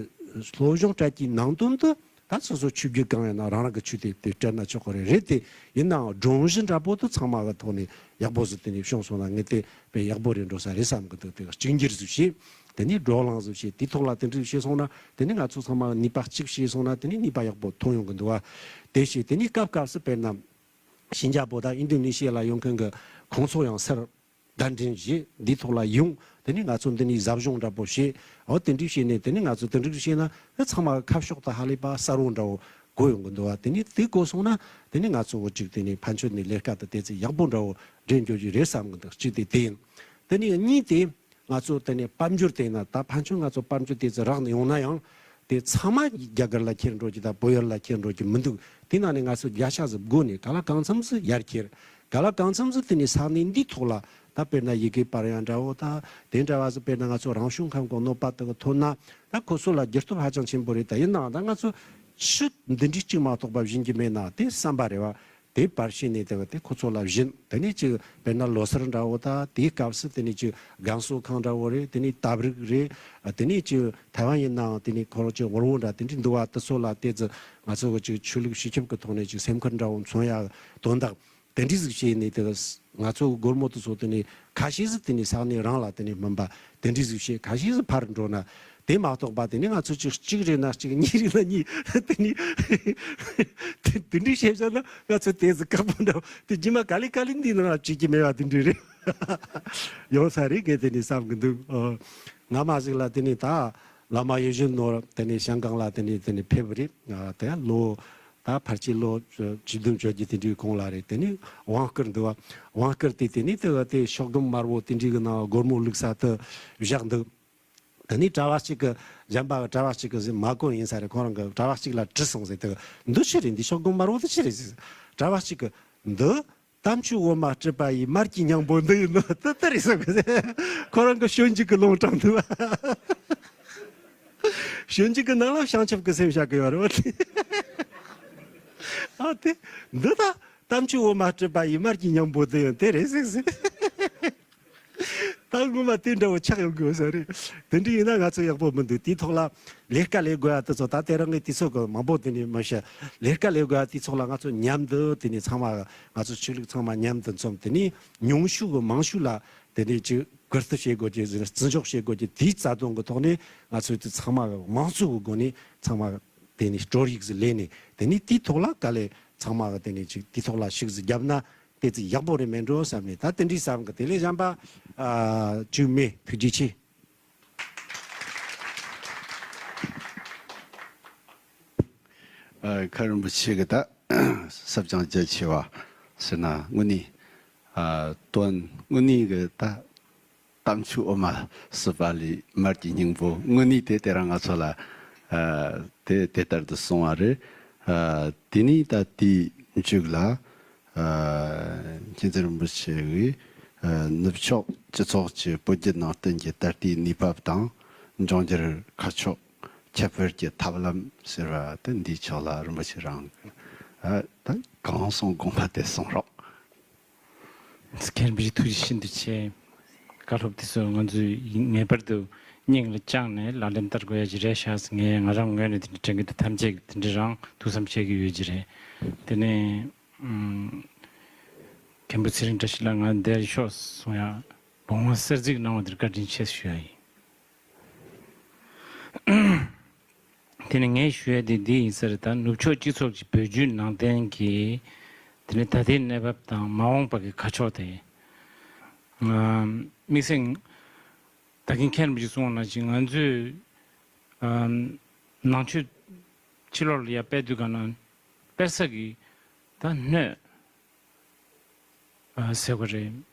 སློབ་སྦྱོང་སྤྲད་ཀྱི་ནང་དོན་དུ། ད་སོ་སོ་ཆོས་བརྒྱུད་གང་ཡིན་ན་རང་རང་གི་ཆོས་དེ་དེ་སྤྲད་ན་ཆོག་གི་རེད། རེད་དེ་ཡིན་ནའང་སྒྲོམ་གཞི་འདྲ་པོ་དེ་ཚང་མ་གི་ཐོག་ནས་ཡག་པོ་ཟིག་དེ་ནས་བྱུང་སོང་ན་ངས་དེ་དཔེ་ཡག་པོ་རེད་འགྲོ་ས་རེད་བསམ་གི་འདུག་དེ་གཅིག་གྱུར་ཟིག་བྱས། དེ་ནས་བགྲོ་གླེང་ཟིག་བྱས། དེའི་ཐོག་ལ་དེ་འདྲ་བྱས་སོང་ན་དེ་ནས་ང་ཚོ་ཚང་མ་ནུས་པ་གཅིག་བྱས་སོང་ན་དེ་ནས་ནུས་པ་ཡག་པོ་ཐོན་ཡོང་གི་འདུག་བ། དེ་བྱས་དེ་ནས་སྐབས་སྐབས་སུ་དཔེར་ན། ཤིན་ཅང་པོ་དང་ཨིན་དོ་ནེ་ཤི་ཡ་ལ་ཡོང་མཁན་གྱི་ཁོང་ཚོ་ཡང་སར་གདན་འདྲེན་བྱས། འདིའི་ཐོག་ལ་ཡོང་། དེ་ནས་ང་ཚོ་འདི་ནས་ཟབ་སྦྱོང་འདྲ་པོ་བྱས། འོ་དེ་འདྲ་བྱས་ནས་དེ་ནས་ང་ཚོ་དེ་འདྲ་བྱས་ན་ཚང་མ་ཁ་ཕྱོགས་དང་ཧ་ལས་པ་གསལ་བོ་འདྲ་བོ་གོ་ཡོང་གི་འདུག་བ། དེ་ནས་དེ་གོ་སོང་ན་དེ་ནས་ང་ཚོ་འོ་གཅིག་དེ་ནས་ཕན་ཆོད་ནས་ལས་ཀ་དེ་དེ་ཚོ་ཡག་པོ་འདྲ་བོ་འདྲེན་འགྱོ་རྒྱུ་རེད་བསམ་གི་འདུག་གཅིག་དེ་དེ་ཡིན། དེ་ནས་གཉིས་དེ། ང་ཚོ་དེ་ནས་དཔལ་འབྱོར་དེ་ན་ད་ཕན་ཆོད་ང་ཚོ་དཔལ་འབྱོར་དེ་ཚོ་རག་ནས་ཡོང་ན་ཡང་། དེ་ཚང་མ་རྒྱ་གར་ལ་ཁྱེར་འགྲོ་རྒྱུ་དང་བོད་ཡུལ་ལ་ཁྱེར་འགྲོ་རྒྱུ་མི་འདུག་དེ་ན་ནས་ང་ཚོ་བརྒྱ་ཆ་ཟིག་བགོ་ནས་ག་ལ་གང་འཚམ་ཟིག་ཡར་ཁྱེར། ག་ལ་གང་འཚམ་ཟིག་དེ་ནས་ས་གནས་འདིའི་ཐོག་ལ་ད་དཔེར་ན་ཡི་གེ་སྤར་ཡ་འདྲ་བོ་དང་དེ་འདྲ་བ་ཟིག་དཔེར་ན་ང་ཚོ་རང་བྱུང་ཁམས་ཀྱི་གནོད་པ་དེ་གི་ཐོན་ན་ད་ཁོ་ཚོ་ལ་འགྱུར་ལྡོག་ཧ་ཅང་ཆེན་པོ་རེད། ད་ཡིན་ནའང་ད་ང་ཚོ་ཆུ་འདི་འདྲའི་གཅིག་མ་གཏོགས་པ་བྱིན་གྱི་མེད་ན་དེ་བསམ་པ་རེད་བ། དེ་པར་ཤེས་ནས་དེ་བ་དེ་ཁོ་ཚོ་ལ་བྱིན། དེ་ནས་ཅིག་དཔེར་ན་ལོ་སར་འདྲ་བོ་དང་དེའི་སྐབས་སུ་དེ་ནས་ཅིག་རྒན་གསོ་ཁང་འདྲ་བོ་རེད། དེ་ནས་སྟབས་རིགས་རེད། དེ་ནས་ཅིག་ཐའེ་ཝན་ཡིན་ནའང་དེ་ནས་ཁོ་རང་ཅིག་དབུལ་བོ་འདྲ་དེ་འདྲའི་འདུག་བ། དེ་ཚོ་ལ་དེ་ཚོ་ང་ཚོ་གི་ཅིག་ཆོས་ལུགས་སྤྱི་ཁྱབ་ཀྱི་ཐོག་ནས་ཅིག་སེམས་ཁུར་འདྲ་བོ་མཚོན་ཡ་དོན་དག་དེ་འདྲའི་ཟིག་བྱས་ནས་དེ་ང་ཚོ་སྒོར་མོ་དེ་ཚོ་དེ་ནས་ཁ་ཤས་ཟིག་དེ་ནས་ས་གནས་རང་ལ་དེ་ནས་སྨིན་པ་དེ་འདྲའི་ཟིག་བྱས། ཁ་ཤས་ཟིག་ཕར་འགྲོ་ན། དེ་མ་གཏོགས་པ་དེ་ནས་ང་ཚོ་ཅིག་གཅིག་རེད་ན་གཅིག་གཉིས་རེད་ན་གཉིས་དེ་ནས་དེ་དེ་འདྲའི་བཤད་བྱ་ན་ང་ཚོ་དེ་ཟིག་དཀར་པོ་འདྲ་བོ་དེ་རྗེས་མ་ག་ལེ་ག་ལེ་འདི་ནང་ལ་བྲིས་ཀྱི་མེད་པ་དེ་འདྲ་རེད། ཡོང་ས་རེད་ངས་དེ་ནས་བསམ་གི་འདུག་ཨོ། སྔ་མ་ཟིག་ལ་དེ་ནས་ད་བླ་མ་ཡིད་བཞིན་ནོར་དེ་ནས་ཞང་ཀང་ལ་དེ་ནས་དེ་ནས་ཕེབས་པ་རེད། ང་དེ་ལོ་ད་ཕལ་ཆེར་ལོ་བཅུ་བདུན་བཅོ་བརྒྱད་དེ་འདྲའི་གོང་ལ་རེད། དེ་ནས་དབང་བསྐུར་འདུག་བ། དབང་བསྐུར་དེ་དེ་ནས་དེ་བ་དེ་ཤོག་སྒྲོམ་དམར་པོ་དེ་འདྲའི་གི་ནང་སྒོར་མོ་བླུགས་ས་དེ་བཞག་འདུག་དེ་ནས་གྲྭ་བ་གཅིག་གི་གཞན་པ་གི་གྲྭ་བ་གཅིག་གི་ཟིག་མ་གོན་ཡིན་ས་རེད། ཁོ་རང་གི་གྲྭ་བ་གཅིག་ལ་དྲིས་སོང་ཟེར། དེ་འདི་ཆི་རེད། འདི་ཤོག་སྒྲོམ་དམར་པོ་དེ་ཆི་རེད་ཟེར། གྲྭ་བ་གཅིག་གི་འདི་དམ་ཆོས་འོ་མ་སྤྲུལ་པ་ཡི་མར་གྱི་སྙིང་པོ་འདི་ཡིན་ནོ། དེ་དེ་རེད་ཟེར་གི་ཟེར། ཁོ་རང་གི་སྤྱོད་འཇུག་གི་ལུང་དྲངས་འདུག་བ། སྤྱོད་འཇུག་གི་ནང་ལ་བྱང་ཆུབ་ཀྱི་སེམས་བཞག་གི་ཡོད་རེད་བ། ཨ་དེ་འདི་ད་དམ་ཆོས་འོ་མ་སྤྲུལ་པ་ཡི་མར་གྱི་སྙིང་པོ་འདི་ཡང་དེ་རེད་ཟེར་ཟེར། ད་ངོ་མ་དེ་འདྲ་བོ་ཆགས་ཡོང་དགོས་ས་རེད། དེ་འདྲ་ཡིན་ན་ང་ཚོ་ཡག་པོ་མི་འདུག་དེའི་ཐོག་ལ་ལས་ཀ་ལས་དགོས་ཡ་དེ་ཚོ་ད་དེ་རིང་ངས་དུས་ཚོད་གི་མང་པོ་དེ་ནས་མི་བཤད། ལས་ཀ་ལས་དགོས་ཡ་དེ་ཚོ་ལ་ང་ཚོ་མཉམ་དུ་དེ་ནས་ཚང་མ་ང་ཚོ་ཆོས་ལུགས་ཚང་མ་མཉམ་དུ་འཛོམས། དེ་ནས་ཉུང་ཤོས་གི་མང་ཤོས་ལ་དེ་ནས་ཅིག་བཀུར་སྟི་བྱེད་དགོས་ཀྱི་ཟེར། བརྩི་འཇོག་བྱེད་དགོས་ཀྱི་དེའི་རྩ་དོན་གི་ཐོག་ནས་ང་ཚོས་དེ་ཚང་མ་གི་དམངས་གཙོ་གི་སྒོ་ནས་ཚང་མ་དེ་ནས་སྤྲོ་རིགས་ཟིག་ལས་ནས་དེ་ནས་དེའི་ཐོག་ལ་དཀའ་ལས་ཚང་མ་གི་དེ་ནས་ཅིག་དེའི་ཐོག་ལ་ཤུགས་ཟིག་བརྒྱབ་ན། དེ་ཚོ་ཡག་པོ་རེད་མེད་འགྲོ་བསམ་ནས་ད་དེ་འདྲའི་བསམ་གི། དེ་ལས་གཞན་པ་ཨ་བཅུ་མེད། ཐུགས་རྗེ་ཆེ། ཨ་མཁན་རིན་པོ་ཆེ་གི་ད་ཟབ་སྦྱོང་རྒྱ་ཆེ་བ་ཟེར་ན་དངོས་གནས་ཨ་དོན་དངོས་གནས་གི་ད་དམ་ཆོས་འོ་མ་སྲིད་པ་ལས་མར་གྱི་སྙིང་པོ་དངོས་གནས་དེ་དེ་རང་ང་ཚོ་ལ་ཨ་དེ་དེ་ལྟར་དུ་གསུངས་པ་རེད། ཨ་དེ་ནས་ད་དེའི་མཇུག་ལ། མཁྱེན་བརྩེ་རིན་པོ་ཆེ་གིས་ནུབ་ཕྱོགས་སྤྱི་ཚོགས་ཀྱི་བོད་བརྒྱུད་ནང་བསྟན་གྱི་ད་ལྟའི་གནས་བབ་དང་འབྱུང་འགྱུར་ཁ་ཕྱོགས་ཁྱད་པར་གྱི་ཐབས་ལམ་ཟེར་བ་དེ་འདིའི་ཕྱོགས་ལ་རིན་པོ་ཆེ་རང་གིས་ད་གང་གསུང་དགོངས་པ་དེ་གསུང་རོགས། མཁན་རིན་པོ་ཆེ་ཐུགས་རྗེ་ཤིན་ཏུ་ཆེ། བཀའ་སློབ་དེ་ཚོ་ང་ཚོས་ངེས་པར་དུ་སྙིང་ལ་བཅངས་ནས་ལག་ལེན་བསྟར་དགོས་ཡ་ཅིག་རེད་ཤག་ངས་ང་རང་ངོས་ནས་དེ་འདྲ་དྲན་གྱི་འདུག་ཐམས་ཅད་ཀྱིས་དེ་འདྲ་རང་ཐུགས་བསམ་བཞེས་ཀྱི་ཡོད་ཀྱི་རེད། དེ་ནས། ཨམ། མཁན་པོ་ཚེ་རིང་བཀྲ་ཤིས་ལགས་ང་འདིར་ཤོག་གསུང་ཡ། དགོངས་པ་གསལ་གཟིགས་གནང་བ་འདིར་བཀའ་དྲིན་ཆེ་ཞུ་ཡ་ཡིན། དེ་ནས་ངས་ཞུ་ཡ་དེ་འདི་ཡིན་ས་རེད། ད་ནུབ་ཕྱོགས་སྤྱི་ཚོགས་ཀྱི་བོད་བརྒྱུད་ནང་བསྟན་གྱི་དེ་ནས་ད་ལྟའི་གནས་བབ་དང་མ་འོངས་པ་གི་ཁ་ཕྱོགས་དེ། ཨམ། དམིགས་བསལ་ད་གིན་མཁན་རིན་པོ་ཆེ་གསུངས་པ་ནང་བཞིན་ང་ཚོས་ཨམ། ནང་ཆོས་ཕྱི་ལོགས་ལ་ཡ་སྤེལ་དུས་ག་ན་སྤེལ་ས་གི་ད་སྣོད། ཨ་ཟེར་བ་རེད།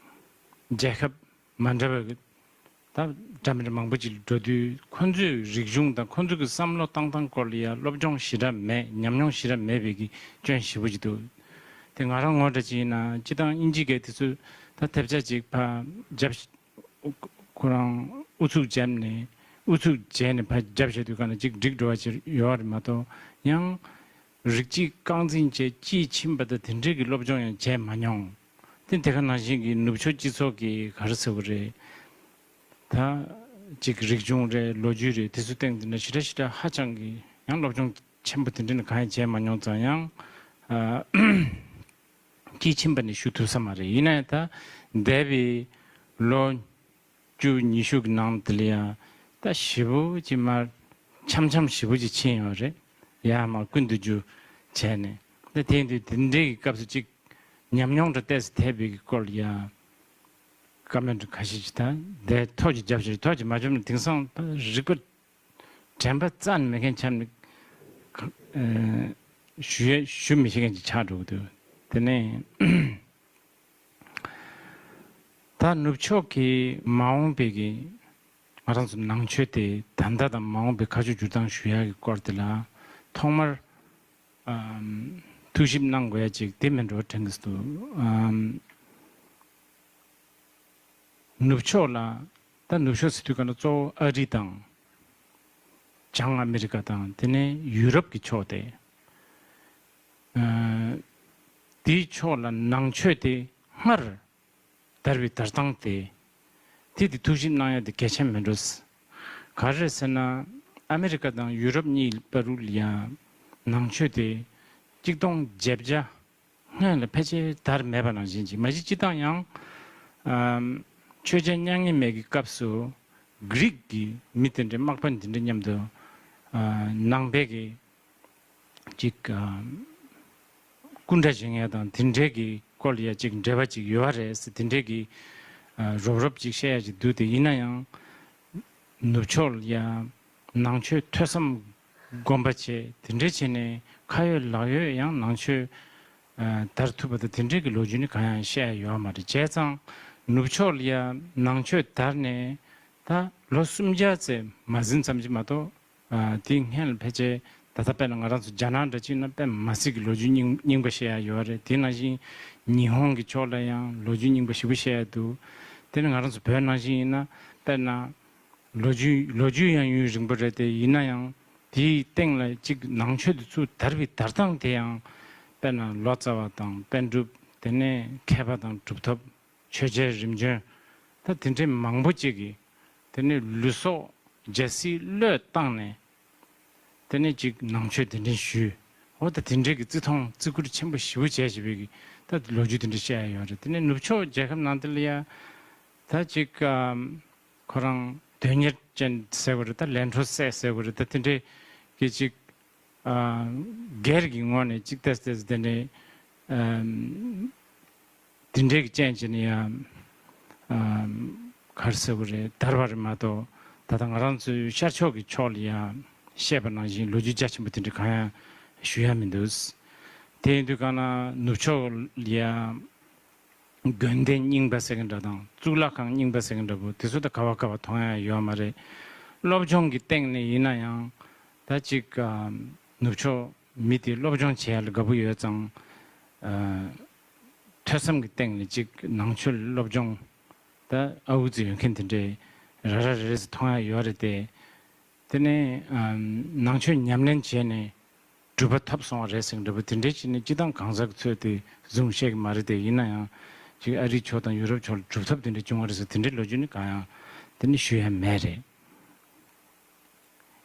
རྒྱལ་ཁབ་མ་འདྲ་བའི་ད་འདྲ་མི་འདྲ་མང་པོ་ཅིག་འགྲོ་དུས་ཁོ་ཚོའི་རིག་གཞུང་དང་ཁོ་ཚོ་གི་བསམ་བློ་བཏང་སྟངས་སྐོར་ལ་ཡ་སློབ་སྦྱོང་ཞེ་དྲག་མེད། ཉམས་མྱོང་ཞེ་དྲག་མེད་པའི་གི་སྐྱོན་ཞེ་པོ་ཅིག་འདུག་དེ་ང་རང་ངོ་འདྲ་ཅིག་ཡིན་ན་སྤྱི་བཏང་དབྱིན་ཇི་སྐད་དེ་ཚོ་ད་དེབ་ཆ་ཅིག་ཕར་རྒྱབ་ཁོ་རང་ཨུ་ཚུགས་བརྒྱབ་ནས་ཨུ་ཚུགས་བྱས་ནས་ཕར་རྒྱབ་བྱས་དུས་ག་ན་ཅིག་འགྲིག་འགྲོ་བ་ཅིག་ཡོད་རེད་མ་གཏོགས་ཡང་། རིགས་གཅིག་རྐང་འཛིན་བྱས་དཔྱིས་ཕྱིན་པ་དང་དེ་འདྲའི་གི་སློབ་སྦྱོང་ཡང་བྱས་མ་མྱོང་། དེ་དེ་ག་ནང་བཞིན་གྱི་ནུབ་ཕྱོགས་སྤྱི་ཚོགས་ཀྱི་ག་རེ་ཟེར་བ་རེད། ད་ཅིག་རིག་གཞུང་རེད། ལོ་རྒྱུས་རེད། དེ་ཚོ་སྟེང་དེ་འདྲ་ཞེ་དྲག་ཞེ་དྲག་ཧ་ཅང་གི་ཡང་སློབ་སྦྱོང་ ཆེན་པོ་དེ་འདྲ་ནི་གང་ཡང་བྱས་མ་མྱོང་ཙང་ཡང་། ཨ། དཀྱིལ་ཕྱིན་པ་ནས་ཞུ་ཐུབ་ས་མ་རེད། ཡིན་ན་ཡང་ད་འདས་པའི་ལོ་བཅུ་ཉི་ཤུ་གི་ནང་དེ་ལ་ཡང་ད་ཞེ་པོ་ཅིག་མར་འཆམ་འཆམ་ཞེ་པོ་ཅིག་ཕྱིན་ཡོད་རེད། ཡར་མར་ཀུན་ཏུ་རྒྱུ་བྱས་ནས། ད་དེ་དུས་དེ་འདྲའི་གི་སྐབས་སུ་ཅིག་ཉམས་མྱོང་འདྲ་ཏོག་ཙམ་ཐེབས་པའི་གི་སྐོར་ལ་ཡང་བཀའ་མོལ་འདྲ་ཁ་ཤས་ཅིག་ད་འདས་ཐོག་ཅིག་བརྒྱབ་ཤིག་ཐོག་ཅིག་མ་བརྒྱབ་ན་དེང་སང་ད་རིག་པ་དྲན་པ་རྩ་ནས་མེད་མཁན་ཆགས་ནས། ཨ། ཞུ་ཡ་ཞུ་མི་ཤེས་མཁན་ཅིག་ཆགས་འགྲོ་གི་འདུག་དེ་ནས་ད་ནུབ་ཕྱོགས་ཀྱི་མ་འོངས་པའི་གི་ང་རང་ཚོ་ནང་ཆོས་དེ་ད་ལྟ་དང་མ་འོངས་པའི་ཁ་ཕྱོགས་བསྒྱུར་སྟངས་ཞུ་ཡ་གི་སྐོར་དེ་ལ་ཐོག་མར། ཨམ། ཐུགས་ཞིབ་གནང་དགོས་ཡ་ཅིག་དེ་མིན་འགྲོ་དྲན་གི་འདུག་ཨམ། ནུབ་ཕྱོགས་ལ། ད་ནུབ་ཕྱོགས་ཟེར་དུས་ག་ན་གཙོ་བོ་ཨ་རི་དང་། བྱང་ཨ་མི་རི་ཀ་དང་དེ་ནས་ཡུ་རོབ་ཀྱི་ཕྱོགས་དེ། ཨ། དེའི་ཕྱོགས་ལ་ནང་ཆོས་དེ་སྔར་དར་བའི་དར་སྟངས་དེ། དེ་དེ་ཐུགས་ཞིབ་གནང་ཡ་དེ་གལ་ཆེན་མིན་འགྲོ། ག་རེ་རེད་ཟེར་ན། ཨ་མི་རི་ཀ་དང་ཡུ་རོབ་གཉིས་བར་ལ་ཡང་ནང་ཆོས་དེ་ཆིག་སྟོང་བརྒྱད་བརྒྱ་སྔོན་ལ་ཕལ་ཆེར་དར་མེད་པ་ནང་བཞིན་ཅིག་མ་གཞི་སྤྱི་བཏང་ཡང་། ཨམ། ཆོས་རྒྱལ་མྱ་ངན་མེད་ཀྱི་སྐབས་སུ་གྷི་རིག་གི་མི་དེ་འདྲའི་དམག་དཔོན་དེ་འདྲ་མཉམ་དུ། ཨ། ནང་པའི་གི་ཅིག་ཨ། སྐུ་འདྲ་བཞེངས་ཡ་དང་དེ་འདྲའི་གི་སྐོར་ལ་ཡ་ཅིག་འབྲེལ་བ་ཅིག་ཡོད་རེད་ཟེར་དེ་འདྲའི་གི། ཨ། རོབ་རོབ་ཅིག་བཤད་ཡ་ཅིག་འདུག་དེ་ཡིན་ན་ཡང་ནུབ་ཕྱོགས་ལ་ཡ་ནང་ཆོས་ཐོས་བསམ་སྒོམ་པ་བྱས་དེ་འདྲའི་བྱས་ནས་ཁ་ཡོད་ལག་ཡོད་ཡང་ནང་ཆོས། ཨ། དར་ཐུབ་པ་དང་དེ་འདྲའི་གི་ལོ་རྒྱུས་ནི་གང་ཡང་བཤད་ཡ་ཡོད་མ་རེད། བྱས་ཙང་ནུབ་ཕྱོགས་ལ་ཡ་ནང་ཆོས་དར་ནས་ད་ལོ་སུམ་བརྒྱ་ཙམ་མ་ཟིན་ཙམ་ཅིག་མ་གཏོགས། ཨ། དེའི་སྔོན་ལ་ཕལ་ཆེར་ད་ལྟ་དཔེར་ན་ང་རང་ཚོ་རྒྱ་ནག་འདྲ་ཅིག་ན་དཔེ་མ་སྲིད་ཀྱི་ལོ་རྒྱུས་རྙིང་རྙིང་པ་བཤད་ཡ་ཡོད་རེད། དེ་ནང་བཞིན་ཉི་ཧོང་གི་ཕྱོགས་ལ་ཡང་ལོ་རྒྱུས་རྙིང་པ་ཞེ་པོ་བཤད་ཡ་འདུག་དེ་ནི་ང་རང་ཚོ་བོད་ནང་བཞིན་ཡིན་ན་དཔེར་ན་ལོ་རྒྱུས་ལོ་རྒྱུས་ཡང་ཡུན་རིང་པོ་རེད་དེ། ཡིན་ན་ཡང་དེའི་སྟེང་ལ་གཅིག་ནང་ཆོས་དེ་ཚུར་དར་བའི་དར་སྟངས་དེ་ཡང་དཔེར་ན་ལོ་ཙཱ་བ་དང་པཎ་གྲུབ། དེ་ནས་མཁས་པ་དང་གྲུབ་ཐོབ། ཆོས་རྒྱལ་རིམ་བྱོན། ད་དེ་འདྲའི་མང་པོ་ཅིག་གིས་དེ་ནས་ལུས་སྲོག་རྒྱལ་སྲིད་བློས་བཏང་ནས། དེ་ནས་ཅིག་ནང་ཆོས་དེ་འདྲ་ཞུས། འོ་ད་དེ་འདྲའི་གི་བརྩི་མཐོང་བརྩི་བཀུར་ཆེན་པོ་ཞེ་པོ་བྱས་བྱས་པའི་གི་ད་ལོ་རྒྱུས་དེ་འདྲ་བཤད་ཡ་ཡོད་རེད། དེ་ནས་ནུབ་ཕྱོགས་རྒྱལ་ཁབ་ནང་དེ་ལ་ཡ་ད་ཅིག་ཨམ། ཁོ་རང་དོན་གཉེར་ཅན་ཟེར་བ་རེད། ད་ལས་འཕྲོ་སད་ཟེར་བ་རེད། ད་དེ་འདྲའི་གི་ཅིག་ཨ། སྒེར་གྱི་ངོས་ནས་ཅིག་ཏེས་ཏེས་དེ་འདྲའི། ཨམ། དེ་འདྲའི་གི་རྐྱེན་བྱས་ནས་ཡང་། ཨམ། ག་རེ་ཟེར་དགོས་རེད། དར་བ་རེད་མ་གཏོགས་ད་ལྟ་ང་རང་ཚོའི་ཤར་ཕྱོགས་ཀྱི་ཕྱོགས་ལ་ཡང་བཤད་པ་ནང་བཞིན་ལོ་རྒྱུས་རྒྱ་ཆེན་པོ་དེ་འདྲ་གང་ཡང་ཞུ་ཡ་མི་འདུག་དེ་ཡིན་དུས་གང་ན་ནུབ་ཕྱོགས་ལ་ཡང་། དགོན་སྡེ་རྙིང་པ་ཟེར་མཁན་འདྲ་དང་གཙུག་ལག་ཁང་རྙིང་པ་ཟེར་མཁན་འདྲ་པོ་དེ་ཚོ་ད་ག་བ་ག་བ་མཐོང་ཡ་ཡོད་མ་རེད། སློབ་སྦྱོང་གི་སྟེང་ནས་ཡིན་ན་ཡང་ད་ཅིག་ཨ། ནུབ་ཕྱོགས་མི་དེ་སློབ་སྦྱོང་བྱེད་ཡ་ལ་དགའ་པོ་ཡོད་ཙང་། ཨ། ཐོས་བསམ་གྱི་སྟེང་ནས་ཅིག་ནང་ཆོས་སློབ་སྦྱོང་ད་ཨ་འུ་ཙི་ཡོད་མཁན་དེ་འདྲའི་ར་ར་རེ་རེ་ཟེར་མཐོང་ཡ་ཡོད་རེད་དེ། དེ་ནས་ཨམ། ནང་ཆོས་ཉམས་ལེན་བྱས་ནས་གྲུབ་པ་ཐོབ་སོང་བ་རེད་ཟེར་འདྲ་པོ་དེ་འདྲའི་ཅིག་ནི་སྤྱི་བཏང་གང་ཟག་གི་ཚོད་དེ་བཟུང་བཤད་ཀྱི་མ་རེད་དེ། ཡིན་ན་ཡང་ཅིག་ཨ་རིའི་ཕྱོགས་དང་ཡུ་རོབ་ཕྱོགས་ལ་གྲུབ་ཐོབ་དེ་འདྲ་བྱུང་བ་རེད་ཟེར་དེ་འདྲའི་ལོ་རྒྱུས་ནི་གང་ཡང་དེ་ནི་ཞུ་ཡ་མེད་རེད།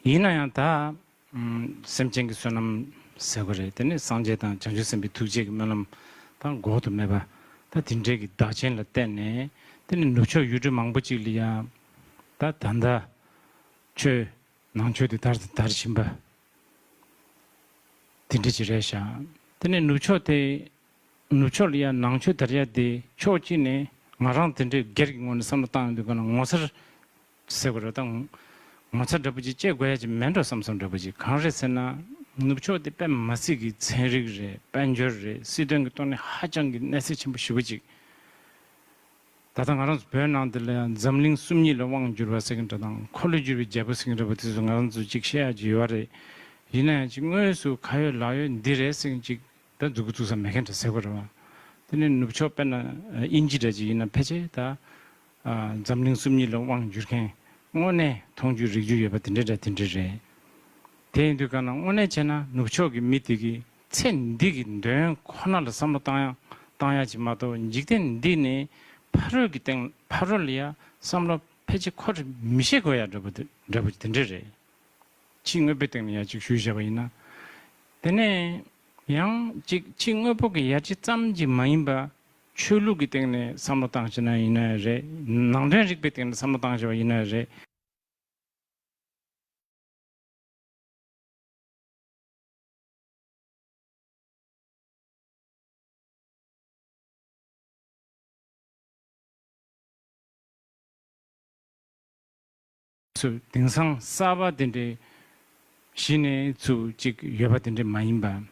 ཡིན་ན་ཡང་ད་ཨམ། སེམས་ཅན་གྱི་བསོད་ནམས་ཟེར་དགོས་རེད། དེ་ནི་སངས་རྒྱས་དང་བྱང་ཆུབ་སེམས་དཔའི་ཐུགས་རྗེ་གི་སྨོན་ལམ་དང་འགོག་ཏུ་མེད་པ་ད་དེ་འདྲའི་གི་བདག་རྐྱེན་ལ་བརྟེན་ནས་དེ་ནི་ནུབ་ཕྱོགས་ཡུལ་གྲུ་མང་པོ་ཅིག་ལ་ཡང་ད་ད་ལྟ་ཆོས། ནང་ཆོས་དེ་དར་དང་དར་བཞིན་པ་དེ་འདྲ་ཅིག་རེད་ཤག་དེ་ནས་ནུབ་ཕྱོགས་དེ་ནུབ་ཕྱོགས་ལ་ཡང་ནང་ཆོས་དར་ཡ་དེ་ཕྱོགས་གཅིག་ནས་ང་རང་དེ་འདྲའི་སྒེར་གྱི་ངོས་ནས་བསམ་བློ་བཏང་ཡོང་དུས་ག་ན་ངོ་མཚར་ཟེར་དགོས་རེད་ད། ངོ་མཚར་འདྲ་པོ་ཅིག་སྐྱེ་དགོས་ཡ་ཅིག་མེད་འགྲོ་བསམ་བསམ་འདྲ་པོ་ཅིག་གང་རེད་ཟེར་ན། ནུབ་ཕྱོགས་དེ་དཔེ་མ་སྲིད་ཀྱི་ཚན་རིག་རེད། དཔལ་འབྱོར་རེད། སྲིད་དོན་གྱི་ཐོག་ནས་ཧ་ཅང་གི་གནས་ཚད་ཆེན་པོ་ཞེ་པོ་ཅིག་ད་ལྟ་ང་རང་ཚོ་བོད་ནང་འདི་ལ་ཡང་འཛམ་གླིང་སུམ་གཉིས་ལ་དབང་བསྒྱུར་བ་ཟེར་གྱི་འདྲ་དང་འཁོར་ལོས་སྒྱུར་བའི་རྒྱལ་པོ་ཟེར་གྱི་འདྲ་པོ་དེ་ཚོ་ང་རང་ཚོ་ཅིག་བཤད་ཡ་ཅིག་ཡོད་རེད། ཡིན་ན་ཡང་ཅིག་དངོས་སུ་ག་ཡོད་ལག་ཡོད་འདི་རེད་ཟེར་གྱི་ཅིག་ད་མཛུབ་གུ་བཙུགས་ས་མེད་མཁན་འདྲ་ཟེར་དགོས་རེད་བ། དེ་ནས་ནུབ་ཕྱོགས་དཔེར་ན་དབྱིན་ཇི་འདྲ་ཅིག་ཡིན་ན་ཕལ་ཆེར་ད་འཛམ་གླིང་སུམ་གཉིས་ལ་དབང་བསྒྱུར་མཁན་དངོས་གནས་མཐོང་རྒྱུ་རིག་རྒྱུ་ཡོད་པ་དེ་འདྲ་འདྲ་དེ་འདྲ་རེད། དེ་ཡིན་དུས་ག་ན་དངོས་གནས་བྱས་ན་ནུབ་ཕྱོགས་ཀྱི་མི་དེ་གི་ཚེ་འདི་གི་དོན་ཁོ་ན་ལ་བསམ་བློ་བཏང་ཡ་བཏང་ཡ་ཅིག་མ་གཏོགས་འཇིག་རྟེན་འདི་ནས་ཕ་རོལ་གྱི་སྟེང་ཕ་རོལ་ལ་ཡ་བསམ་བློ་ཕལ་ཆེར་འཁོར་མི་ཤེས་དགོས་ཡ་འདྲ་པོ་དེ་འདྲ་པོ་དེ་འདྲ་རེད། ཕྱི་དངོས་པོའི་སྟེང་ནས་ཡ་ཅིག་ཞུས་བཞག་པ་ཡིན་ན། དེ་ནས་ཡང་ཅིག་ཕྱི་དངོས་པོ་གི་ཡར་རྒྱས་ཙམ་གྱིས་མ་ཡིན་པ། ཆོས་ལུགས་ཀྱི་སྟེང་ནས་བསམ་བློ་བཏང་བྱས་ན་ཡིན་ན་རེད། ནང་དོན་རིག་པའི་སྟེང་ནས་བསམ་བློ་བཏང་བྱས་པ་ཡིན་ན་རེད། ཚུལ་དེང་སང་གསར་པ་དེ་འདྲའི་གཞི་ནས་ཚུལ་གཅིག་ཡོད་པ་དེ་འདྲའི་མ་ཡིན་པ།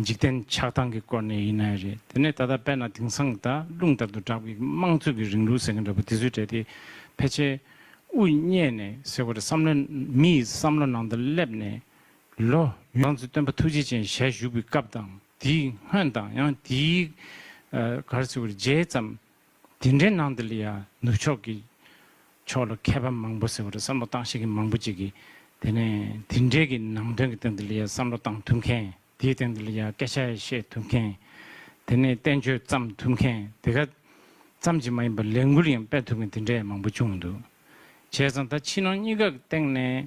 འཇིག་རྟེན་ཆགས་སྟངས་ཀྱི་སྐོར་ནས་ཡིན་ན་རེད། དེ་ནས་ད་ལྟ་དཔེར་ན་དེང་སང་ད་རླུང་ལྟར་དུ་གྲགས་པའི་དམངས་གཙོ་གི་རིང་ལུགས་ཟེར་མཁན་འདྲ་པོ་དེ་ཚོའི་གྲས་དེ་ཕལ་ཆེར་དབུ་བརྙེས་ནས་ཟེར་བ་རེད། བསམ་བློ་མི་ཡི་བསམ་བློ་ནང་དུ་སླེབས་ནས་ལོ་ཡོངས་སུ་སྟོན་པ་ཐུགས་རྗེ་ཅན་ཞལ་བཞུགས་པའི་སྐབས་དང་དེའི་སྔོན་དང་ཡང་དེའི་ཨ་ག་རེ་ཟེར་བ་རེད། རྗེས་ཙམ་དེ་འདྲའི་ནང་དུ་ལ་ཡ་ནུབ་ཕྱོགས་ཀྱི་ཕྱོགས་ལ་མཁས་པ་མང་པོ་ཟེར་བ་རེད། བསམ་བློ་བཏང་ཤེས་མཁན་མང་པོ་ཅིག་གིས་དེ་ནས་དེ་འདྲའི་གི་ནང་དོན་གྱི་སྟེང་དུ་ལ་ཡ་བསམ་བློ་བཏང་ཐུབ་མཁན། དེའི་སྟེང་དུ་ལ་ཡ་སྐད་ཆ་བཤད་ཐུབ་མཁན། དེ་ནས་བསྟན་བཅོས་བརྩམས་ཐུབ་མཁན། དེ་ག་ཙམ་གྱིས་མ་ཡིན་པར་ལས་འགུལ་ཡང་སྤེལ་ཐུབ་མཁན་དེ་འདྲའི་མང་པོ་བྱུང་འདུག་བྱས་ཙང་ད་ཕྱི་ནང་གཉིས་ཀ་གི་སྟེང་ནས་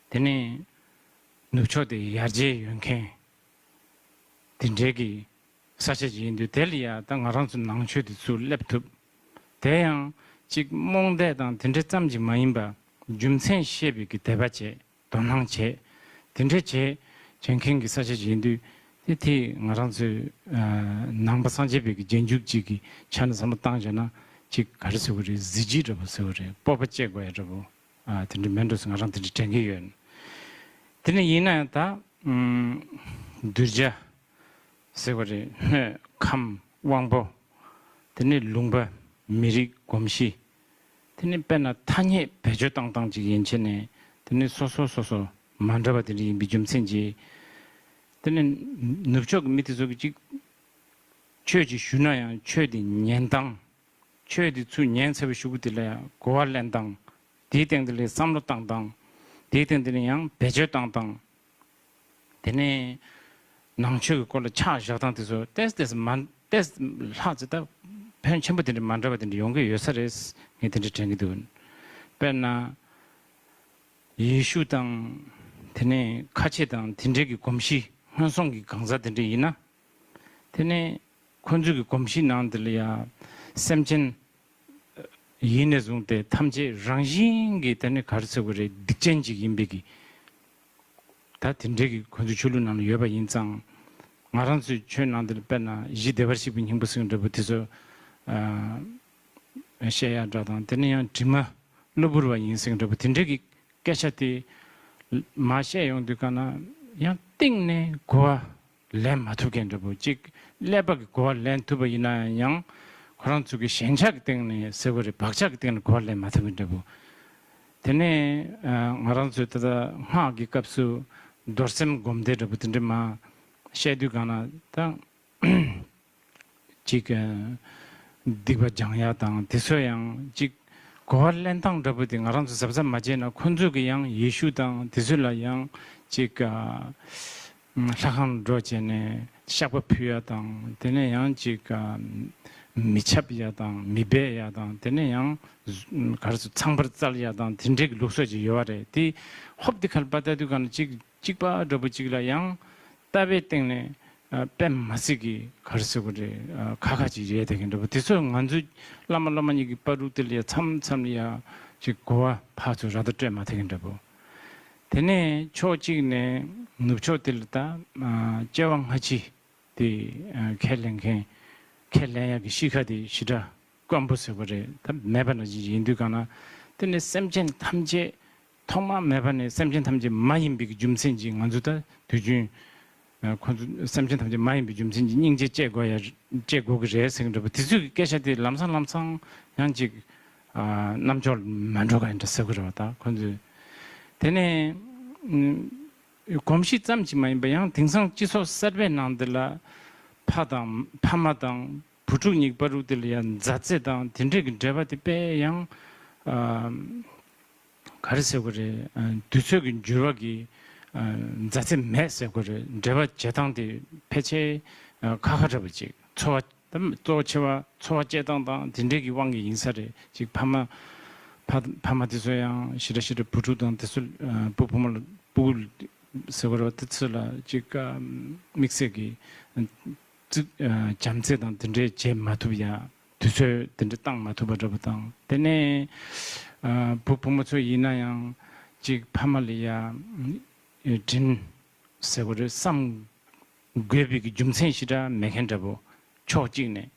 དེ་ནས་ནུབ་ཕྱོགས་དེ་ཡར་རྒྱས་ཡོད་མཁན་དེ་འདྲའི་གི་ས་ཆ་ཅིག་ཡིན་དུས། དེ་ལ་ཡ་ད་ང་རང་ཚོ་ནང་ཆོས་དེ་ཚུར་སླེབས་ཐུབ། དེ་ཡང་གཅིག་རྨོངས་དད་དང་དེ་འདྲ་ཙམ་གྱིས་མ་ཡིན་པ། རྒྱུ་མཚན་ཤེས་པའི་གི་དད་པ་བྱས། དོ་སྣང་བྱས། དེ་འདྲ་བྱས་བྱེད་མཁན་གྱི་ས་ཆ་ཅིག་ཡིན་དུས། དེ་དེ་ང་རང་ཚོའི་ཨ་ནང་པ་སངས་རྒྱས་པའི་གི་རྗེས་འཇུག་ཅིག་གི་ཆ་ནས་བསམ་བློ་བཏང་བྱས་ན་ཅིག་ག་རེ་ཟེར་དགོས་རེད། གཟི་བརྗིད་འདྲ་པོ་ཟེར་དགོས་རེད། སྤོབས་པ་སྐྱེ་དགོས་ཡ་འདྲ་པོ་ཨ་དེ་འདྲ་མེད་འགྲོ་ཟེར་ང་རང་དེ་འདྲ་དྲན་གྱི་ཡོད། དེ་ནས་ཡིན་ན་ཡང་ད་ཨུམ་གདུལ་བྱ་ཟེར་བ་རེད། སྣོད་ཁམས་དབང་པོ། དེ་ནས་ལུང་པ། མི་རིགས། གོམས་གཤིས། དེ་ནས་དཔེར་ན་ཐ་སྙད་བེད་སྤྱོད་བཏང་སྟངས་ཅིག་ཡན་ཆད་ནས་དེ་ནས་སོ་སོ་སོ་སོ་མ་འདྲ་བ་དེ་འདྲ་ཡིན་པའི་རྒྱུ་མཚན་གྱིས། དེ་ནས་ནུབ་ཕྱོགས་ཀྱི་མི་དེ་ཚོ་གིས་ཅིག་ཆོས་ཅིག་ཞུས་ན་ཡང་ཆོས་དེ་ཉན་སྟངས། ཆོས་དེ་ཚུར་ཉན་ཚར་བའི་གཞུག་གུ་དེ་ལ་ཡང་གོ་བ་ལེན་སྟངས། དེའི་སྟེང་དེ་ལ་བསམ་བློ་བཏང་སྟངས། དེའི་སྟེང་དེ་ལ་ཡང་བེད་སྤྱོད་བཏང་སྟངས། དེ་ནས་ནང་ཆོས་ཀྱི་སྐོར་ལ་ཆ་བཞག་སྟངས་དེ་ཚོ་ཏོག་ཙམ་མ་ཏོག་ཙམ་ལྷག་ཙམ་ད་ཕོན་ཆེན་པོ་དེ་འདྲ་མ་འདྲ་བ་དེ་འདྲ་ཡོང་གི་ཡོད་ས་རེད། ངས་དེ་འདྲ་དྲན་གྱི་འདུག་དཔེར་ན་ཡེ་ཤུ་དང་དེ་ནས་ཁ་ཆེ་དང་དེ་འདྲའི་གི་གོམས་གཤིས་སྔོན་སོང་གི་གང་ཟག་དེ་འདྲ་ཡིན་ན། དེ་ནས་ཁོ་ཚོའི་གི་གོམས་གཤིས་ནང་དེ་ལ་ཡ་སེམས་ཅན་ཡིན་ནས་བཟུང་སྟེ་ཐམས་ཅད་རང་བཞིན་གྱིས་དེ་ནི་ག་རེ་ཟེར་དགོས་རེད། སྡིག་ཅན་ཅིག་ཡིན་པའི་གི། ད་དེ་འདྲའི་གི་ཁོ་ཚོའི་ཆོས་ལུགས་ནང་ལ་ཡོད་པ་ཡིན་ཙང་། ང་རང་ཚོའི་ཆོས་ནང་དེ་ལ་དཔེར་ན་གཞི་བདེ་བར་གཤེགས་པའི་སྙིང་པོ་ཟེར་མཁན་འདྲ་པོ་དེ་ཚོ་ཨ་བཤད་ཡ་འདྲ་དང་། དེ་ནས་ཡང་དྲི་མ་གློ་བུར་བ་ཡིན་ཟེར་མཁན་འདྲ་པོ་དེ་འདྲའི་གི་སྐད་ཆ་དེ་མར་བཤད་ཡོང་དུས་ག་ན་ཡང་གཏིང་ནས་གོ་བ་ལེན་མ་ཐུབ་མཁན་འདྲ་པོ། གཅིག་ཀླད་པ་གི་གོ་བ་ལེན་ཐུབ་པ་ཡིན་ན་ཡང་ཁོ་རང་ཚོ་གི་ཞེན་ཆགས་ཀྱི་སྟེང་ནས་ཟེར་དགོས་རེད། བག་ཆགས་ཀྱི་སྟེང་ནས་གོ་བ་ལེན་མ་ཐུབ་མཁན་འདྲ་པོ། དེ་ནས་ཨ་ང་རང་ཚོས་ད་ལྟ་སྔགས་ཀྱི་སྐབས་སུ་རྡོར་སེམས་སྒོམ་བཟླས་འདྲ་པོ་དེ་འདྲ་མར་བཤད་དུས་ག་ན་ད། ཅིག་ཨ་སྡིག་པ་སྦྱང་ཡ་དང་དེ་ཚོ་ཡང་ཅིག་གོ་བ་ལེན་སྟངས་འདྲ་པོ་དེ་ང་རང་ཚོ་གཟབ་གཟབ་མ་བྱས་ན་ཁོ་ཚོ་གི་ཡང་ཡེ་ཤུ་དང་དེ་ཚོ་ལ་ཡང་ཅིག་ཨ་ལྷ་ཁང་འགྲོ་བྱས་ནས་བཤགས་པ་ཕུལ་ཡ་དང་། དེ་ནས་ཡང་ཅིག་ཨ་མི་འཆབ་ཡ་དང་མི་སྦས་ཡ་དང་། དེ་ནས་ཡང་ག་རེ་ཟེར་ཚངས་པར་སྩལ་ཡ་དང་དེ་འདྲའི་གི་ལུགས་སྲོལ་ཅིག་ཡོད་པ་རེད། དེ་ཧོབ་དེ་ཁ་ལ་ཕར་ལྟ་དུས་ག་ན་ཅིག་གཅིག་པ་འདྲ་པོ་གཅིག་ལ་ཡང་ལྟ་བའི་སྟེང་ནས་ཨ་དཔེ་མ་སྲིད་ཀྱི་ག་རེ་ཟེར་དགོས་རེད། ཨ་ཁ་ཁ་ཅིག་རེད་བསྡད་མཁན་འདྲ་པོ། དེ་ཚོ་ང་ཚོའི་བླ་མ་སློབ་མ་གཉིས་ཀྱི་བར་དུ་དེ་ལ་ཡ་མཚམས་མཚམས་ལ་ཡ་ཅིག་གོ་བ་ཕར་ཚུར་ར་ད་སྤྲོད་མ་ཐུབ་མཁན་འདྲ་པོ། དེ་ནས་ཕྱོགས་གཅིག་ནས་ནུབ་ཕྱོགས་དེ་ལ་ད་ཨ་སྐྱེ་བ་སྔ་ཕྱི་དེ་ཨ་ཁས་ལེན་མཁན། ཁས་ལེན་ཡག་གི་གཤིས་ཀ་དེ་ཞེ་དྲག་དཀོན་པོ་ཟེར་དགོས་རེད། ད་མེད་པ་ནང་བཞིན་ཡིན་དུས་ག་ན་དེ་ནི་སེམས་ཅན་ཐམས་ཅད་ཐོག་མ་མེད་པ་ནས་སེམས་ཅན་ཐམས་ཅད་མ་ཡིན་པའི་གི་རྒྱུ་མཚན་གྱིས་ང་ཚོ་ད་དུས་རྒྱུན་ཨ་ཁོ་ཚོ་སེམས་ཅན་ཐམས་ཅད་མ་ཡིན་པའི་རྒྱུ་མཚན་གྱིས་སྙིང་རྗེ་སྐྱེ་དགོས་ཡ་སྐྱེ་དགོས་ཀྱི་རེད་ཟེར་གྱི་འདྲ་པོ། དེ་ཚོའི་གི་སྐད་ཆ་དེ་ལམ་སང་ལམ་སང་ཡང་ཅིག་ཨ་རྣམ་འབྱོར་མ་འགྲོ་ག་ཡིན་འདྲ་ཟེར་གྱི་རེད་བ། ད་ཁོ་ཚོས་དེ་ནས་ཨ་གོམས་གཤིས་ཙམ་ཅིག་མ་ཡིན་པ་ཡང་དེང་སང་སྤྱི་ཚོགས་གསར་པའི་ནང་འདི་ལ་ཕ་དང་ཕ་མ་དང་བུ་ཕྲུག་གཉིས་བར་དུ་དེ་ལ་ཡང་མཛའ་བརྩེ་དང་དེ་འདྲས་ཀྱི་འབྲེལ་བ་དེ་དཔེ་ཡང་ཨ་ག་རེ་ཟེར་དགོས་རེད། ཨ་དུས་ཚོད་ཀྱི་འགྱུར་བ་གིས་ཨ་མཛའ་བརྩེ་མེད་ཟེར་དགོས་རེད། འབྲེལ་བ་བྱེད་སྟངས་དེ་ཕལ་ཆེར་ཨ་ཁག་ཁག་འདྲ་པོ་ཅིག་འཚོ་བ་ད་གཙོ་ཆེ་བ་འཚོ་བ་སྐྱེལ་སྟངས་དང་དེ་འདྲས་ཀྱི་དབང་གིས་ཡིན་ས་རེད། ཅིག་ཕ་མ་ཕ་ཕ་མ་དེ་ཚོ་ཡང་ཞེ་དྲག་ཞེ་དྲག་བུ་ཕྲུག་དང་དེ་ཚོ་ཨ་སྤུ་གུ་བུ་མོ་ལ་སྤུ་གུ་ ཟེར་བ་རེད་པ། དེ་ཚོ་ལ་ཅིག་དམིགས་བསལ་གྱི་བྱམས་བརྩེ་དང་དེ་འདྲས་བྱེད་མ་ཐུབ་ཡ། དུས་ཚོད་དེ་འདྲས་བཏང་མ་ཐུབ་པ་འདྲ་པོ་དང་། དེ་ནས་བུ་བུ་མོ་ཚོ་ཡིན་ན་ཡང་ཅིག་ཕ་མ་ལ་ཡ་དྲིན་ཟེར་བ་རེད། བསམ་དགོས་པའི་གི་རྒྱུ་མཚན་ཞེ་དྲག་མེད་མཁན་འདྲ་པོ། ཕྱོགས་གཅིག་ནས།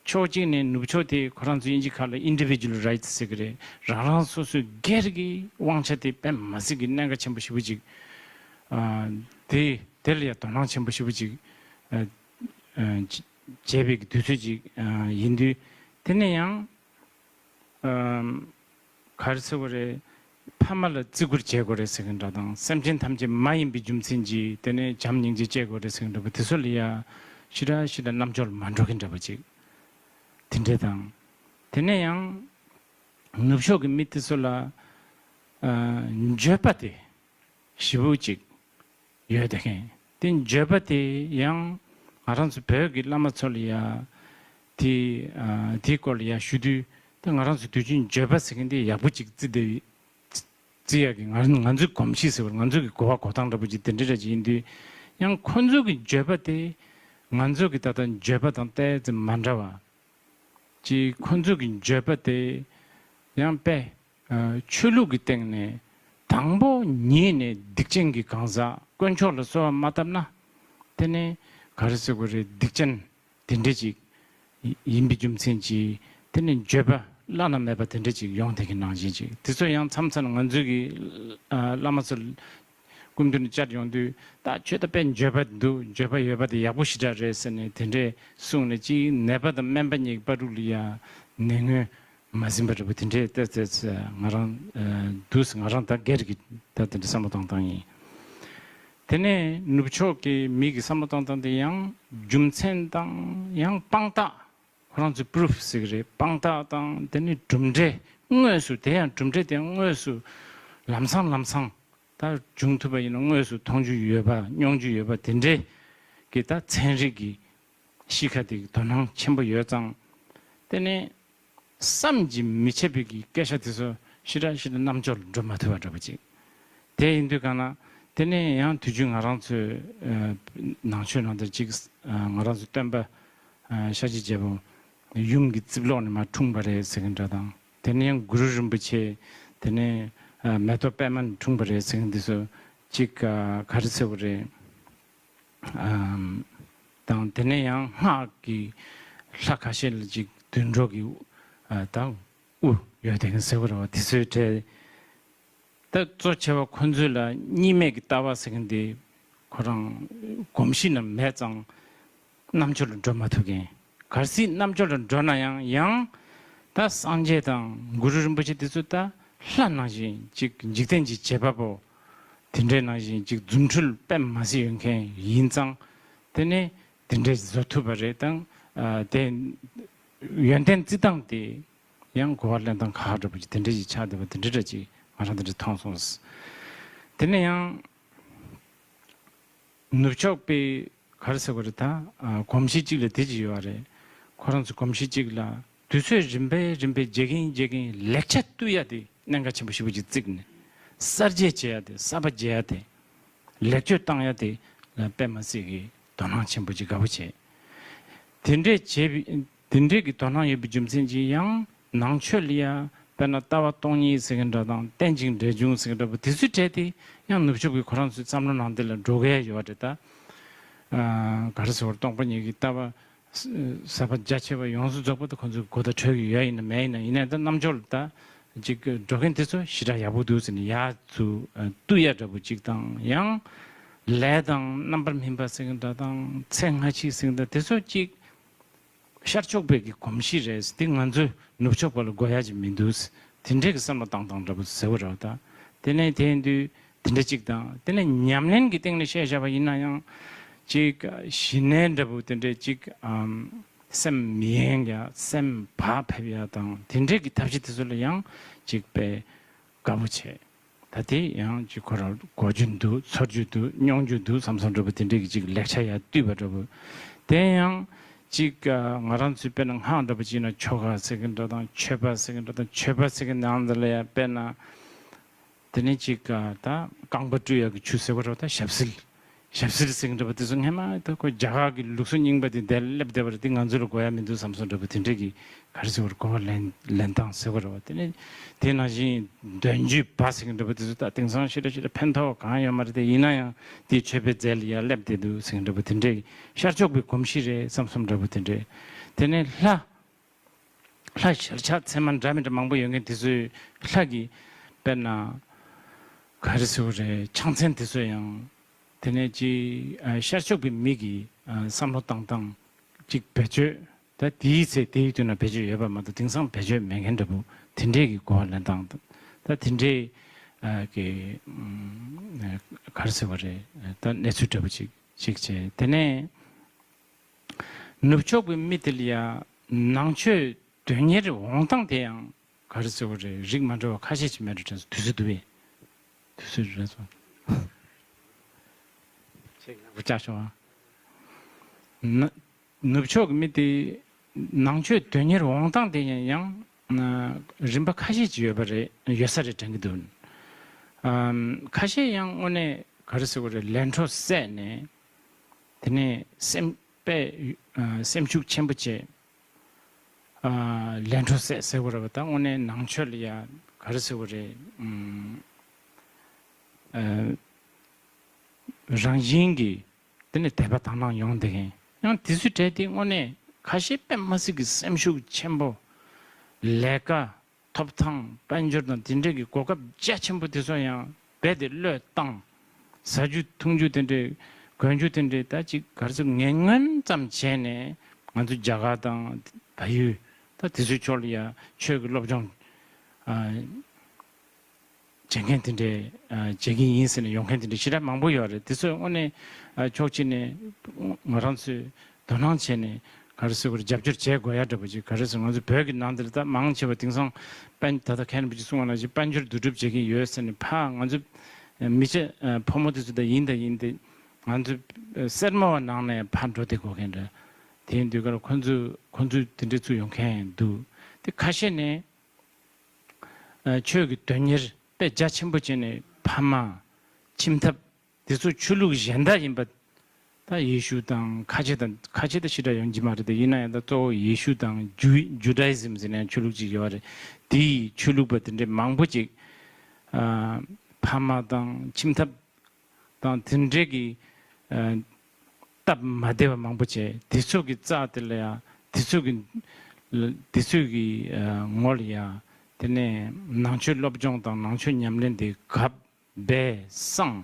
ཕྱོགས་གཅིག་ནས་ནུབ་ཕྱོགས་དེ་ཁོ་རང་ཚོ་དབྱིན་ཇི་ཁ་ལ་individual rights ཟེར་གི་རེད། རང་རང་སོ་སོའི་སྒེར་གྱི་དབང་ཆ་དེ་དཔེ་མ་སྲིད་ཀྱི་གནད་འགག་ཆེན་པོ་ཞེ་པོ་ཅིག་ཨ། དེ་དེ་ལ་ཡང་དོ་སྣང་ཆེན་པོ་ཞེ་པོ་ཅིག་ཨ། ཨ། བྱས་པའི་གི་དུས་ཚོད་ཅིག་ཨ། ཡིན་དུས། དེ་ནས་ཡང་ཨ། ག་རེ་ཟེར་དགོས་རེད། ཕ་མ་ལ་བརྩི་བཀུར་བྱེད་དགོས་རེད་ཟེར་མཁན་འདྲ་དང་། སེམས་ཅན་ཐམས་ཅད་མ་ཡིན་པའི་རྒྱུ་མཚན་གྱིས་དེ་ནས་བྱམས་སྙིང་རྗེ་བྱེད་དགོས་རེད་ཟེར་མཁན་འདྲ་པོ། དེ་ཚོ་ལ་ཡ་ཞེ་དྲག་ཞེ་དྲག་རྣམ་འབྱོར་མ་འགྲོ་མཁན་འདྲ་པོ་ཅིག་དེ་འདྲས་དང་། དེ་ནས་ཡང་ནུབ་ཕྱོགས་ཀྱི་མི་དེ་ཚོ་ལ་ཨ། འགྱོད་པ་དེ་ཞེ་པོ་ཅིག་ཡོད་དེ་མཁན། དེ་འགྱོད་པ་དེ་ཡང་ང་རང་ཚོ་བོད་ཀྱི་བླ་མ་ཚོ་ལ་ཡ་དེ་ཨ། དེའི་སྐོར་ལ་ཡ་ཞུ་དུས། དེ་ང་རང་ཚོ་དུས་རྒྱུན་འགྱོད་པ་ཟེར་མཁན་དེ་ཡག་པོ་ཅིག་བརྩི་བསྡད། བརྩི་ཡག་གི་ང་ང་ཚོའི་གོམས་གཤིས་ཟེར་བ། ང་ཚོ་གི་གོ་བ་གོ་སྟངས་འདྲ་པོ་ཅིག་དེ་འདྲ་འདྲ་ཅིག་ཡིན་དུས། ཡང་ཁོ་ཚོ་གི་འགྱོད་པ་དེ་ང་ཚོ་གི་ད་ལྟ་འགྱོད་པ་དང་ཏོག་ཙམ་མ་འདྲ་བ་ཅིག་ཁོ་ཚོ་གི་འགྱོད་པ་དེ་ཡང་དཔེ་ཨ། ཆོས་ལུགས་ཀྱི་སྟེང་ནས་དང་པོ་ཉིད་ནས་སྡིག་ཅན་གྱི་གང་ཟག་དཀོན་མཆོག་ལ་གསོལ་བ་མ་བཏབ་ན། དེ་ནས་ག་རེ་ཟེར་དགོས་རེད། སྡིག་ཅན་དེ་འདྲ་ཅིག་ཡིན་པའི་རྒྱུ་མཚན་གྱིས། དེ་ནས་འགྱོད་པ་བླ་ན་མེད་པ་དེ་འདྲ་ཅིག་ཡོང་བསྡད་མཁན་ནང་བཞིན་ཅིག་དེ་ཚོ་ཡང་མཚམས་མཚམས་ང་ཚོའི་གི་ཨ། བླ་མ་ཚོ་སྐུ་མདུན་ནས་བཅར་ཡོང་དུས། ད་ཁྱོད་ད་དཔེ་འགྱོད་པ་འདུག་འགྱོད་པ་ཡོད་པ་དེ་ཡག་པོ་ཞེ་དྲག་རེད་ཟེར་ནས་དེ་འདྲས་གསུངས་ནས། ཅིག་ནད་པ་དང་སྨན་པ་གཉིས་ཀྱི་བར་དུ་ལ་ཡ་ནད་ངོས་མ་ཟིན་པ་འདྲ་པོ་དེ་འདྲས་ཏོག་ཙམ་ང་རང་ཨ། འདུག་ང་རང་ད་སྒེར་གྱི་ད་དེ་འདྲ་བསམ་བློ་བཏང་སྟངས་ཡིན། དེ་ནས་ནུབ་ཕྱོགས་ཀྱི་མི་གི་བསམ་བློ་བཏང་སྟངས་དེ་ཡང་རྒྱུ་མཚན་དང་ཡང་དཔང་རྟགས། ཁོ་རང་ཚོའི་པུ་རུབ་ཟེར་གི་རེད། དཔང་རྟགས་དང་། དེ་ནས་གྲུབ་འབྲས། དངོས་སུ་དེ་ཡང་གྲུབ་འབྲས་དེ་དངོས་སུ་ལམ་སང་ལམ་སང་ད་བྱུང་ཐུབ་པ་ཡིན་ན། དངོས་སུ་མཐོང་རྒྱུ་ཡོད་པ། མྱོང་རྒྱུ་ཡོད་པ་དེ་འདྲས་ཀྱི་ད་ཚན་རིག་གི་གཤིས་ཀ་དེ་དོ་སྣང་ཆེན་པོ་ཡོད་ཙང་། དེ་ནས་བསམ་གྱིས་མི་ཁྱབ་པའི་གི་སྐད་ཆ་དེ་ཚོ་ཞེ་དྲག་ཞེ་དྲག་རྣམ་འབྱོར་འགྲོ་མ་ཐུབ་པ་འདྲ་པོ་ཅིག་དེ་ཡིན་དུས་གང་ན། དེ་ནས་ཡང་དུས་རྒྱུན་ང་རང་ཚོའི་ཨ། ནང་ཆོས་ནང་དུ་ཅིག་ཨ། ང་རང་ཚོའི་སྟོན་པ་ཨ། ཤཱཀྱའི་རྒྱལ་པོ་ཡུམ་གྱི་རྩིབ་ལོགས་ནས་མར་འཁྲུངས་པ་རེད་ཟེར་མཁན་འདྲ་དང་། དེ་ནས་ཡང་གུ་རུ་རིན་པོ་ཆེ། དེ་ནས་ཨ། མེ་ཏོག་པདྨ་ནས་འཁྲུངས་པ་རེད་ཟེར་མཁན་འདི་ཚོ་ཅིག་ཨ། ག་རེ་ཟེར་དགོས་རེད། ཨམ། དང་། དེ་ནས་ཡང་སྔགས་ཀྱི་ལྷ་ཁ་ཤས་ལ་ཅིག་དུད་འགྲོ་གི་ཨ། ད་དབུ་ཡོད་དེ་ཟེར་བ་རེད་པ། དེ་ཚོའི་གྲས། ད་གཙོ་ཆེ་བ་ཁོ་ཚོའི་ལ་གཉིས་མེད་ཀྱི་ལྟ་བ་ཟེར་མཁན་དེ་ཁོ་རང་གོམས་གཤིས་ནང་མེད་ཙང་རྣམ་འབྱོར་ལ་འགྲོ་མ་ཐུབ་མཁན། གལ་སྲིད་རྣམ་འབྱོར་ལ་འགྲོ་ན་ཡང་། ཡང་ད་སངས་རྒྱས་དང་གུ་རུ་རིན་པོ་ཆེ་དེ་ཚོ་ད་ལྷ་ནང་བཞིན་ཅིག་འཇིག་རྟེན་གྱི་བྱེད་པ་པོ་དེ་འདྲའི་ནང་བཞིན་ཅིག་རྫུ་འཕྲུལ་དཔེ་མ་སྲིད་ཡོད་མཁན་ཡིན་ཙང་། དེ་ནས་དེ་འདྲའི་བཟོ་ཐུབ་པ་རེད། དང་ཨ། དེ་ཡོན་ཏན་བརྩི་སྟངས་དེ་ཡང་གོ་བ་ལེན་སྟངས་ཁག་འདྲ་པོ་ཅིག་དེ་འདྲ་ཞིག་ཆགས་བསྡད་པ་དེ་འདྲ་འདྲ་ཅིག་ང་རང་དེ་འདྲ་མཐོང་སོང་། དེ་ནས་ཡང་ནུབ་ཕྱོགས་པའི་ག་རེ་ཟེར་དགོས་རེད། ད་ཨ། གོམས་གཤིས་གཅིག་ལ་དེ་ཅིག་ཡོད་རེད། ཁོ་རང་ཚོ་གོམས་གཤིས་གཅིག་ལ་དུས་ཚོད་རིམ་པས་རིམ་པས་རྗེས་ཀྱིན་རྗེས་ཀྱིན་ལེགས་ཆ་བཏུལ་ཡ་དེ་གནད་འགག་ཆེན་པོ་ཞེ་པོ་ཅིག་བརྩིས་ནས། གསར་བརྗེ་བྱེད་ཡ་དེ། གསར་པ་བརྗེ་ཡ་དེ། ལེགས་བཅོས་བཏང་ཡ་དེ་ལ་དཔེ་མ་སྲིད་ཀྱི་དོ་སྣང་ཆེན་པོ་ཅིག་དགའ་པོ་བྱེད། དེ་འདྲས་བྱས་པའི། དེ་འདྲས་ཀྱི་དོ་སྣང་ཡོད་པའི་རྒྱུ་མཚན་གྱིས་ཡང་ནང་ཆོས་ལ་ཡ། དཔེར་ན་ལྟ་བ་སྟོང་ཉིད་ཟེར་མཁན་འདྲ་དང་། རྟེན་ཅིང་འབྲེལ་འབྱུང་ཟེར་མཁན་འདྲ་པོ་དེ་ཚོའི་གྲས་དེ་ཡང་ནུབ་ཕྱོགས་ཀྱི་ཁོ་རང་ཚོའི་བསམ་བློ་ནང་དེ་ལ་འགྲོ་གི་ཡོད་རེད། ད་ཨ། ག་རེ་ཟེར་བ། སྟོང་པ་ཉིད་ཀྱི་ལྟ་བ་ཟབ་པ་རྒྱ་ཆེ་བ་ཡོངས་སུ་རྫོགས་པ་དེ་ཁོ་ཚོའི་གོ་བརྡ་འཕྲོད་ཀྱི་ཡོད་ཡིན་ན་མེད་ཡིན་ན། ཡིན་ནའི་ད་རྣམ་འབྱོར་ལ་ད་ཅིག་འགྲོ་མཁན་དེ་ཚོ་ཞེ་དྲག་ཡག་པོ་འདུག་ཟེར་ནས་ཡར་ཚུར་བཏུལ་ཡ་འདྲ་པོ་ཅིག་དང་། ཡང་ལས་དང་རྣམ་པར་སྨིན་པ་ཟེར་མཁན་འདྲ་དང་། ཚེ་སྔ་ཕྱི་ཟེར་མཁན་འདྲ་དེ་ཚོ་ཅིག་ཤར་ཕྱོགས་པའི་གི་གོམས་གཤིས་རེད། དེ་ང་ཚོའི་ནུབ་ཕྱོགས་པ་ལ་དགོས་ཡ་ཅིག་མི་འདུག། དེ་འདྲའི་གི་བསམ་བློ་བཏང་སྟངས་འདྲ་པོ་ཟེར་བ་རེད་པ། ད་དེ་ནས་དེ་ཡིན་དུས་དེ་འདྲ་ཅིག་དང་། དེ་ནས་ཉམས་ལེན་གྱི་སྟེང་ནས་བཤད་བཞག་པ་ཡིན་ན་ཡང་། ཅིག་ཞི་གནས་འདྲ་པོ་དེ་འདྲའི་ཅིག་ཨམ། སེམས་མི་ཡེངས་ཡ། སེམས་བག་ཕེབས་ཡ་དང་། དེ་འདྲའི་གི་ཐབས་ཤེས་དེ་ཚོ་ལ་ཡང་ཅིག་དཔེ་དགའ་པོ་བྱས། ད་དེ་ཡང་ཅིག་ཁོ་རང་གོ་རྒྱུ་འདུག། ཚོར་རྒྱུ་འདུག། མྱོང་རྒྱུ་འདུག་བསམ་བསམ་འདྲ་པོ་དེ་འདྲའི་གི་ཅིག་ལེགས་ཆ་ཡར་བཏུལ་བ་འདྲ་པོ། དེ་ཡང་ཅིག་ཨ། ང་རང་ཚོའི་དཔེར་ན་སྔགས་འདྲ་པོ་ཅིག་ན་ཆོ་ག་ཟེར་མཁན་འདྲ་དང་། མཆོད་པ་ཟེར་མཁན་འདྲ་དང་། མཆོད་པ་ཟེར་མཁན་ནང་དེ་ལ་ཡང་དཔེར་ན། ད་ དེ་ནས་ཅིག་ཨ་ད་རྐང་པ་བཀྲུ་ཡག་གི་ཆུ་ཟེར་བ་རེད་པ། ད་ཞབས་བསིལ། ཞབས་བསིལ་ཟེར་མཁན་འདྲ་པོ་དེ་ཚོ་སྔན་མ་ད་ཁོ་རྒྱ་གར་གྱི་ལུགས་སྲོལ་རྙིང་པ་དེ་དེར་སླེབས་བསྡད་པ་རེད། དེ་ང་ཚོ་ལ་དགོས་ཡ་མི་འདུག་བསམ་སོང་འདྲ་པོ་དེ་འདྲས་ཀྱི་ག་རེ་ཟེར་བ་རེད། གོ་བ་ལེན་ལེན་སྟངས་ཟེར་བ་རེད་པ། དེ་ནས་དེ་ནང་བཞིན་འདོན་རྒྱུའི་བ་ཟེར་མཁན་འདྲ་པོ་དེ་ཚོ་ད་དེང་སང་ཞེ་དྲག་ཞེ་དྲག་ཕན་ཐོགས་གང་ཡོད་མ་རེད། དེ་ཡིན་ན་ཡང་དེ་མཆོད་པའི་རྫས་ལ་ཡར་སླེབས་བསྡད་འདུག་ཟེར་མཁན་འདྲ་པོ་དེ་འདྲས་ཤར་ཕྱོགས་པའི་གོམས་གཤིས་རེད་བསམ་སོང་འདྲ་པོ་དེ་འདྲས། དེ་ནས་ལྷ། ལྷ་ཞལ་ཕྱག་མཚན་མ་འདྲ་མི་འདྲ་མང་པོ་ཡོད་མཁན་དེ་ཚོའི་ལྷ་གི་དཔེར་ན་ག་རེ་ཟེར་བ་རེད། ཕྱག་མཚན་དེ་ཚོ་ཡང་དེ་ནས་ཅིག་ཨ་ཤར་ཕྱོགས་པའི་མི་གི་ཨ་བསམ་བློ་བཏང་སྟངས་ཅིག་བེད་སྤྱོད། ད་དེའི་ཚེ་དེའི་དུས་ན་བེད་སྤྱོད་ཡོད་པ་མ་གཏོགས་དེང་སང་བེད་སྤྱོད་མེད་མཁན་འདྲ་པོ་དེ་འདྲས་ཀྱི་གོ་བ་ལེན་སྟངས། ད་དེ་འདྲས་ཨ་གི་ཨམ་ག་རེ་ཟེར་བ་རེད། ད་གནས་ཚུལ་འདྲ་པོ་ཅིག་ཅིག་བྱས། དེ་ནས། ནུབ་ཕྱོགས་པའི་མི་དེ་ལ་ཡ་ནང་ཆོས་དོན་གཉེར་འོང་སྟངས་དེ་ཡང་ག་རེ་ཟེར་བ་རེད། རིགས་མ་འདྲ་བ་ཁ་ཤས་ཅིག་མེད་འགྲོ་དྲན་སོང་། དུས་ཚོད་འདུག་པས། དུས་ཚོད་རན་སོང་། ཅིག་ཡག་པོ་བཅར་ཤོག་ཨ། ན་ནུབ་ཕྱོགས་ཀྱི་མི་དེ་ནང་ཆོས་དོན་གཉེར་འོང་སྟངས་དེ་ཡང་ཡང་ན་རིམ་པ་ཁ་ཤས་ཅིག་ཡོད་པ་རེད། ཡོད་ས་རེད་དྲན་གྱི་འདུག་ཨམ་ཁ་ཤས་ཡང་དངོས་གནས་ག་རེ་ཟེར་བ་རེད། ལས་འཕྲོ་བསད་ནས། དེ་ནས་སེམས་པས་ཨ་སེམས་ཤུགས་ཆེན་པོ་བྱས། ཨ་ལས་འཕྲོ་བསད་ཟེར་བ་རེད་པ། ད་དངོས་གནས་ནང་ཆོས་ལ་ཡ་ག་རེ་ཟེར་བ་རེད། ཨམ་ཨ་རང་བཞིན་གྱིས་དེ་ནས་དད་པ་དག་སྣང་ཡོང་བསྡད་མཁན། ཡང་དེ་ཚོའི་གྲས་དེ་དངོས་གནས་ཁ་ཤས་དཔེ་མི་སྲིད་ཀྱི་སེམས་ཤུགས་ཆེན་པོ། ལས་ཀ། ཐོབ་ཐང་། དཔལ་འབྱོར་དང་དེ་འདྲས་ཀྱི་གོ་སྐབས་རྒྱ་ཆེན་པོ་དེ་ཚོ་ཡང་རྦད་དེ་བློས་བཏང་། ཟ་རྒྱུ་འཐུང་རྒྱུ་དེ་འདྲས། གོན་རྒྱུ་དེ་འདྲས། ད་ཅིག་ག་རེ་ཟེར། ངན་ངོན་ཙམ་བྱས་ནས་ང་ཚོ་རྒྱ་གར་དང་བལ་ཡུལ་ད་དེ་ཚོའི་ཕྱོགས་ལ་ཡ་ཆོས་ཀྱི་སློབ་སྦྱོང་ཨ་བྱེད་མཁན་དེ་འདྲས། ཨ་བྱེད་ཀྱི་ཡིན་ཟེར་ནས་ཡོང་མཁན་དེ་འདྲས་ཞེ་དྲག་མང་པོ་ཡོད་རེད། དེ་ཚོ་དངོས་གནས་ཨ་ཕྱོགས་གཅིག་ནས་ང་རང་ཚོས་དོ་སྣང་བྱས་ནས་ག་རེ་ཟེར་དགོས་རེད། རྒྱབ་སྐྱོར་བྱེད་དགོས་ཡ་འདྲ་པོ་ཅིག་ག་རེ་ཟེར། ང་ཚོ་བོད་ཀྱི་ནང་འདིར་ད་མང་ཆེ་བ་དེང་སང་དཔལ་ད་ལྟ་མཁན་རིན་པོ་ཆེས་གསུངས་པ་ནང་བཞིན་དཔལ་འབྱོར་བསྡུ་སྒྲུབ་བྱེད་མཁན་ཡོད་ཟེར་ནས་ཕར་ང་ཚོ་མི་སྐྱ་ཕོ་མོ་དེ་ཚོ་ད་ཡིན་ད་ཡིན་ཏེ། ང་ཚོ་སེར་མོ་བ་ནང་ནས་ཕར་འགྲོ་བསྡད་དགོས་མཁན་འདྲ། དེ་ཡིན་དུས་ཀར་ཁོ་ཚོས་ཁོ་ཚོས་དེ་འདྲས་ཚུར་ཡོང་མཁན་འདུག་དེ་ཁ་ཤས་ནས་ཨ་ཆོས་ཀྱི་དོན་གཉེར་དཔེ་རྒྱ་ཆེན་པོ་བྱས་ནས་ཕ་མ། ཁྱིམ་ཐབ། དེ་ཚོ་ཆོས་ལུགས་གཞན་དག་ཡིན་པ། ད་ཡེ་ཤུ་དང་ཁ་ཆེ་དང་། ཁ་ཆེ་ད་ཞེ་དྲག་ཡོང་གི་མ་རེད་དེ། ཡིན་ན་ཡང་ད་གཙོ་བོ་ཡེ་ཤུ་དང་ཇུ་ཇུ་ཌ་ཡི་ཛིམ་ཟེར་ནས་ཆོས་ལུགས་ཅིག་ཡོད་རེད། དེའི་ཆོས་ལུགས་པ་དེ་འདྲས་མང་པོ་ཅིག་ཨ་ཕ་མ་དང་ཁྱིམ་ཐབ་དང་དེ་འདྲས་ཀྱི་ཨ་སྟབས་མ་བདེ་བ་མང་པོ་བྱས། དེ་ཚོ་གི་རྩ་དེ་ལ་ཡ་དེ་ཚོ་གི་དེ་ཚོ་གི་ཨ་ངོ་ལ་ཡ་དེ་ནས་ནང་ཆོས་སློབ་སྦྱོང་དང་ནང་ཆོས་ཉམས་ལེན་དེ་གབ་སྦས་གསང་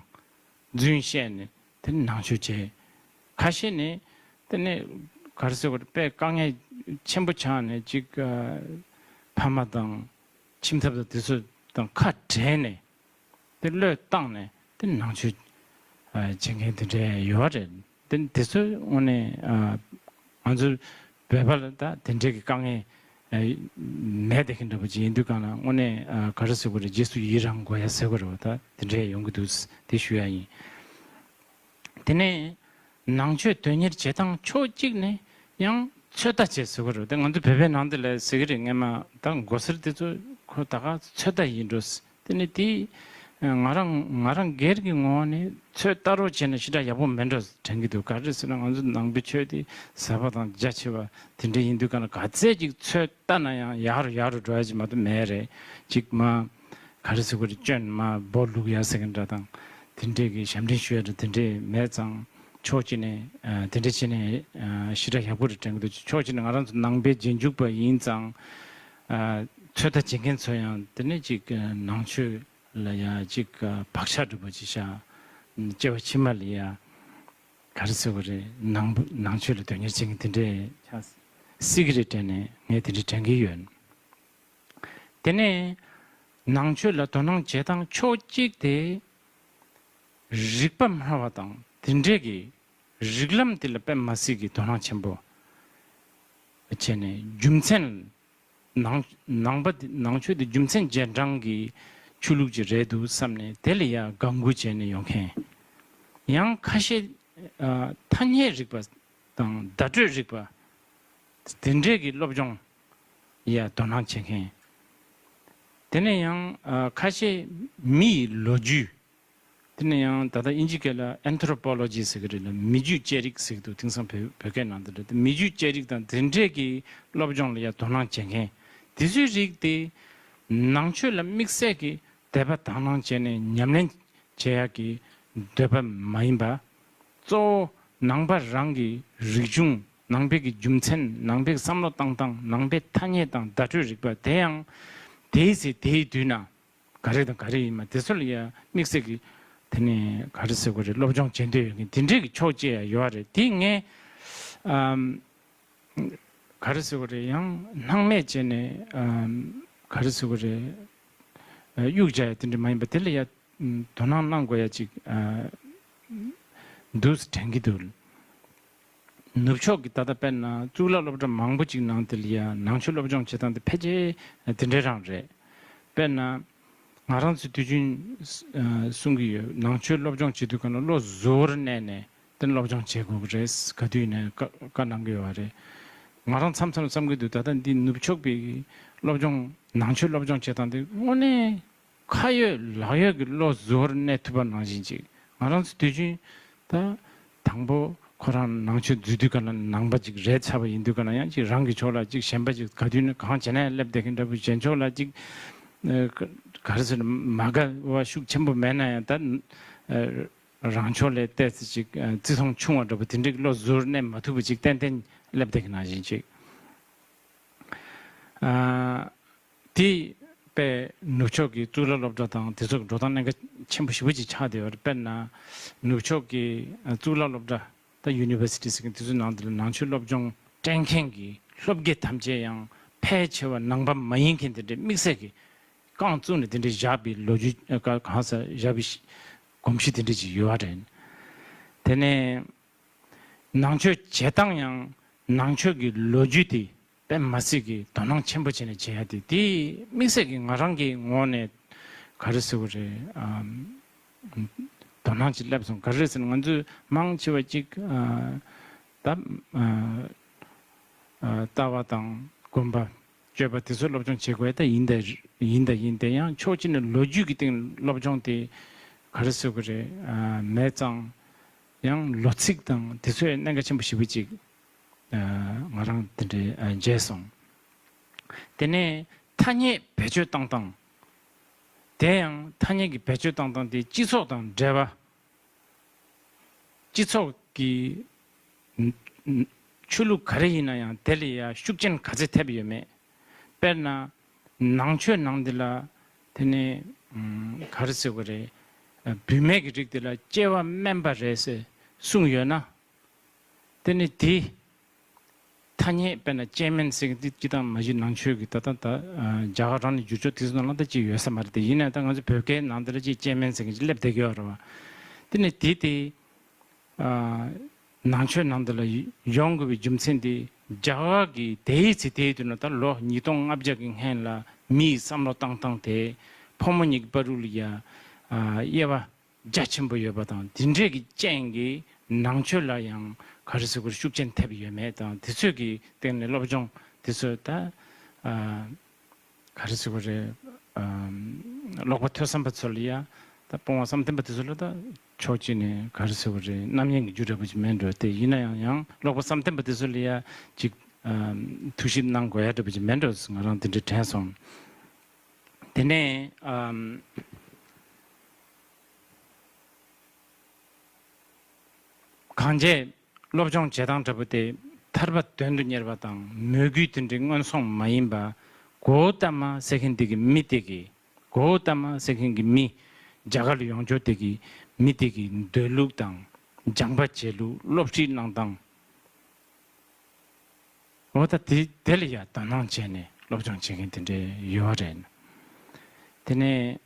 རྫུན་བཤད་ནས་དེ་ནང་ཆོས་བྱས། ཁ་ཤས་ནས་དེ་ནས་ག་རེ་ཟེར་དགོས་རེད། དཔེ་དཀའ་ངལ་ཆེན་པོ་ཆགས་ནས་ཅིག་ཨ་ཕ་མ་དང་ཁྱིམ་ཐབ་དང་དེ་ཚོ་དང་ཁ་བྲལ་ནས་དེ་བློས་བཏང་ནས་དེ་ནང་ཆོས་ཨ་བྱེད་མཁན་དེ་འདྲ་ཡོད་རེད། དེ་དེ་ཚོ་དངོས་གནས་ཨ་ང་ཚོ་བོད་པ་ལ་ད་དེ་འདྲའི་གི་དཀའ་ངལ་ཨ་མེད་བསྡད་མཁན་འདྲ་པོ་ཅིག་ཡིན་དུས་གང་ལ་དངོས་གནས་ཨ་ག་རེ་ཟེར་དགོས་རེད། རྗེས་སུ་ཡི་རང་དགོས་ཡ་ཟེར་དགོས་རེད་པ། ད་དེ་འདྲས་ཡོང་གི་འདུག་དེ་ཞུ་ཡ་ཡིན། དེ་ནས་ནང་ཆོས་དོན་གཉེར་བྱེད་སྟངས་ཕྱོགས་གཅིག་ནས་ཡང་ཚོད་ལྟ་བྱེད་ཟེར་དགོས་རེད་པ། དེ་ང་ཚོ་བོད་པའི་ནང་དེ་ལ་ཟེར་གི་རེད། སྔན་མ་ད་མགོ་སེར་དེ་ཚོ་ཁོ་ད་ག་ཚོད་ལྟ་ཡིན་འགྲོ། དེ་ནས་དེ་ང་རང་ང་རང་སྒེར་གྱི་ངོས་ནས་ཚོད་ལྟ་རོགས་བྱས་ན་ཞེ་དྲག་ཡག་པོ་མེད་འགྲོ་དྲན་གྱི་འདུག་ག་རེ་ཟེར་ན་ང་ཚོ་ནང་པའི་ཆོས་དེ་ཟབ་པ་དང་རྒྱ་ཆེ་བ་དེ་འདྲ་ཡིན་དུས་ག་ན་ག་ཚད་ཅིག་ཚོད་ལྟ་ན་ཡང་ཡག་རུ་ཡག་རུ་འགྲོ་ཡ་ཅིག་མ་གཏོགས་མེད་རེད། ཅིག་མ་ག་རེ་ཟེར་དགོས་རེད། སྐྱོན་མ་སྦོ་ལུག་ཡ་ཟེར་གི་འདྲ་དང་དེ་འདྲས་ཀྱི་ཞབས་འདྲེན་ཞུ་ཡ་འདྲ་དེ་འདྲས་མེད་ཙང་ཕྱོགས་གཅིག་ནས་ཨ་དེ་འདྲས་བྱས་ནས་ཨ་ཞེ་དྲག་ཡག་པོ་རེད་དྲན་གྱི་འདུག་ཕྱོགས་གཅིག་ནས་ང་རང་ཚོ་ནང་པའི་རྗེས་འཇུག་པ་ཡིན་ཙང་ཨ་ཚོད་ལྟ་བྱེད་མཁན་ཚོ་ཡང་དེ་ནས་ཅིག་ནང་ཆོས་ལ་ཡ་ཅིག་བག་ཆགས་འགྲོ་པོ་ཅིག་བཞག་སྐྱེ་བ་ཕྱི་མ་ལ་ཡ་ག་རེ་ཟེར་དགོས་རེད། ནང་ནང་ཆོས་ལ་དོན་གཉེར་བྱེད་མཁན་དེ་འདྲས་ཆགས་སྲིད་ཀྱི་རེད་དྲན་ནས་ངས་དེ་འདྲས་དྲན་གྱི་ཡོད། དེ་ནས་ནང་ཆོས་ལ་དོ་སྣང་བྱེད་སྟངས་ཕྱོགས་གཅིག་དེ་རིག་པ་སྨྲ་བ་དང་དེ་འདྲས་ཀྱི་རིགས་ལམ་དེ་ལ་དཔེ་མ་སྲིད་ཀྱི་དོ་སྣང་ཆེན་པོ་བྱས་ནས་རྒྱུ་མཚན་ནང་ནང་པ་འདི་ནང་ཆོས་འདི་རྒྱུ་མཚན་རྗེས་འབྲང་གི་ཆོས་ལུགས་ཅིག་རེད་འདུག་བསམ་ནས་དེ་ལ་ཡ་དགའ་མགུ་བྱས་ནས་ཡོང་མཁན། ཡང་ཁ་ཤས་ཨ་ཐ་སྙད་རིག་པ་དང་བརྡ་སྤྲོད་རིག་པ་དེ་འདྲས་ཀྱི་སློབ་སྦྱོང་ཡ་དོ་སྣང་བྱེད་མཁན། དེ་ནས་ཡང་ཨ་ཁ་ཤས་མི་ཡི་ལོ་རྒྱུས། དེ་ནས་ཡང་ད་ལྟ་དབྱིན་ཇི་སྐད་ལ་Anthropology་ཟེར་གྱི་རེད་ལ། མི་རྒྱུད་དཔྱད་རིག་ཟེར་གྱི་འདུག་དེང་སང་བོད་བོད་སྐད་ནང་དུ་རེད། དེ་མི་རྒྱུད་དཔྱད་རིག་དང་དེ་འདྲས་ཀྱི་སློབ་སྦྱོང་ལ་ཡང་དོ་སྣང་བྱེད་མཁན་དེ་ཚོའི་རིགས་དེ་ནང་ཆོས་ལ་དམིགས་བསལ་གྱི་དད་པ་དག་སྣང་བྱས་ནས་ཉམས་ལེན་བྱེད་ཡག་གི་འདོད་པ་མ་ཡིན་པ། གཙོ་བོ་ནང་པ་རང་གི་རིག་གཞུང་། ནང་པའི་གི་རྒྱུ་མཚན། ནང་པའི་བསམ་བློ་བཏང་སྟངས། ནང་པའི་ཐ་སྙད་དང་བརྡ་སྤྲོད་རིག་པ་དེ་ཡང་དེའི་ཚེ་དེའི་དུས་ན་ག་རེ་དང་ག་རེ་ཡིན་མ་དེ་ཚོ་ལ་ཡ་དམིགས་བསལ་གྱི་དེ་ནས་ག་རེ་ཟེར་དགོས་རེད། སློབ་སྦྱོང་བྱེད་འདོད་ཡོད་མཁན་དེ་འདྲས་ཀྱི་ཕྱོགས་བཅས་ཡ་ཡོད་རེད། དེ་ངས་ཨམ། ག་རེ་ཟེར་དགོས་རེད། ཡང་སྣང་མེད་བྱས་ནས་ཨམ། ག་རེ་ཟེར་དགོས་རེད། ཨ་གཡུག་བྱ་ཡ་དེ་འདྲ་མ་ཡིན་པ་དེ་ལ་ཡ་ཨམ། དོ་སྣང་གནང་དགོས་ཡ་ཅིག་ཨ། འདུག་དྲན་གྱི་འདུག་ནུབ་ཕྱོགས་ཀྱི་ད་ལྟ་དཔེར་ན་གཙུག་ལག་སློབ་གྲྭ་མང་པོ་ཅིག་ནང་དེ་ལ་ཡ་ནང་ཆོས་སློབ་སྦྱོང་བྱེད་སྟངས་དེ་ཕལ་ཆེར་དེ་འདྲའི་རང་རེད། དཔེར་ན་ང་རང་ཚོའི་དུས་རྒྱུན་ཨ་གསུང་གི་ཡོད། ནང་ཆོས་སློབ་སྦྱོང་བྱེད་དུས་གང་ལ་བློ་གཟུ་བོར་གནས་ནས་དེ་སློབ་སྦྱོང་བྱེད་དགོས་ཀྱི་རེད། ག་དུས་ནས་བཀའ་བཀའ་གནང་གི་ཡོད་པ་རེད། ང་རང་མཚམས་མཚམས་བསམ་གྱི་འདུག་ད་ལྟ་འདི་ནུབ་ཕྱོགས་པའི་སློབ་སྦྱོང་ནང་ཆོས་སློབ་སྦྱོང་བྱེད་སྟངས་དེ་དངོས་གནས་ཁ་ཡོད་ལག་ཡོད་ཀྱི་བློ་གཟུ་བོར་གནས་ཐུབ་པ་ནང་བཞིན་ཅིག་ང་རང་ཚོ་དུས་རྒྱུན་ད་དང་པོ་ཁོ་རང་ནང་ཆོས་འཛུལ་དུས་ག་ལ་ནང་པ་ཅིག་རེད་ཚར་བ་ཡིན་དུས་ག་ལ་ཡང་ཅིག་རང་གི་ཕྱོགས་ལ་ཅིག་ཞེན་པ་ཅིག་ག་དུས་ནས་གང་བྱས་ན་ཡང་སླེབས་བསྡད་མཁན་འདྲ་པོ། གཞན་ཕྱོགས་ལ་ཅིག་ཨ་ག་ག་རེ་ཟེར་ན་མ་དགའ་བ་ཤུགས་ཆེན་པོ་མེད་ན་ཡང་ད་ཨ་རང་ཕྱོགས་ལས་ཏོག་ཙམ་ཅིག་ཨ་བརྩི་མཐོང་ཆུང་བ་འདྲ་པོ་དེ་འདྲའི་བློ་གཟུ་བོར་གནས་མ་ཐུབ་པ་ཅིག་ཏན་ཏན་སླེབས་བསྡད་མཁན་ནང་བཞིན་ཅིག་ཨ། དེ་དཔེ་ནུབ་ཕྱོགས་ཀྱི་གཙུག་ལག་སློབ་གྲྭ་དང་དེ་ཚོ་གི་འགྲོ་སྟངས་གནད་འགག་ཆེན་པོ་ཞེ་པོ་ཅིག་ཆགས་བསྡད་ཡོད་རེད། དཔེར་ན་ནུབ་ཕྱོགས་ཀྱི་གཙུག་ལག་སློབ་གྲྭ་ད་ཡུ་ནི་ཝར་སི་ཊི་ཟེར་མཁན་དེ་ཚོའི་ནང་དུ་ལ་ནང་ཆོས་སློབ་སྦྱོང་སྤྲད་མཁན་གྱི་སློབ་དགེ་ཐམས་ཅད་ཡང་ཕལ་ཆེ་བ་ནང་པ་མ་ཡིན་མཁན་དེ་འདྲའི་དམིགས་བསལ་གྱི་རྐང་བཙུགས་ནས་དེ་འདྲའི་བཞག་པའི་ལོ་རྒྱུས་ག་གང་ས་བཞག་པའི་གོམས་གཤིས་དེ་འདྲ་ཅིག་ཡོད་པ་རེད། དེ་ནས་ནང་ཆོས་བྱེད་སྟངས་ཡང་ནང་ཆོས་ཀྱི་ལོ་རྒྱུས་དེ་དཔེ་མ་སྲིད་ཀྱི་དོ་སྣང་ཆེན་པོ་བྱས་ནས་བྱེད་ཡ་དེ་དེ་དམིགས་བསལ་གྱི་ང་རང་གི་ངོས་ནས་ག་རེ་ཟེར་དགོས་རེད། ཨམ། དོ་སྣང་ཅིག་སླེབས་སོང་། ག་རེ་ཟེར་ན་ང་ཚོས་མང་ཆེ་བ་ཅིག་ཨ། ད་ཨ། ཨ། ལྟ་བ་དང་སྒོམ་པ། སྤྱོད་པ་དེ་ཚོ་སློབ་སྦྱོང་བྱེད་དགོས་ད་ཡིན་ད་ཡིན་ད་ཡིན་ད་ཡང་ཕྱོགས་གཅིག་ནས་ལོ་རྒྱུས་ཀྱི་སྟེང་སློབ་སྦྱོང་དེ་ག་རེ་ཟེར་དགོས་རེད། ཨ། མེད་ཙང་ཡང་ལོ་ཚིགས་དང་དེ་ཚོའི་གནད་འགག་ཆེན་པོ་ཞེ་པོ་ཅིག་ཨ། ང་རང་དེ་འདྲའི་ཨ། མཇལ་སོང་། དེ་ནས་ཐ་སྙད་བེད་སྤྱོད་བཏང་སྟངས། དེ་ཡང་ཐ་སྙད་ཀྱི་བེད་སྤྱོད་བཏང་སྟངས་དེ་སྤྱི་ཚོགས་དང་འབྲེལ་བ། སྤྱི་ཚོགས་ཀྱི་ཆོས་ལུགས་ག་རེ་ཡིན་ན་ཡང་དེ་ལ་ཡང་ཤུགས་རྐྱེན་ག་ཚད་ཐེབས་ཡོད་མེད། དཔེར་ན་ནང་ཆོས་ནང་འདི་ལ་དེ་ནས་ག་རེ་ཟེར་དགོས་རེད། བུད་མེད་ཀྱི་རིགས་དེ་ལ་སྐྱེ་བ་དམན་པ་རེད་ཟེར་གསུངས་ཡོད་ན། དེ་ནི་དེ་ཐ་སྙད་དཔེར་ན་ཅན་མེན་ཟེར་གྱི་འདི་སྤྱི་བཏང་མ་གཞི་ནང་ཆོས་ཀྱི་ད་ལྟ་ད་རྒྱ་གར་རང་ནས་བསྒྱུར་ཕྱོགས་དེ་ཚོ་ནང་ལ་ད་ཅིག་ཡོད་ས་མ་རེད་དེ། ཡིན་ན་ད་ང་ཚོ་བོད་སྐད་ནང་དེ་ལ་ཅིག་ཅན་མེན་ཟེར་གྱི་ཅིག་སླེབས་བསྡད་ཀྱི་ཡོད་རེད་བ། དེ་ནི་དེ་དེ་ནང་ཆོས་ནང་དེ་ལ་ཡོང་དགོས་པའི་རྒྱུ་མཚན་དེ་རྒྱ་གར་གྱི་དེའི་ཚེ་དེའི་དུས་ན་ད་ལོ་ཉིས་སྟོང་ལྔ་བརྒྱ་གི་སྔན་ལ་མི་ཡི་བསམ་བློ་བཏང་སྟངས་དེ་ཕོ་མོ་གཉིས་ཀྱི་བར་དུ་ལ་ཡ་དབྱེ་བ། རྒྱ་ཆེན་པོ་ཡོད་པ་དང་དེ་འདྲས་ཀྱི་རྐྱེན་གྱིས་ནང་ཆོས་ལ་ཡང་ག་རེ་ཟེར་དགོས་རེད། ཤུགས་རྐྱེན་ཐེབས་ཡོད་མེད་དང་དེ་ཚོས་ཀྱི་སྟེང་ནས་སློབ་སྦྱོང་དེ་ཚོ་ད་ཨ་ག་རེ་ཟེར་དགོས་རེད། ཨ་ཀློག་པ་ཐོས་བསམ་པ་ཚོ་ལ་ཡ་ད་སྤོང་བ་བསམ་གཏན་པ་དེ་ཚོ་ལ་ད་ཕྱོགས་གཅིག་ནས་ག་རེ་ཟེར་དགོས་རེད། རྣམ་གཡེང་གི་རྒྱུ་འདྲ་པོ་ཅིག་མེད་འགྲོ། དེ་ཡིན་ན་ཡང་ཡང་ཀློག་པ་བསམ་གཏན་པ་དེ་ཚོ་ལ་ཡ་ཅིག་ཨ་ཐུགས་ཞིབ་གནང་དགོས་ཡ་འདྲ་པོ་ཅིག་མེད་འགྲོ། ང་རང་དེ་འདྲས་དྲན་སོང་། དེ་ནས་ཨ། གང་བྱས་སློབ་སྦྱོང་བྱེད་སྟངས་འདྲ་པོ་དེ་ཐར་པ་དོན་དུ་གཉེར་བ་དང་མོས་གུས་དེ་འདྲའི་མངོན་སུམ་མ་ཡིན་པ། གོའུ་ཏ་མ་ཟེར་མཁན་དེ་གི་མི་དེ་གི་གོའུ་ཏ་མ་ཟེར་མཁན་གི་མི་རྒྱ་གར་ལ་ཡོང་ཕྱོགས་དེ་གི་མི་དེ་གི་འདོད་ལུགས་དང་སྦྱངས་པ་བྱེད་ལུགས། སློབ་ཁྲིད་གནང་སྟངས། འོ་ད་དེ་དེ་ལ་ཡ་དོ་སྣང་བྱས་ནས་སློབ་སྦྱོང་བྱེད་མཁན་དེ་འདྲའི་ཡོད་རེད། དེ་ནས་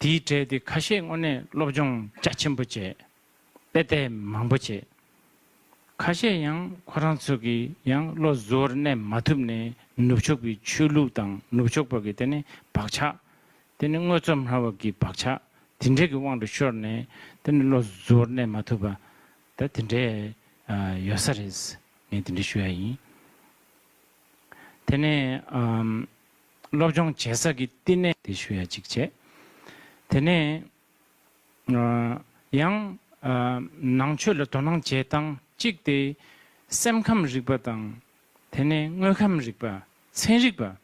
དེའི་གྲས་དེ་ཁ་ཤས་དངོས་གནས་སློབ་སྦྱོང་རྒྱ་ཆེན་པོ་བྱས། དཔེ་དེབ་མང་པོ་བྱས། ཁ་ཤས་ཡང་ཁོ་རང་ཚོ་གི་ཡང་བློ་གཟུ་བོར་གནས་མ་ཐུབ་ནས་ནུབ་ཕྱོགས་པའི་ཆོས་ལུགས་དང་ནུབ་ཕྱོགས་པ་གི་དེ་ནི་བག་ཆགས། དེ་ནི་དངོས་གཙོ་སྨྲ་བ་གི་བག་ཆགས་དེ་འདྲས་ཀྱི་དབང་དུ་ཤོར་ནས་དེ་ནི་བློ་གཟུ་བོར་གནས་མ་ཐུབ་པ་ད་དེ་འདྲས་ཡོད་ས་རེད། ངས་དེ་འདྲས་ཞུ་ཡ་ཡིན། དེ་ནས་ཨམ། སློབ་སྦྱོང་བྱེད་ས་གི་བསྟི་གནས་དེ་ཞུ་ཡ་གཅིག་བྱས། དེ་ནས་ཨ་ཡང་ཨ་ནང་ཆོས་ལ་དོ་སྣང་བྱེད་སྟངས་གཅིག་དེ་སེམས་ཁམས་རིག་པ་དང་། དེ་ནས་དངོས་ཁམས་རིག་པ། ཚན་རིག་པ།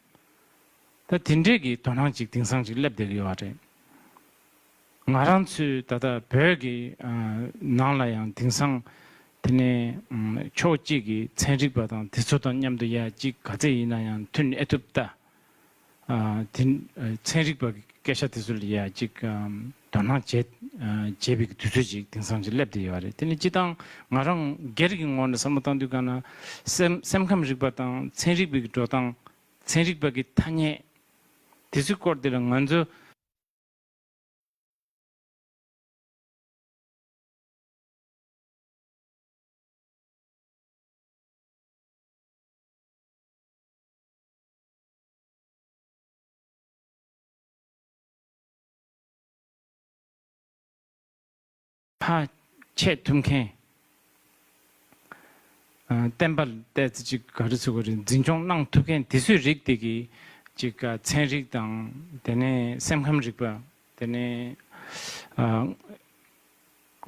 ད་དེ་འདྲས་ཀྱི་དོ་སྣང་ཅིག་དེང་སང་ཅིག་སླེབས་བསྡད་ཀྱི་ཡོད་རེད། ང་རང་ཚོའི་ད་ལྟ་བོད་ཀྱི་ཨ་ནང་ལ་ཡང་དེང་སང་དེ་ནས་ཨམ་ཕྱོགས་གཅིག་གི་ཚན་རིག་པ་དང་དེ་ཚོ་དང་མཉམ་དུ་ཡ་གཅིག་ག་ཚད་ཡིན་ན་ཡང་མཐུན་ཨེ་ཐུབ་ལྟ། ཨ་དེ་ཨ་ཚན་རིག་པ་གི་སྐད་ཆ་དེ་ཚོ་ལ་ཡ་གཅིག་ཨམ་དོ་སྣང་བྱེད་ཨ་བྱེད་པའི་དུས་ཚོད་ཅིག་དེང་སང་ཅིག་སླེབས་བསྡད་ཡོད་རེད། དེ་ནས་སྤྱི་བཏང་ང་རང་སྒེར་གྱི་ངོས་ནས་བསམ་བློ་བཏང་དུས་ག་ན་སེམས་སེམས་ཁམས་རིག་པ་དང་ཚན་རིག་པའི་འགྲོ་སྟངས། ཚན་རིག་པ་གི་ཐ་སྙད་དེ་ཚོའི་སྐོར་དེ་ལ་ང་ཚོ་ཕར་ཆད་ཐུབ་མཁན། ཨ་བསྟན་པ་ལ་ཏོག་ཙམ་ཅིག་ག་རེ་ཟེར་དགོས་རེད། འཛིན་སྐྱོང་གནང་ཐུབ་མཁན་དེ་ཚོའི་རིགས་དེ་གི་ཅིག་ཨ་ཚན་རིག་དང་། དེ་ནས་སེམས་ཁམས་རིག་པ། དེ་ནས་ཨ་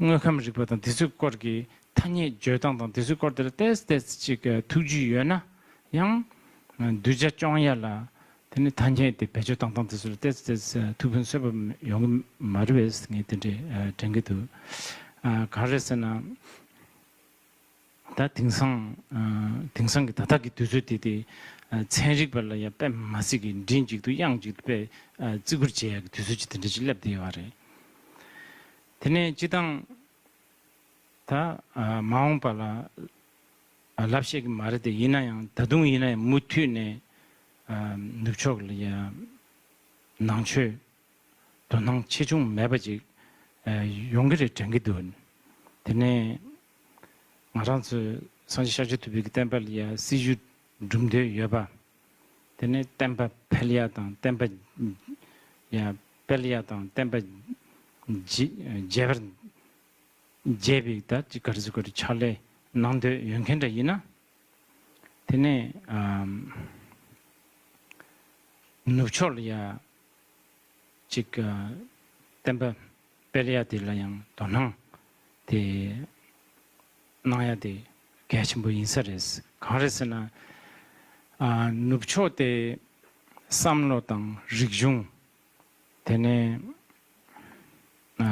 དངོས་ཁམས་རིག་པ་དང་དེ་ཚོའི་སྐོར་གྱི་ཐ་སྙད་བརྗོད་སྟངས་དང་དེ་ཚོའི་སྐོར་དེ་ལ་ཏོག་ཙམ་ཏོག་ཙམ་ཅིག་ཨ་ཐུགས་རྒྱུས་ཡོད་ན་ཡང་། ཨ་གདུལ་བྱ་སྐྱོང་ཡ་ལ། དེ་ནས་ཐ་སྙད་དེ་བེད་སྤྱོད་བཏང་སྟངས་དེ་ཚོ་ལ་ཏོག་ཙམ་ཏོག་ཙམ་ཐུགས་ཕན་གསོས་པ་ཡོང་གི་མ་རེད་པས། ངས་དེ་འདྲས་ཨ་དྲན་གྱི་འདུག་ཨ་ག་རེ་ཟེར་ན། ད་དེང་སང་ཨ་དེང་སང་གི་ད་ལྟ་གི་དུས་ཚོད་དེ་དེ་ཨ་ཚན་རིག་པ་ལ་ཡང་དཔེ་མ་སྲིད་ཀྱི་མགྲིན་གཅིག་ཏུ་དབྱངས་གཅིག་ཏུ་དཔེ་ཨ་བརྩི་བཀུར་བྱེད་ཡག་གི་དུས་ཚོད་ཅིག་དེ་འདྲ་ཅིག་སླེབས་བསྡད་ཡོད་རེད། དེ་ནས་སྤྱི་བཏང་ད་ཨ་མ་འོངས་པ་ལ་ཨ་ལབ་ཤེས་ཀྱི་མ་རེད་དེ། ཡིན་ན་ཡང་ད་དུང་ཡིན་ན་ཡང་མུ་མཐུད་ནས་ཨ་ནུབ་ཕྱོགས་ལ་ཡང་ནང་ཆོས་དོ་སྣང་ཆེ་ཆུང་མེད་པ་ཅིག་ཨ་ཡོང་གི་རེད་དྲན་གྱི་འདུག་དེ་ནས་ང་རང་ཚོའི་སངས་རྒྱས་ཤཱཀྱ་ཐུབ་པའི་བསྟན་པ་ལ་ཡ་སྲིད་ཞུ་སྒྲུབ་འདོད་ཡོད་པ། དེ་ནས་བསྟན་པ་འཕེལ་ཡ་དང་བསྟན་པ་ཡ་སྤེལ་ཡ་དང་བསྟན་པ་རྒྱས་རྒྱས་པར་རྒྱས་པའི་ད་ཅིག་ག་རེ་ཟེར་དགོས་རེད། ཕྱག་ལས་གནང་འདོད་ཡོད་མཁན་འདྲ་ཡིན་ན། དེ་ནས་ཨམ་ནུབ་ཕྱོགས་ལ་ཡ་ཅིག་ཨ་བསྟན་པ་སྤེལ་ཡ་དེ་ལ་ཡང་དོ་སྣང་དེ་གནང་ཡ་དེ་གལ་ཆེན་པོ་ཡིན་ས་རེད། གང་རེད་ཟེར་ན། ཨ་ནུབ་ཕྱོགས་དེ་བསམ་བློ་དང་རིག་གཞུང་། དེ་ནས་ཨ་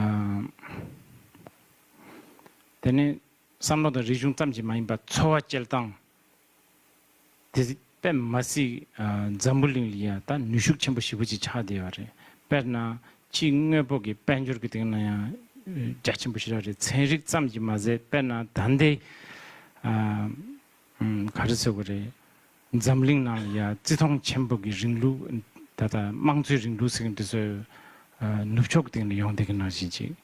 དེ་ནས་བསམ་བློ་དང་རིག་གཞུང་ཙམ་གྱིས་མ་ཡིན་པར་འཚོ་བ་སྐྱེལ་སྟངས་དེ་དཔེ་མ་སྲིད་ཨ་འཛམ་བུ་གླིང་ལ་ཡ་ད་ནུས་ཤུགས་ཆེན་པོ་ཞེ་པོ་ཅིག་ཆགས་བསྡད་ཡོད་རེད། དཔེར་ན་ཕྱིའི་དངོས་པོ་གི་དཔལ་འབྱོར་གྱི་སྟེང་ན་ཡང་རྒྱ་ཆེན་པོ་ཞེ་དྲག་རེད། ཚན་རིག་ཙམ་གྱིས་མ་ཟད་དཔེར་ན་ད་ལྟའི་ཨ་ཨམ་ག་རེ་ཟེར་དགོས་རེད། འཛམ་གླིང་ནང་ལ་ཡ་བརྩི་མཐོང་ཆེན་པོ་གི་རིང་ལུགས། ད་ལྟ་དམངས་གཙོའི་རིང་ལུགས་ཟེར་མཁན་དེ་ཚོ་ཨ་ནུབ་ཕྱོགས་སྟེང་ལ་ཡོང་བསྡད་མཁན་ནང་བཞིན་ཅིག་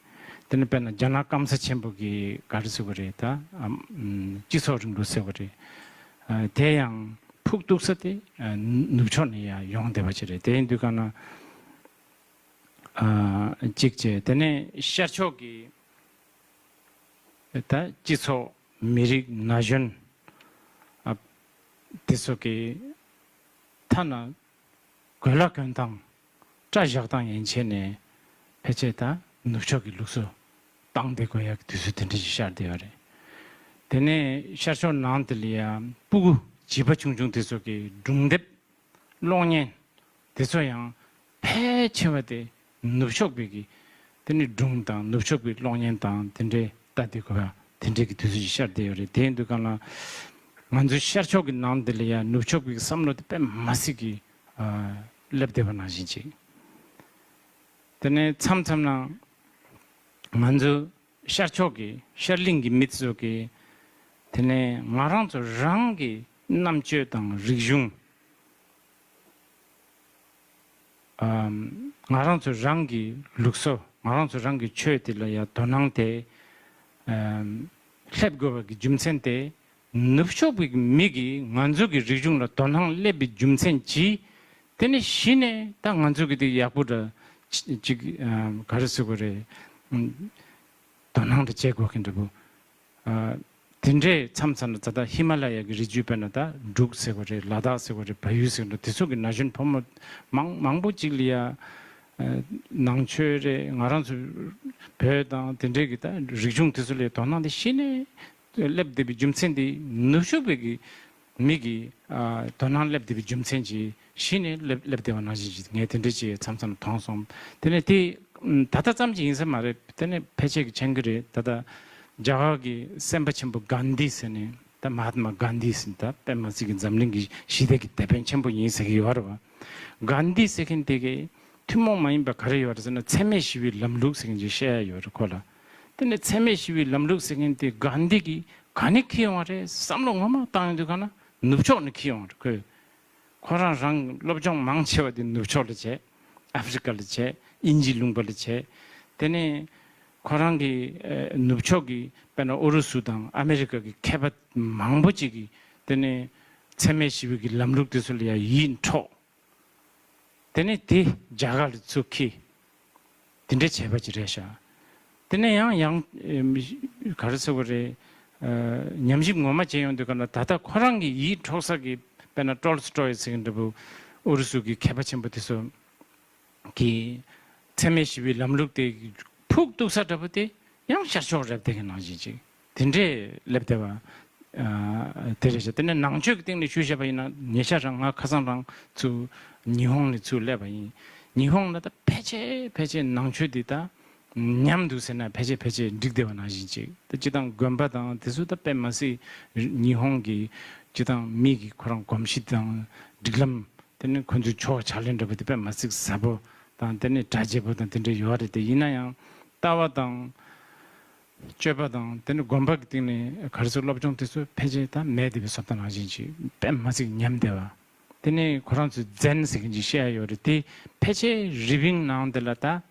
དེ་ནས་དཔེར་ན་རྒྱ་ནག་སྐམ་ས་ཆེན་པོ་གི་ག་རེ་ཟེར་དགོས་རེད། ད་ཨམ་སྤྱི་ཚོགས་རིང་ལུགས་ཟེར་དགོས་རེད། ཨ་དེ་ཡང་ཕུགས་གཏུགས་ས་དེ་ཨ་ནུབ་ཕྱོགས་ནས་ཡ་ཡོང་བསྡད་པ་ཅིག་རེད། དེ་ཡིན་དུས་ག་ན་ཨ་གཅིག་བྱས། དེ་ནས་ཤར་ཕྱོགས་ཀྱི་ད་སྤྱི་ཚོགས་མི་རིགས་ན་གཞོན་ཨ་དེ་ཚོ་གི་ཐ་ན་གོས་ལ་གོན་སྟངས། སྐྲ་བཞག་སྟངས་ཡན་ཆད་ནས་ཕལ་ཆེར་ད་ནུབ་ཕྱོགས་ཀྱི་ལུགས་སྲོལ་བཏང་བསྡད་དགོས་ཡག་གི་དུས་ཚོད་དེ་འདྲ་ཞིག་ཤར་བསྡད་ཡོད་རེད། དེ་ནས་ཤར་ཕྱོགས་ནང་དེ་ལ་ཡང་སྤུ་གུ་བྱིས་པ་ཆུང་ཆུང་དེ་ཚོ་གི་སྒྲུང་དེབ་གློག་བརྙན་དེ་ཚོ་ཡང་ཕལ་ཆེ་བ་དེ་ནུབ་ཕྱོགས་པའི་གི་དེ་ནི་སྒྲུང་དང་ནུབ་ཕྱོགས་པའི་གློག་བརྙན་དང་དེ་འདྲའི་ལྟ་བསྡད་དགོས་པ་དེ་འདྲའི་གི་དུས་ཚོད་ཅིག་ཤར་བསྡད་ཡོད་རེད། དེ་ཡིན་དུས་ག་ལ་ང་ཚོའི་ཤར་ཕྱོགས་ཀྱི་ནང་དེ་ལ་ཡང་ནུབ་ཕྱོགས་པའི་བསམ་བློ་དེ་དཔེ་མ་སྲིད་ཀྱི་ཨ་སླེབས་བསྡད་པ་ནང་བཞིན་ཅིག་དེ་ནས་མཚམས་མཚམས་ན་ང་ཚོ་ཤར་ཕྱོགས་ཀྱི་ཤར་གླིང་གི་མི་ཚོ་གི་དེ་ནས་ང་རང་ཚོ་རང་གི་རྣམ་དཔྱོད་དང་རིག་གཞུང་ཨམ་ང་རང་ཚོ་རང་གི་ལུགས་སྲོལ། ང་རང་ཚོ་རང་གི་ཆོས་དེ་ལ་ཡང་དོ་སྣང་དེ་ཨམ་སླེབས་དགོས་པ་གི་རྒྱུ་མཚན་དེ། ནུབ་ཕྱོགས་པའི་མི་གིས་ང་ཚོ་གི་རིག་གཞུང་ལ་དོ་སྣང་སླེབས་པའི་རྒྱུ་མཚན་གྱིས། དེ་ནས་གཞི་ནས་ད་ང་ཚོ་གི་དེ་ཡག་པོ་འདྲ་ཅིག་ཅིག་ཨམ་ག་རེ་ཟེར་དགོས་རེད། ཨམ་དོ་སྣང་འདྲ་བྱེད་དགོས་མཁན་འདྲ་པོ། ཨ་ དེ་འདྲའི་མཚམས་མཚམས་ལ་ད་ལྟ་ཧི་མ་ལ་ཡ་གི་རི་རྒྱུད་དཔེར་ན་ད་འབྲུག་ཟེར་བ་རེད། ལ་དྭགས་ཟེར་བ་རེད། བལ་ཡུལ་ཟེར་བ་རེད། དེ་ཚོ་གི་ན་གཞོན་ཕོ་མོ་མང་མང་པོ་ཅིག་ལ་ཡ་ནང་ཆོས་རེད། ང་རང་ཚོ་བོད་དང་དེ་འདྲའི་གི་ད་རིག་གཞུང་དེ་ཚོ་ལ་དོ་སྣང་དེ་གཞི་ནས་སླེབས་བསྡད་པའི་རྒྱུ་མཚན་དེ་ནུབ་ཕྱོགས་པའི་གི་མི་གི་ཨ་དོ་སྣང་སླེབས་བསྡད་པའི་རྒྱུ་མཚན་གྱིས་གཞི་ནས་སླེབས་སླེབས་བསྡད་པ་ནང་བཞིན་ཅིག་ངས་དེ་འདྲ་ཅིག་མཚམས་མཚམས་མཐོང་སོང་། དེ་ནས་དེ་ད་ལྟ་ཙམ་ཅིག་ཡིན་ས་མ་རེད། དེ་ནས་ཕལ་ཆེར་གྱི་མཁྱེན་གྱི་རེད། ད་ལྟ་རྒྱ་གར་གྱི་སེམས་དཔའ་ཆེན་པོ་གྷན་དྷི་ཟེར་ནས་ད་མ་ཧཱ་ཏྨ་གྷན་དྷི་ཟེར་ནས་ད་དཔེ་མ་སྲིད་ཀྱི་འཛམ་གླིང་གི་ཞི་བདེ་གི་དེད་དཔོན་ཆེན་པོ་ཡིན་ཟེར་གྱི་ཡོད་རེད་བ། གྷན་དྷི་ཟེར་མཁན་དེ་གི་ཐུན་མོང་མ་ཡིན་པ་ག་རེ་ཡོད་རེད་ཟེར་ན་འཚེ་མེད་ཞི་བའི་ལམ་ལུགས་ཟེར་མཁན་ཅིག་བཤད་ཡ་ཡོད་རེད་ཁོ་ལ། དེ་ནས་འཚེ་མེད་ཞི་བའི་ལམ་ལུགས་ཟེར་མཁན་དེ་གྷན་དྷི་གིས་ག་ནས་འཁྱེར་ཡོང་བ་རེད་བསམ་བློ་ངོ་མ་བཏང་ཡོང་དུས་ག་ན་ནུབ་ཕྱོགས་ནས་འཁྱེར་ཡོང་བ་རེད་ཁོས། ཁོ་རང་རང་སློབ་སྦྱོང་མང་ཆེ་བ་དེ་ནུབ་ཕྱོགས་ལ་བྱས། ཨ་ཧྥེ་རི་ཀ་ལ་བྱས། དབྱིན་ཇི་ལུང་པ་ལ་བྱས། དེ་ནས་ཁོ་རང་གི་ཨ་ནུབ་ཕྱོགས་ཀྱི་དཔེར་ན་ཨུ་རུ་སུ་དང་ཨ་མེ་རི་ཀ་གི་མཁས་པ་མང་པོ་ཅིག་གིས་དེ་ནས་འཚེ་མེད་ཞི་བའི་གི་ལམ་ལུགས་དེ་ཚོ་ལ་ཡ་ཡིད་འཕྲོག་དེ་ནས་དེ་རྒྱ་གར་ལ་ཚུར་འཁྱེར། དེ་འདྲ་བྱས་པ་ཅིག་རེད་ཤག་དེ་ནས་ཡང་ཡང་ཨེ་ག་རེ་ཟེར་དགོས་རེད། ཨ་ཉམས་ཞིབ་ངོ་མ་བྱས་ཡོང་དུས་ག་ན་ད་ལྟ་ཁོ་རང་གི་ཡིད་འཕྲོག་ས་གི་དཔེར་ན་ཊོལ་སི་ཊོའི་ཟེར་མཁན་འདྲ་པོ་ཨུ་རུ་སུ་གི་མཁས་པ་ཆེན་པོ་དེ་ཚོ་གི་འཚེ་མེད་ཞི་བའི་ལམ་ལུགས་དེ་ཕུགས་གཏུགས་ས་འདྲ་པོ་དེ་ཡང་ཤར་ཕྱོགས་རེད་བསྡད་མཁན་ནང་བཞིན་ཅིག་དེ་འདྲས་སླེབས་བསྡད་པ་ཨ་དེ་རེད་ཤག་དེ་ནས་ནང་ཆོས་ཀྱི་སྟེང་ནས་ཞུས་བཞག་པ་ཡིན་ན་ཉེ་ཆར་རང་ང་ཁ་སང་རང་ཚུར་ཉི་ཧོང་ནས་ཚུར་སླེབས་པ་ཡིན། ཉི་ཧོང་ལ་ད་ཕལ་ཆེར་ཕལ་ཆེར་ནང་ཆོས་འདི་ད་ཉམས་འདུག་ཟེར་ན་ཕལ་ཆེར་ཕལ་ཆེར་འགྲིག་བསྡད་པ་ནང་བཞིན་ཅིག་ད་སྤྱི་བཏང་དགོན་པ་དང་དེ་ཚོ་ད་དཔེ་མ་སྲིད་ཉི་ཧོང་གི་སྤྱི་བཏང་མི་གི་ཁོ་རང་གོམས་གཤིས་དང་སྒྲིག་ལམ། དེ་ནི་ཁོ་ཚོའི་ཆོ་ག་ཕྱག་ལེན་འདྲ་པོ་དེ་དཔེ་མ་སྲིད་ཟབ་པོ་དང་དེ་ནི་གྲ་རྒྱས་པོ་དང་དེ་འདྲ་ཡོད་རེད་དེ། ཡིན་ན་ཡང་ལྟ་བ་དང་སྤྱོད་པ་དང་དེ་ནི་དགོན་པ་གི་སྟེང་ནས་ག་རེ་ཟེར་སློབ་སྦྱོང་དེ་ཚོ་ཕལ་ཆེར་ད་མེད་བསྡད་པའི་བཟོ་ལྟ་ནང་བཞིན་ཅིག་དཔེ་མ་སྲིད་ཉམས་བསྡད་པ། དེ་ནི་ཁོ་རང་ཚོས་ཛེན་ཟེར་མཁན་ཅིག་བཤད་ཡ་ཡོད་རེད་དེ། ཕལ་ཆེར་རི་བིང་ནང་དེ་ལ་ད་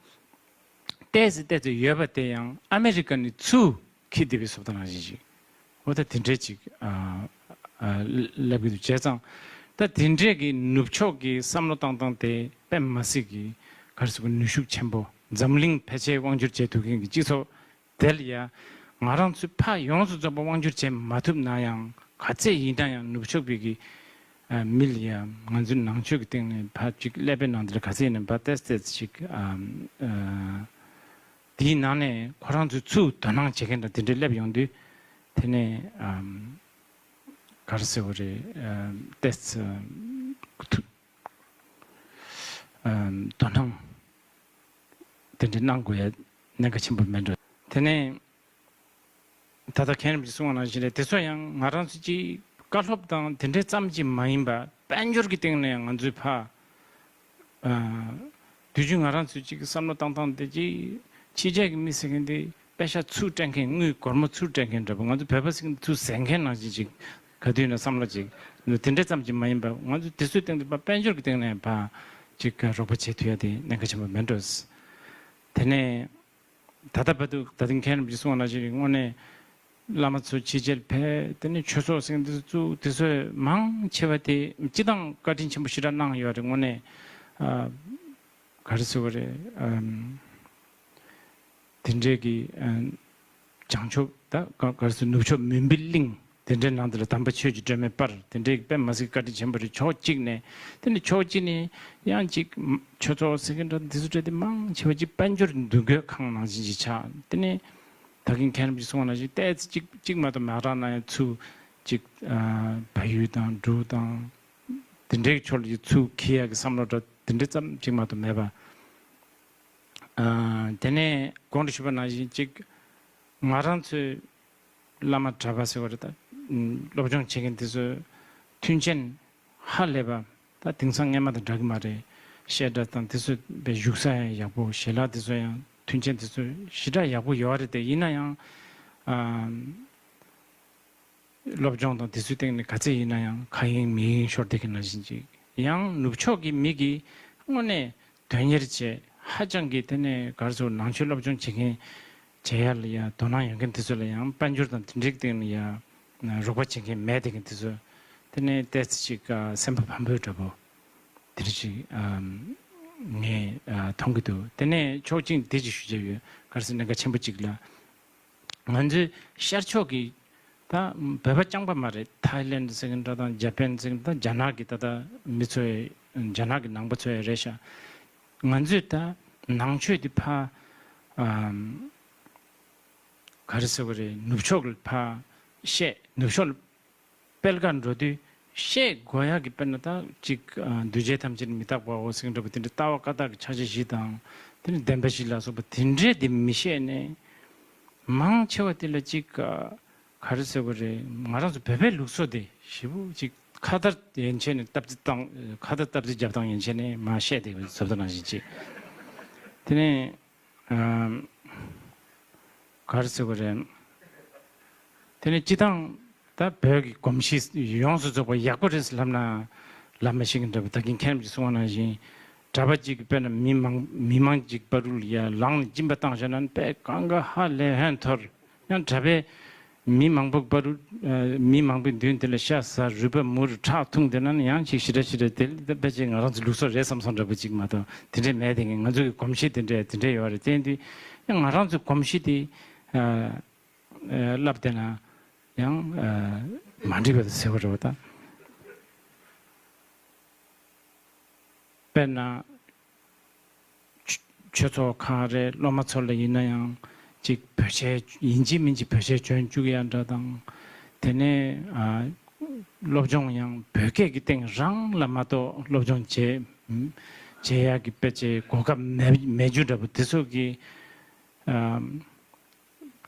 ཏོག་ཙམ་ཏོག་ཙམ་ཡོད་པ་དེ་ཡང་ཨ་མེ་རི་ཀ་ནས་ཚུར་འཁྱེར་བསྡད་པའི་བཟོ་ལྟ་ནང་བཞིན་ཅིག་འོ་ད་དེ་འདྲས་ཅིག་ཨ་ཨ་ལབ་གི་འདུག་བྱས་ཙང་ད་དེ་འདྲས་ཀྱི་ནུབ་ཕྱོགས་ཀྱི་བསམ་བློ་བཏང་སྟངས་དེ་དཔེ་མ་སྲིད་ཀྱི་ག་རེ་ཟེར་དགོས། ནུས་ཤུགས་ཆེན་པོ། འཛམ་གླིང་ཕལ་ཆེར་དབང་བསྒྱུར་བྱེད་ཐུབ་མཁན་གྱི་སྤྱི་ཚོགས་དེ་ལ་ཡ་ང་རང་ཚོའི་ཕ་ཡོངས་སུ་རྫོགས་པ་དབང་བསྒྱུར་བྱེད་མ་ཐུབ་ན་ཡང་ག་ཚད་ཡིན་ན་ཡང་ནུབ་ཕྱོགས་པའི་གི་ཨ་མི་ལ་ཡ་ང་ཚོའི་ནང་ཆོས་ཀྱི་སྟེང་ནས་ཕ་ཅིག་ཀླད་པའི་ནང་དེ་ལ་ག་ཚད་ཡིན་ན་ཕ་ཏོག་ཙམ་ཅིག་ཨ་ཨ། དེའི་ནང་ནས་ཁོ་རང་ཚོས་ཚུར་དོ་སྣང་བྱེད་མཁན་དང་དེ་འདྲའི་སླེབས་ཡོང་དུས། དེ་ནས་ཨམ་ག་རེ་ཟེར་བ་རེད། ཨམ་ཏོག་ཙམ་ཐུ་ཨམ་དོ་སྣང་དེ་འདྲའི་གནང་དགོས་ཡ་གནད་འགག་ཆེན་པོ་མེད་འགྲོ། དེ་ནས་ད་ལྟ་མཁན་རིན་པོ་ཆེ་གསུངས་པ་ནང་བཞིན་རེད། དེ་ཚོ་ཡང་ང་རང་ཚོ་ཅིག་བཀའ་སློབ་དང་དེ་འདྲའི་ཙམ་ཅིག་མ་ཡིན་པ་དཔལ་འབྱོར་གྱི་སྟེང་ནས་ང་ཚོའི་ཕ། ཨ་དུས་རྒྱུན་ང་རང་ཚོས་ཅིག་བསམ་བློ་བཏང་སྟངས་དེ་ཅིག་ཕྱི་རྒྱལ་གྱི་མི་ཟེར་མཁན་དེ་པེ་ཤ་ཚུར་སྤྲད་མཁན། དངུལ་སྒོར་མོ་ཚུར་སྤྲད་མཁན་འདྲ་པོ། ང་ཚོ་བོད་པ་ཟེར་མཁན་དེ་ཚུར་ཟ་མཁན་ནང་བཞིན་ཅིག་ག་དུས་ཡིན་ན་བསམ་བློ་ཅིག་དེ་འདྲ་ཙམ་ཅིག་མ་ཡིན་པ་ང་ཚོ་དེ་ཚོའི་སྟེང་དུ་ཕ་དཔལ་འབྱོར་གྱི་སྟེང་ནས་ཕ་ཅིག་རོགས་པ་བྱེད་ཐུབ་ཡ་དེ་གནད་འགག་ཆེན་པོ་མེད་འགྲོ། དེ་ནས་ད་ལྟ་བར་དུ་ད་ཐེངས་མཁན་རིན་པོ་ཆེ་གསུངས་པ་ནང་བཞིན་དངོས་གནས་བླ་མ་ཚོ་ཕྱི་རྒྱལ་ཕེབས། དེ་ནས་ཆོས་ཚོགས་ཟེར་མཁན་དེ་ཚོ་བཙུགས། དེ་ཚོས་མང་ཆེ་བ་དེ་སྤྱི་བཏང་བཀའ་དྲིན་ཆེན་པོ་ཞེ་དྲག་གནང་ཡོད་རེད། དངོས་གནས་ཨ་ག་རེ་ཟེར་བ་རེད། ཨམ་དེ་འདྲའི་གི་ཨམ་བྱང་ཆུབ་ད་ག་ག་རེ་ཟེར། ནུབ་ཕྱོགས་མུན་པའི་གླིང་དེ་འདྲའི་ནང་དུ་ལ་དམ་པ་ཆོས་ཀྱི་སྒྲོན་མེ་སྤར། དེ་འདྲའི་དཔེ་མ་སྲིད་བཀའ་དྲིན་ཆེན་པོ་རེད། ཕྱོགས་གཅིག་ནས། དེ་ནས་ཕྱོགས་གཅིག་ནས་ཡང་ཅིག་ཆོས་ཚོགས་ཟེར་མཁན་འདྲ་འདི་ཚོ་འདྲ་དེ་མང་ཆེ་བ་ཅིག་དཔལ་འབྱོར་འདུ་འགོད་ཁང་ནང་བཞིན་ཅིག་ཆགས། དེ་ནས་ད་གིན་མཁན་རིན་པོ་ཆེ་གསུངས་པ་ནང་བཞིན་ཏོག་ཙམ་གཅིག་གཅིག་མ་གཏོགས་མ་རག་ན་ཡང་ཚུར་ཅིག་ཨ་བལ་ཡུལ་དང་འབྲུག་དང་དེ་འདྲའི་ཕྱོགས་ལ་ཅིག་ཚུར་འཁྱེར་ཡག་གི་བསམ་བློ་འདྲ་དེ་འདྲ་ཙམ་གཅིག་མ་གཏོགས་མེད་པ། ཨ་དེ་ནས་གོང་དུ་ཞུས་པ་ནང་བཞིན་ཅིག་ང་རང་ཚོའི་བླ་མ་གྲྭ་པ་ཟེར་བ་རེད། ད་སློབ་སྦྱོང་བྱེད་མཁན་དེ་ཚོས་མཐུན་རྐྱེན་ཧ་ལས་པ། ད་དེང་སང་སྔས་མ་དང་འདྲ་གི་མ་རེད། བཤད་གྲྭ་དང་དེ་ཚོ་བཞུགས་ས་ཡང་ཡག་པོ། ཞལ་ལག་དེ་ཚོ་ཡང་མཐུན་རྐྱེན་དེ་ཚོ་ཞེ་དྲག་ཡག་པོ་ཡོད་རེད་དེ། ཡིན་ན་ཡང་ཨ་སློབ་སྦྱོང་དང་དེ་ཚོའི་སྟེང་ནས་ག་ཚད་ཡིན་ན་ཡང་ཁ་ཡེངས་མིག་ཡེངས་ཤོར་བསྡད་མཁན་ནང་བཞིན་ཅིག་ཡང་ནུབ་ཕྱོགས་ཀྱི་མི་གིས་དངོས་གནས་དོན་གཉེར་བྱས། ཧ་ཅང་གི་དེ་ནས་ག་རེ་ཟེར། ནང་ཆོས་སློབ་སྦྱོང་བྱེད་མཁན་བྱེད་ཡ་ལ་ཡ་དོ་སྣང་ཡོད་མཁན་དེ་ཚོ་ལ་ཡང་དཔལ་འབྱོར་དང་དེ་འདྲའི་སྟེང་ནས་ཡ་རོགས་པ་བྱེད་མཁན་མེད་བསྡད་མཁན་དེ་ཚོ་དེ་ནས་ཏོག་ཙམ་ཅིག་ཨ་སེམས་པ་ཕམ་པོའི་འདྲ་པོ་དེ་འདྲ་ཅིག་ཨ་ངས་ཨ་མཐོང་གི་འདུག་དེ་ནས་ཕྱོགས་གཅིག་དེ་ཅིག་ཞུ་བྱ་ཡོད། ག་རེ་ཟེར་ན་གལ་ཆེན་པོ་ཅིག་ལ། ང་ཚོའི་ཤར་ཕྱོགས་ཀྱི་ད་ ད་བོད་པ་རྐྱང་པ་མ་རེད། ཐའི་ལེན་ཟེར་གི་འདྲ་དང་ཇ་པན་ཟེར་གི་ད་རྒྱ་ནག་གི་ད་ད་མི་ཚོ་ཡི་རྒྱ་ནག་གི་ནང་པ་ཚོ་ཡི་རེད་ཤག་ང་ཚོས་ད་ནང་ཆོས་འདི་ཕ་ཨམ་ག་རེ་ཟེར་བ་རེད། ནུབ་ཕྱོགས་ལ་ཕ་བཤད། ནུབ་ཕྱོགས་ལ་སྤེལ་ག་འགྲོ་དུས་བཤད་དགོས་ཡག་གི་དཔེར་ན་ད་ཅིག་ཨ་འདུས་བྱས་ཐམས་ཅད་མི་རྟག་པའོ་ཟེར་གི་འདྲ་པོ་དེ་འདྲ་ལྟ་བ་བཀའ་རྟགས་ཀྱི་ཕྱག་རྒྱ་བཞི་དང་དེ་ནི་བདེན་པ་བཞི་ལ་སོགས་པ་དེ་འདྲས་དེ་མི་བཤད་ནས་མང་ཆེ་བ་དེ་ལ་ཅིག་ཨ་ག་རེ་ཟེར་དགོས་རེད། ང་རང་ཚོ་བོད་པའི་ལུགས་སྲོལ་དེ་ཞེ་པོ་ཅིག་ཁ་བརྡ་ཡན་ཆད་ནས་སྟབས་བདེ་བཏང་། ཁ་བརྡ་སྟབས་བདེ་རྒྱབ་སྟངས་ཡན་ཆད་ནས་མར་བཤད་བསྡད་པའི་བཟོ་ལྟ་ནང་བཞིན་ཅིག་དེ་ནས་ཨམ། ག་རེ་ཟེར་དགོས་རེད། དེ་ནས་སྤྱི་བཏང་ད་བོད་ཀྱི་གོམས་གཤིས་ཡོངས་སུ་རྫོགས་པ་ཡག་པོ་རེད་ལབ་ན་ལབ་མ་ཤེས་ཀྱི་འདྲ་པོ། ད་གིན་མཁན་རྣམས་ཀྱིས་གསུངས་པ་ནང་བཞིན་གྲྭ་པ་གཅིག་གིས་དཔེར་ན་མི་མང་མི་མང་གཅིག་བར་དུ་ལ་ཡ་ལངས་ནས་སྦྱིན་པ་བཏང་བཞག་ན་དཔེ་གང་ག་ཧ་ལས་ཧོན་འཐོར། ཡང་གྲྭ་པས་མི་མང་པོ་བར་དུ་ཨ་མི་མང་པོའི་མདུན་དེ་ལ་ཤ་ཟ། རུས་པ་མུར། ཁྲག་འཐུང་། དེ་ན་ནི་ཡང་ཅིག་ཞི་དྲག་ཞི་དྲག་དེ་ལ་དཔེ་ཅིག་ང་རང་ཚོ་ལུགས་སྲོལ་རེད་བསམ་སོང་འདྲ་པོ་ཅིག་མ་གཏོགས་དེ་འདྲས་མེད། དེ་ངས་ང་ཚོ་གི་གོམས་གཤིས་དེ་འདྲས་དེ་འདྲས་ཡོད་རེད། དེ་ཡིན་དུས་ཡང་ང་རང་ཚོའི་གོམས་གཤིས་དེ་ཨ་ཨ་བསླབ་བསྡད་ན་ཡང་ཨ་མ་འགྲིག་པ་དེ་ཟེར་བ་རེད་པ། ད་དཔེར་ན། ཆོས་ཚོགས་ཁག་རེད། སློབ་མ་ཚོ་ལ་ཡིན་ན་ཡང་ཅིག་བོད་ཆས་ཡིན་གཅིག་མིན་གཅིག་བོད་ཆས་གྱོན་བཅུག་ཡ་འདྲ་དང་། དེ་ནས་ཨ་སློབ་སྦྱོང་ཡང་བོད་སྐད་ཀྱི་སྟེང་རང་ལ་མ་གཏོགས་སློབ་སྦྱོང་བྱེད་བྱེད་ཡ་གི་དཔེ་ཆའི་གོ་སྐབས་མེད་མེད་རྒྱུ་འདྲ་པོ་དེ་ཚོ་གི་ཨ་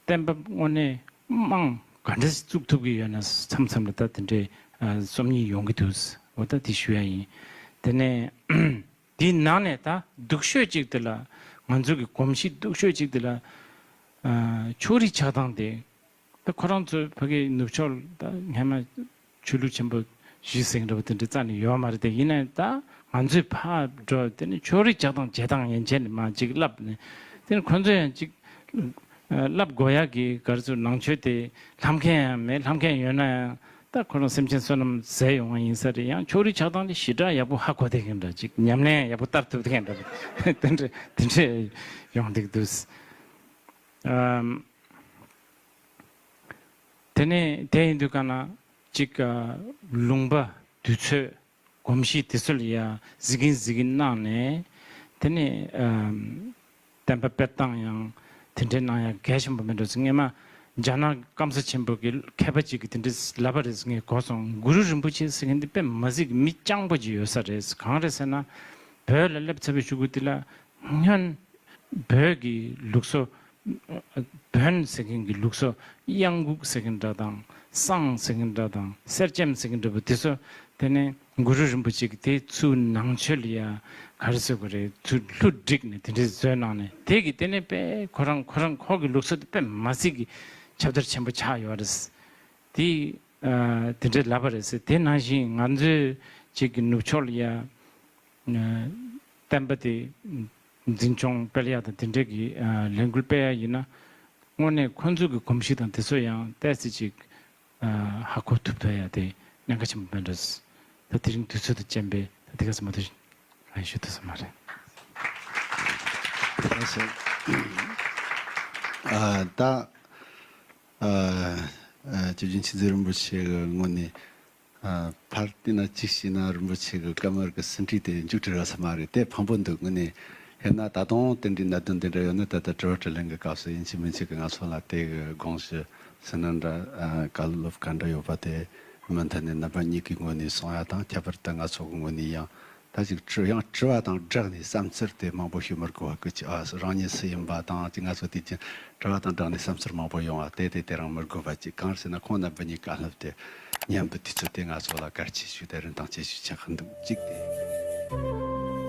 བསྟན་པ་དངོས་གནས་རྨང་ག་འདྲ་བཙུགས་ཐུབ་ཀྱི་ཡོད་ན་མཚམས་མཚམས་ལ་ད་དེ་འདྲའི་ཨ་སོམ་ཉི་ཡོང་གི་འདུག་འོ་ད་དེ་ཞུ་ཡ་ཡིན། དེ་ནས། དེའི་ནང་ནས་ད་སྡུག་ཤོས་གཅིག་དེ་ལ། ང་ཚོ་གི་གོམས་གཤིས་སྡུག་ཤོས་གཅིག་དེ་ལ། ཨ་ཕྱོགས་རིས་ཆགས་སྟངས་དེ། ད་ཁོ་རང་ཚོའི་ཕ་གི་ནུབ་ཕྱོགས་ལ་ད་སྔན་མ་ཆོས་ལུགས་ཆེན་པོ་བཞི་ཟེར་འདྲ་པོ་དེ་འདྲ་རྩ་ནས་ཡོད་མ་རེད་དེ། ཡིན་ནའི་ད་ང་ཚོས་ཕར་འགྲོ་དེ་ནི་ཕྱོགས་རིས་ཆགས་སྟངས་བྱེད་སྟངས་ཡན་ཆད་ནས་མར་ཅིག་བསླབ་ནས། དེ་ནི་ཁོ་ཚོ་ཡང་ཅིག་ཨ་བསླབ་དགོས་ཡག་གི་ག་རེ་ཟེར། ནང་ཆོས་དེ་ལྷབ་མཁན་ཡང་མེད། ལྷབ་མཁན་ཡོད་ན་ཡང་། ད་ཁོ་རང་སེམས་ཅན་བསོད་ནམས་ཟད་ཡོང་བ་ཡིན་ས་རེད། ཡང་ཕྱོགས་རིས་ཆགས་སྟངས་དེ་ཞེ་དྲག་ཡག་པོ་ཧ་གོ་བསྡད་མཁན་འདྲ། ཅིག་ཉམས་ལེན་ཡག་པོ་བསྟར་ཐུབ་མཁན་འདྲ་པོ་དེ་འདྲ་དེ་འདྲ་ཡོང་བསྡད་འདུག་ཨམ། དེ་ནས་དེ་ཡིན་དུས་ག་ན་ཅིག་ཨ་ལུང་པ་དུས་ཚོད། གོམས་གཤིས་དེ་ཚོ་ལ་ཡ་གཟིགས་གིན་གཟིགས་གིན་གནང་ནས། དེ་ནས་ཨམ། བསྟན་པ་སྤེལ་སྟངས་ཡང་དེ་འདྲའི་གནང་ཡ་གལ་ཆེན་པོ་མེད་འགྲོ་ཟེར། སྔས་མ་རྒྱ་ནག་སྐམ་ས་ཆེན་པོ་གི་མཁས་པ་ཅིག་གིས་དེ་འདྲ་ལབ་པ་རེད་ཟེར་ངས་གོ་སོང་། གུ་རུ་རིན་པོ་ཆེ་ཟེར་མཁན་འདི་དཔེ་མ་སྲིད་ཀྱི་མི་སྤྱང་པོ་ཅིག་ཡོད་ས་རེད། གང་རེད་ཟེར་ན། བོད་ལ་སླེབས་ཚར་བའི་གཞུག་གུ་དེ་ལ་སྔོན་བོད་ཀྱི་ལུགས་སྲོལ། བོན་ཟེར་མཁན་གྱི་ལུགས་སྲོལ། གཡང་འགུགས་ཟེར་མཁན་འདྲ་དང་། བསང་ཟེར་མཁན་འདྲ་དང་། གསེར་སྐྱེམས་ཟེར་མཁན་འདྲ་པོ་དེ་ཚོ། དེ་ནས་གུ་རུ་རིན་པོ་ཆེ་གིས་དེ་ཚུར་ནང་ཆོས་ལ་ཡ་ག་རེ་ཟེར་དགོས་རེད། ཚུར་བསླུ་བསྒྲིགས་ནས་དེ་འདྲའི་བཟོས་གནང་ནས། དེ་གིས་དེ་ནས་དཔེ་ཁོ་རང་ཁོ་རང་ཁོ་གི་ལུགས་སྲོལ་དེ་དཔེ་མ་སྲིད་ཀྱི་ཁྱབ་གདལ་ཆེན་པོ་ཆགས་ཡོད་རེད། དེ་ཨ་དེ་འདྲའི་ལབ་པ་རེད་ཟེར། དེ་ནང་བཞིན་ང་ཚོའི་ཅིག་གི་ནུབ་ཕྱོགས་ལ་ཡ་ཨ་བསྟན་པ་དེ་འཛིན་སྐྱོང་སྤེལ་ཡ་དང་དེ་འདྲའི་གི་ཨ་ལས་འགུལ་སྤེལ་ཡ་ཡིན་ན། དངོས་གནས་ཁོང་ཚོའི་གི་གོམས་གཤིས་དང་དེ་ཚོ་ཡང་ཏོག་ཙམ་ཅིག་ཨ་ཧ་གོ་ཐུབ་ཐུབ་ཡ་དེ་གནད་འགག་ཆེན་པོ་མེད་འགྲོ། ད་དེ་རིང་དུས་ཚོད་དང་རྐྱེན་པས་ད་དེ་ག་ཙམ་མ་གཏོགས་ཨ་ཞུ་ཐུབ་ས་མ་རེད། ལགས་སོ། ཨ་ད་ཨ་ཨ་ཇོ་རྒྱན་ཆོས་མཛད་རིན་པོ་ཆེ་གི་ངོས་ནས། ཨ་ཕར་བལྟས་ན་གཅིག་བྱས་ན་རིན་པོ་ཆེ་གི་བཀའ་མོལ་གི་ཟིན་བྲིས་དེ་མཇུག་སྒྲིལ་ར་ས་མ་རེད། དེ་ཕངས་པོ་འདུག་དངོས་གནས་བཤད་ན། ད་དུང་དེ་འདྲའི་གནད་དོན་དེ་འདྲ་ཡོད་ན། ད་ལྟ་དྲི་བ་དྲིས་ལན་གི་སྐབས་སུ་ཡིན་གཅིག་མིན་གཅིག་གི་ང་ཚོ་ལ་དེ་གི་དགོངས་ཞུ་ཟེར་ན་འདྲ། ཨ་བཀའ་སློབ་ག་འདྲ་ཡོད་པ་དེ་མུ་མཐུད་ནས་རྣམ་པ་གཉིས་ཀའི་ངོས་ནས་གསུང་ཡ་དང་། ཁྱད་པར་དུ་ང་ཚོ་གི་ངོས་ནས་ཡང་ད་ཅིག་དྲི་ཡང་དྲི་བ་དང་སྦྲགས་ནས་བསམ་ཚུལ་དེ་མང་པོ་ཞུ་མི་དགོས་པ་གི་ཅིག་ཨ་རང་ཉིད་སུ་ཡིན་པ་དང་། ཅིག་ང་ཚོ་དེ་ཅིག་དྲི་བ་དང་སྦྲགས་ནས་བསམ་ཚུལ་མང་པོ་ཡོང་བ་དེ་དེ་དེ་རང་མི་དགོས་པ་ཅིག་གང་ཟེར་ན་ཁོང་རྣམ་པ་གཉིས་བཀའ་སློབ་དེ་ཉན་པའི་དུས་ཚོད་དེ་ང་ཚོ་ལ་གལ་ཆེ་ཤོས་དེ་རིན་ཐང་ཆེ་ཤོས་ཆགས་འདུག་ཅིག་དེ།